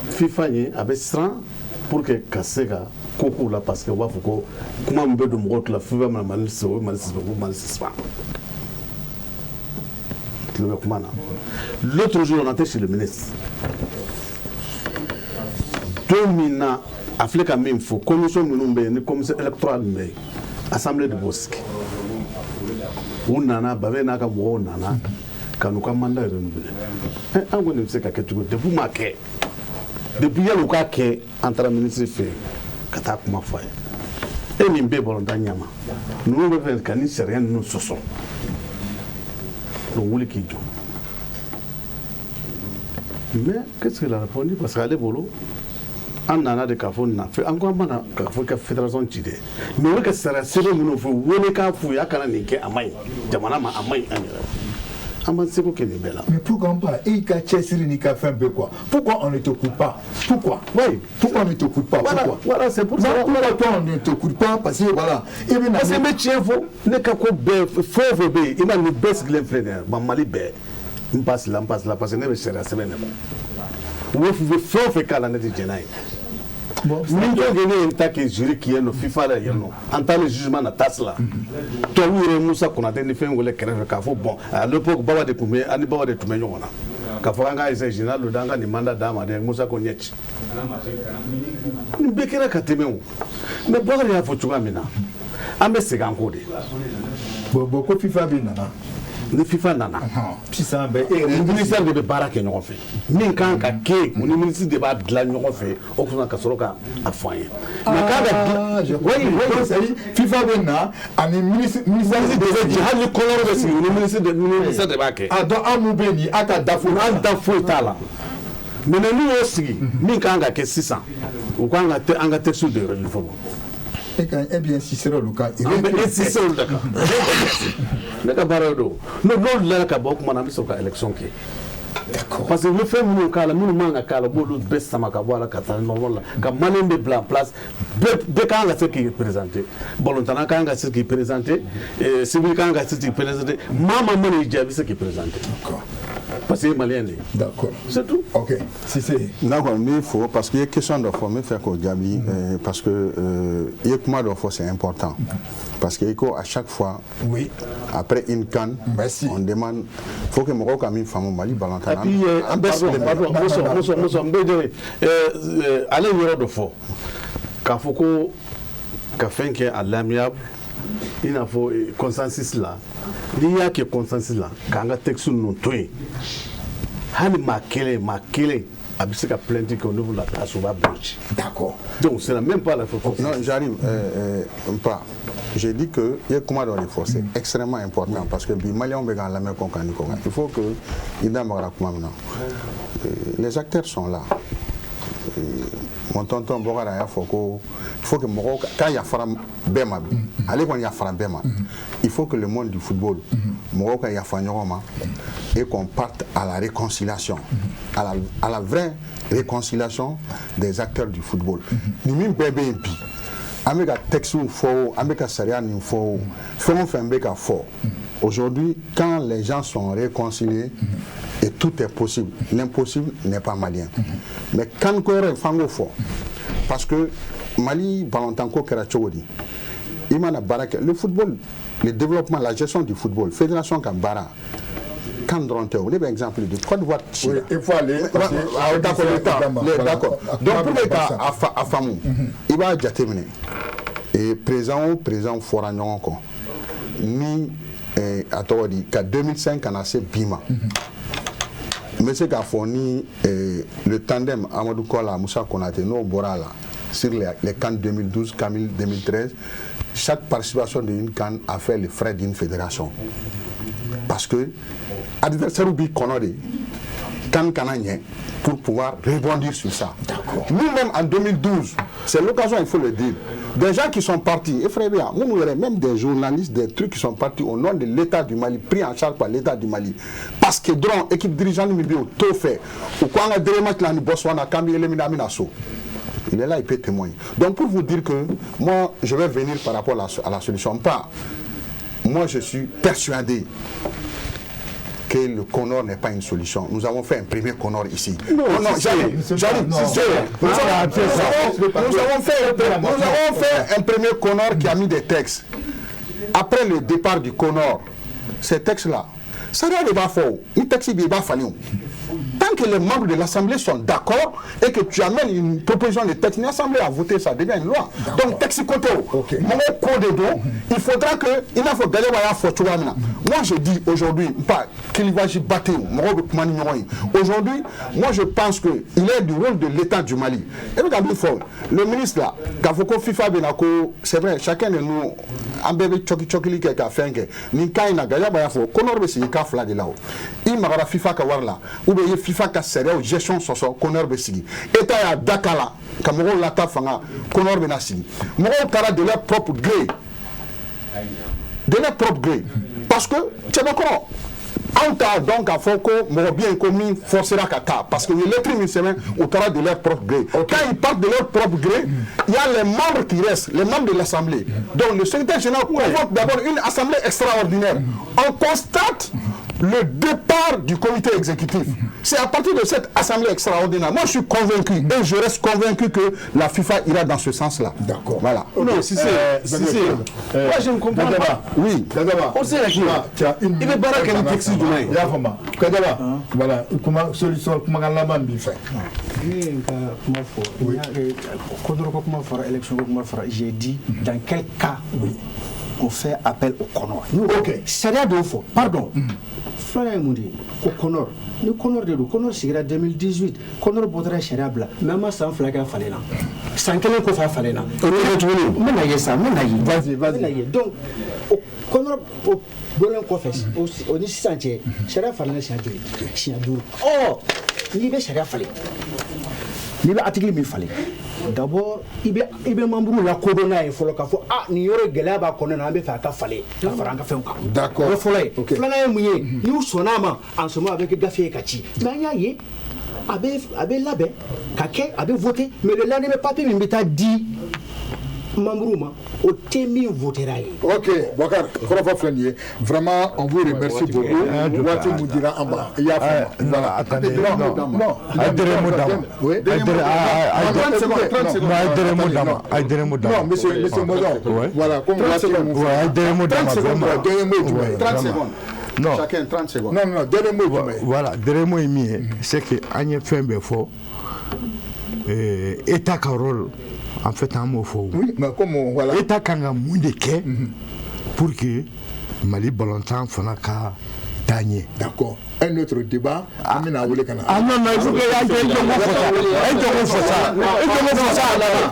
FIFA ɲɛ, a bɛ siran pour que ka se ka ko k'u la, parce que u b'a fɔ ko kuma min bɛ don mɔgɔw tulo la, FIFA mana Mali o ye Mali suspend, o Mali suspend. Tulo bɛ kuma na. L'autre jour, on était chez le ministre, don min na a filɛ ka min fɔ, commission minnu bɛ yen, ni commission électorale min bɛ yen, assemblée de b'o sigi. U nana, Babe n'a ka mɔgɔw nana ka n'u ka mandat renouveler. An ko nin bɛ se ka kɛ cogo di? Depuis u m'a kɛ, depuis yanni u k'a kɛ, an taara ministre fɛ yen ka taa kuma fɔ a ye. E nin bɛɛ balontan ɲɛma, ninnu bɛ fɛ ka ni sariya ninnu sɔsɔ, donc wuli k'i jɔ. Mais qu'est-ce qu'il a répondu? Parce que ale bolo, an nana de k'a fɔ na an ko an ma k'a fɔ ka fédération ci dɛ, mais o bɛ ka sariya sɛbɛn minnu fɔ, wele k'a f'u ye a kana nin kɛ, a ma ɲi jamana ma, a ma ɲi an yɛrɛ ma. An b'an seko kɛ nin bɛɛ la. Mais pourquoi pas? E ka cɛsiri n'i ka fɛn bɛɛ quoi. Pourquoi on ne t'écoute pas? Pourquoi? Oui. Pourquoi on ne t'écoute pas? Voilà, Pourquoi? voilà, c'est pour ça. Non, pourquoi toi on ne t'écoute pas? Parce que voilà, i bɛ na. Parce que n bɛ tiɲɛ fɔ, ne ka ko bɛɛ, fɛn o fɛn bɛ yen, i ma nin bɛɛ sigilen filɛ nin ye, ma Mali bɛɛ, n passe la, n passe la, parce que ne bɛ sariya sɛbɛn de kɔ. U bɛ fɛn o fɛn k'a la, ne tɛ jɛn n'a ye. Bon, Min tɛ kɛ ne ye n ta kɛ jury k'i ye nɔ FIFA la yen nɔ, an taalen jugement na TAS la, tubabu yɛrɛ ye Musa Konate ni fɛn wele kɛrɛfɛ k'a fɔ, bon, à l'époque Baba de tun bɛ, an ni Baba de tun bɛ ɲɔgɔn na, k'a fɔ an ka essayer général don, an ka nin mandat d'a ma dɛ. Musa ko ɲɛ ci. Nin bɛɛ kɛra ka tɛmɛ o. Mais Bakari y'a fɔ cogoya min na, an bɛ segin an kɔ de. Bon, ko FIFA bɛ nana. Ni FIFA nana, Sisan bɛ e yɛrɛ. Ministère de bɛ baara kɛ ɲɔgɔn fɛ. Min kan ka kɛ, u ni ministre de b'a dilan ɲɔgɔn fɛ, o kuma ka sɔrɔ ka a fɔ an ye. Mais k'a ka Ah, j'ai oui, compris. oui. Donc, c'est-à-dire, FIFA bɛ na ani ministère de bɛ jɛ, hali ni kɔnɔrɔ bɛ sigi, u ni ministre de, ni ministère de b'a kɛ. Ah, donc an mun bɛ nin, a ka da foyi t'a An la. da foyi t'a la. Maintenant n'u y'o sigi, min kan ka kɛ sisan, u kan ka an ka texte de règle fɔlɔ. E ka e bɛ insister olu kan. An bɛ insister olu de kan. Ne ka baara don n'o dilanna ka bɔ o kuma na, an bɛ sɔrɔ ka élection kɛ. Parce que u bɛ fɛn minnu k'a la, minnu man ka k'a la, u b'olu bɛɛ sama ka bɔ a la ka taa normal la, ka malien bɛ bila en place. Bɛɛ kan ka se k'i présenter, balontanna kan ka se k'i présenter, civil kan ka se k'i présenter, maa maa mana i diya, i bɛ se k'i présenter. Parce que malien de ye. D'accord. C'est tout. Ok, Cissé. D'accord, n b'i fo parce que i ye question dɔ fɔ, n bɛ fɛ k'o jaabi, parce que i ye kuma dɔ fɔ, c'est important. Parce que i ko à chaque fois, après une CAN, Merci. on demande, faut que mɔgɔw ka min faamu Mali balontan Et puis, na, an bɛɛ pardon, sigilen bɛ. pardon, Moussa, Moussa, Moussa, n bɛ de ale ye yɔrɔ dɔ fɔ k'a fɔ ko ka fɛn kɛ à l'amiable, i n'a fɔ consensus la, n'i y'a kɛ consensus la, k'an ka texte ninnu to yen, hali maa kelen, maa kelen a bɛ se ka plainte kɛ au niveau de la TAS, u b'a bɛɛ ci. D'accord. Donc ce n'est même pas la consensus. Non, j'arrive. Pas. J'ai dit que il y a comment dans les forces, c'est extrêmement important parce que bi Maliens bɛ k'an lamɛn kɔkan ni kɔkan. Il faut que i da magara kuma min na. Les acteurs sont là. Mon tonton Bokara y'a fɔ ko il faut que mɔgɔw k'a yafara bɛɛ ma bi. Ale kɔni yafara bɛɛ ma. Il faut que le monde du football, mɔgɔw ka yafa ɲɔgɔn ma et qu'on parte à la réconciliation, à la vraie réconciliation des acteurs du football. Ni min bɛɛ bɛ yen bi, an bɛ ka textes fɔ o, an bɛ ka sariya nin fɔ o, fɛn o fɛn bɛ ka fɔ, aujourd'hui, quand les gens sont réconciliés et tout est possible, l'impossible n'est pas malien. Mais kan ko yɔrɔ in, f'an k'o fɔ, parce que Mali balontanko kɛra cogo di, i mana baara kɛ, le football, le développement, la gestion du football, fédération ka baara kan dɔrɔn tɛ o. Ne bɛ exemple di Côte d'Ivoire ci Oui, la. il faut aller. Parce que Ah, d'accord, le temps, Voilà. d'accord. Donc pour que ka a faamu, i b'a jateminɛ et président o président fɔra ɲɔgɔn kɔ ni a tɔgɔ di, ka 2005 ka na se bi ma, n bɛ se k'a fɔ ni le tandem Amadou Kola, Moussa Konaté, n'o bɔra a la, sur les CAN 2012, CAN 2013, chaque participation d'une CAN a fait les frais d'une fédération, parce que adversaire b'i kɔnɔ de CAN kana ɲɛ pour pouvoir rebondir sur ça. Nous-mêmes en 2012, c'est l'occasion, il faut le dire, des gens qui sont partis, et frère bien, nous, même des journalistes, des trucs qui sont partis au nom de l'État du Mali, pris en charge par l'État du Mali. Parce que dɔrɔn équipe dirigeante min bɛ yen, o t'o fɛ, u ko an ka dernier match la ni Botswana k'an bɛ éliminer, an bɛna so. Il est là, il peut témoigner. Donc pour vous dire que moi, je vais venir par rapport à la solution. Pas. Moi, je suis persuadé que le CONOR n'est pas une solution. Nous avons fait un premier CONOR ici. Non, non, j'arrive, j'arrive. Non. Nous avons fait un premier CONOR qui a mis des textes. Après le départ du CONOR, ces textes-là, ça de b'a fɔ o, ni texte bɛ yen, i b'a falen o. Tant que les membres de l'Assemblée sont d'accord et que tu amènes une proposition de texte, l'Assemblée a voté, ça devient une loi. Donc texte côté o, mɔgɔw ko de don, il faudra que, i n'a fɔ Galewa y'a fɔ cogoya min na. Moi je dis aujourd'hui, pas clivage ba tɛ yen, mɔgɔw bɛ kuma ni ɲɔgɔn ye. Aujourd'hui, moi je pense que il est du rôle de l'État du Mali. E bɛ ka min fɔ, le ministre là, k'a fɔ ko FIFA bɛ na ko, c'est vrai, chacun de nous, an bɛɛ bɛ cɔki cɔkili kɛ ka fɛn kɛ. Nin cas in na, Galewa y'a fɔ, CONOR bɛ sigi cas fila de la o. I magara FIFA ka wari la, ou bien i ye FIFA ka sariyaw gestion sɔsɔ, CONOR bɛ sigi. État y'a da k'a la ka mɔgɔw lata fanga, CONOR bɛ na sigi. Mɔgɔw taara de leur propre gré, de leur propre gré, parce que cɛbakɔrɔ anw t'a dɔn k'a fɔ ko mɔgɔ bɛ yen ko min forcera ka taa, parce que u ye lettre min sɛbɛn, u taara de leur propre gré. Quand ils partent de leur propre gré, il y a les membres qui restent, les membres de l'Assemblée. Donc le secrétaire général convoque d'abord une assemblée extraordinaire. On constate le départ du comité exécutif. C'est à partir de cette assemblée extraordinaire. Moi, je suis convaincu et je reste convaincu que la FIFA ira dans ce sens-là. D'accord. Voilà. Non, si c'est. Si c'est. Moi, je ne comprends pas. Oui. Kadaba. On sait qui. Tu as une I bɛ baara kɛ ni texte jumɛn ye? I y'a faamu. Kadaba. Voilà. Kuma solution kumakan laban b'i fɛ. Ne ye n ka kuma fɔ, n y'a CONOR ko kuma fɔra, élection ko kuma fɔra, j'ai dit dans quel cas on fait appel au CONOR. Ok. Sariya dɔw fɔ, pardon, filanan ye mun de ye ko CONOR, ni CONOR de don, CONOR sigira 2018, CONOR bɔtɔra sariya bila, mais an ma san 2 kɛ, a falenna, san kelen kɔfɛ a falenna. O bɛ kɛ tuguni. N bɛna ye sa, n bɛna ye. Vas-y, vas-y. N bɛna ye. Donc o CONOR o bɔlen kɔfɛ, o ni sisan cɛ, sariya falenna siɲɛ joli? Siɲɛ duuru. Ɔ n'i bɛ sariya falen, n'i bɛ article min falen, d'abord i bɛ membre lakodɔn n'a ye fɔlɔ, k'a fɔ ah, nin yɔrɔ gɛlɛya b'a kɔnɔna na, an bɛ fɛ a ka falen ka fara an ka fɛnw kan. D'accord. O ye fɔlɔ ye. Ok. Filanan ye mun ye? N'u sɔnn'a ma, en ce moment a bɛ kɛ gafe ye ka ci, mais an y'a ye a bɛ labɛn ka kɛ, a bɛ voter, mais le lendemain papier min bɛ taa di membre ma, o tɛ min votera ye. Ok, Boubacar, kɔrɔfɔ filɛ nin ye. Vraiment, on vous remercie beaucoup. Waati mun dira an ma, i y'a faamu. Non, attendez, Non, non. non. A ye dernier mot d'a ma. Oui. A ye dernier- a- a- 30 secondes, 30 secondes. Non, a ye dernier mot d'a ma. A ye dernier mot d'a ma. Non, monsieur Mozon, Ouais. voilà, comme waati mun Ouais, a ye dernier mot d'a ma, 30 secondes, vraiment. dernier mot ye jumɛn ye? 30 Vraiment. secondes. Non. Chacun 30 secondes. Non, non, non, dernier mot ye jumɛn ye? Voilà, dernier mot ye min ye, c'est que an ye fɛn bɛɛ fɔ. État ka rôle, en fait, an m'o fɔ o. Oui, mais comme voilà. État kan ka mun de kɛ pour que Mali balontan fana ka taa ɲɛ? D'accord. Un autre débat, an bɛna wele ka na. Ah non, non, il faut que i jɔ ko fɔ sa, i jɔ ko fɔ sa, i jɔ ko fɔ sa,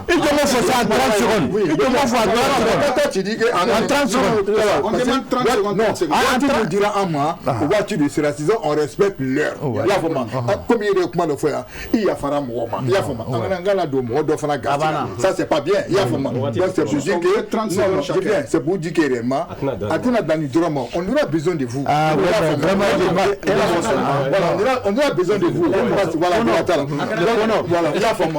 i jɔ ko fɔ sa en 30 secondes, i jɔ ko fɔ en 30 secondes. Quand tu dis que En 30 secondes. On demande 30 secondes, Non, 30 secondes. waati mun dira an ma, o waati de sera sisan, on respecte l'heure. I y'a faamu? Komi i yɛrɛ ye kuma dɔ fɔ yan, i yafara mɔgɔ ma. I y'a faamu? An kana n kana don mɔgɔ dɔ fana gasi la. Ça, c'est pas bien. I y'a faamu? Donc c'est pour dire que 30 non, non, secondes je chacun. viens, c'est pour dire que réellement, tɛna dan a tɛna dan nin dɔrɔn ma. On aura besoin de vous. Ah, I y'a ouais, faamu? vraiment, Voilà, on aura besoin de vous. Voilà, voilà, voilà, i y'a faamu?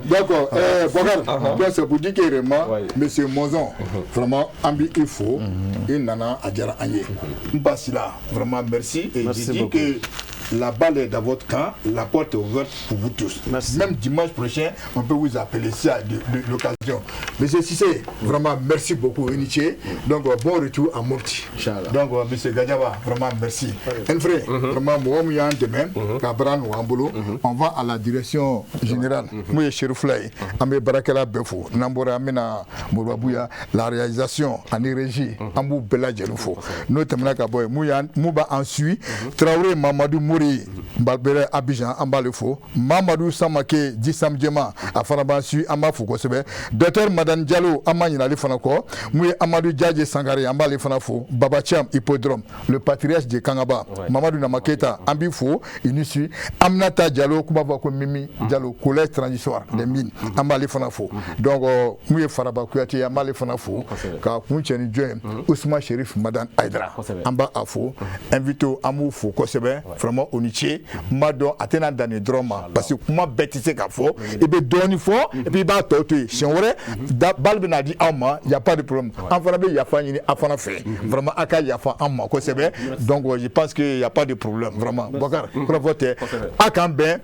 D'accord, Bokar, donc c'est pour dire que réellement, monsieur Monzon, vraiment, an b'i fo, i nana, a diyara an ye. N Basila, vraiment merci. Et Merci je dis beaucoup. que la balle est dans votre camp, la porte est ouverte pour vous tous. Merci. Même dimanche prochain, on peut vous appeler si à de l'occasion. Monsieur Cissé, vraiment merci beaucoup, i ni ce. Donc, bon retour à Mopti. Inch'Allah. Donc, monsieur Gadiaba, vraiment merci. Enfré, vraiment, mɔgɔ min y'an dɛmɛ ka baara nɔgɔya an bolo, on va à la direction générale. Mun ye Cherifula ye, an bɛ baarakɛla bɛɛ fo. N'an bɔra, an bɛna Moribabuya, la réalisation ani régie, an b'u bɛɛ lajɛlen fo. N'o tɛmɛna ka bɔ yen, mun b'an suit, Traoré Mamadou Mouri, Balbere Abidjan, an b'ale fo. Mamadou Samake Disam Jema, a fana b'an suit, an b'a fo kosɛbɛ. Docteur Madane Diallo, an ma ɲinɛ ale fana kɔ. Mun ye Amadou Diadje Sangare, an b'ale fana fo. Baba Thiam Hippodrome, le patriarche de Kangaba, Mamadou Namaketa, an b'i fo, i ni su. Aminata Diallo, kuma b'a fɔ ko Mimi Diallo, collège transitoire des mines, an b'ale fana fo. Donc mun ye Faraba Kuyate, an b'ale fana fo. Ka kun cɛ ni jɔn ye, Ousmane Chérif Madane Aïdara, an b'a a fo. Invité, an b'u fo kosɛbɛ. Vraiment, o ni ce. N b'a dɔn a tɛna dan nin dɔrɔn ma, parce que kuma bɛɛ tɛ se ka fɔ. I bɛ dɔɔnin fɔ et puis i b'a tɔ to yen. Siɲɛ wɛrɛ balle bɛna di aw ma, y a pas de problème. An fana bɛ yafa ɲini aw fana fɛ. Vraiment, a ka yafa an ma kosɛbɛ. Donc je pense que y a pas de problème vraiment. Boubacar, kɔrɔfɔ tɛ. A k'an bɛn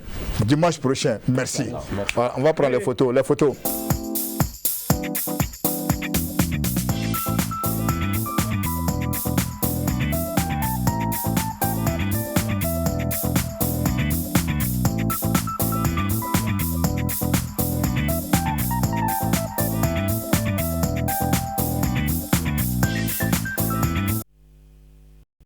dimanche prochain. Merci. Voilà, on va prendre les photos, les photos.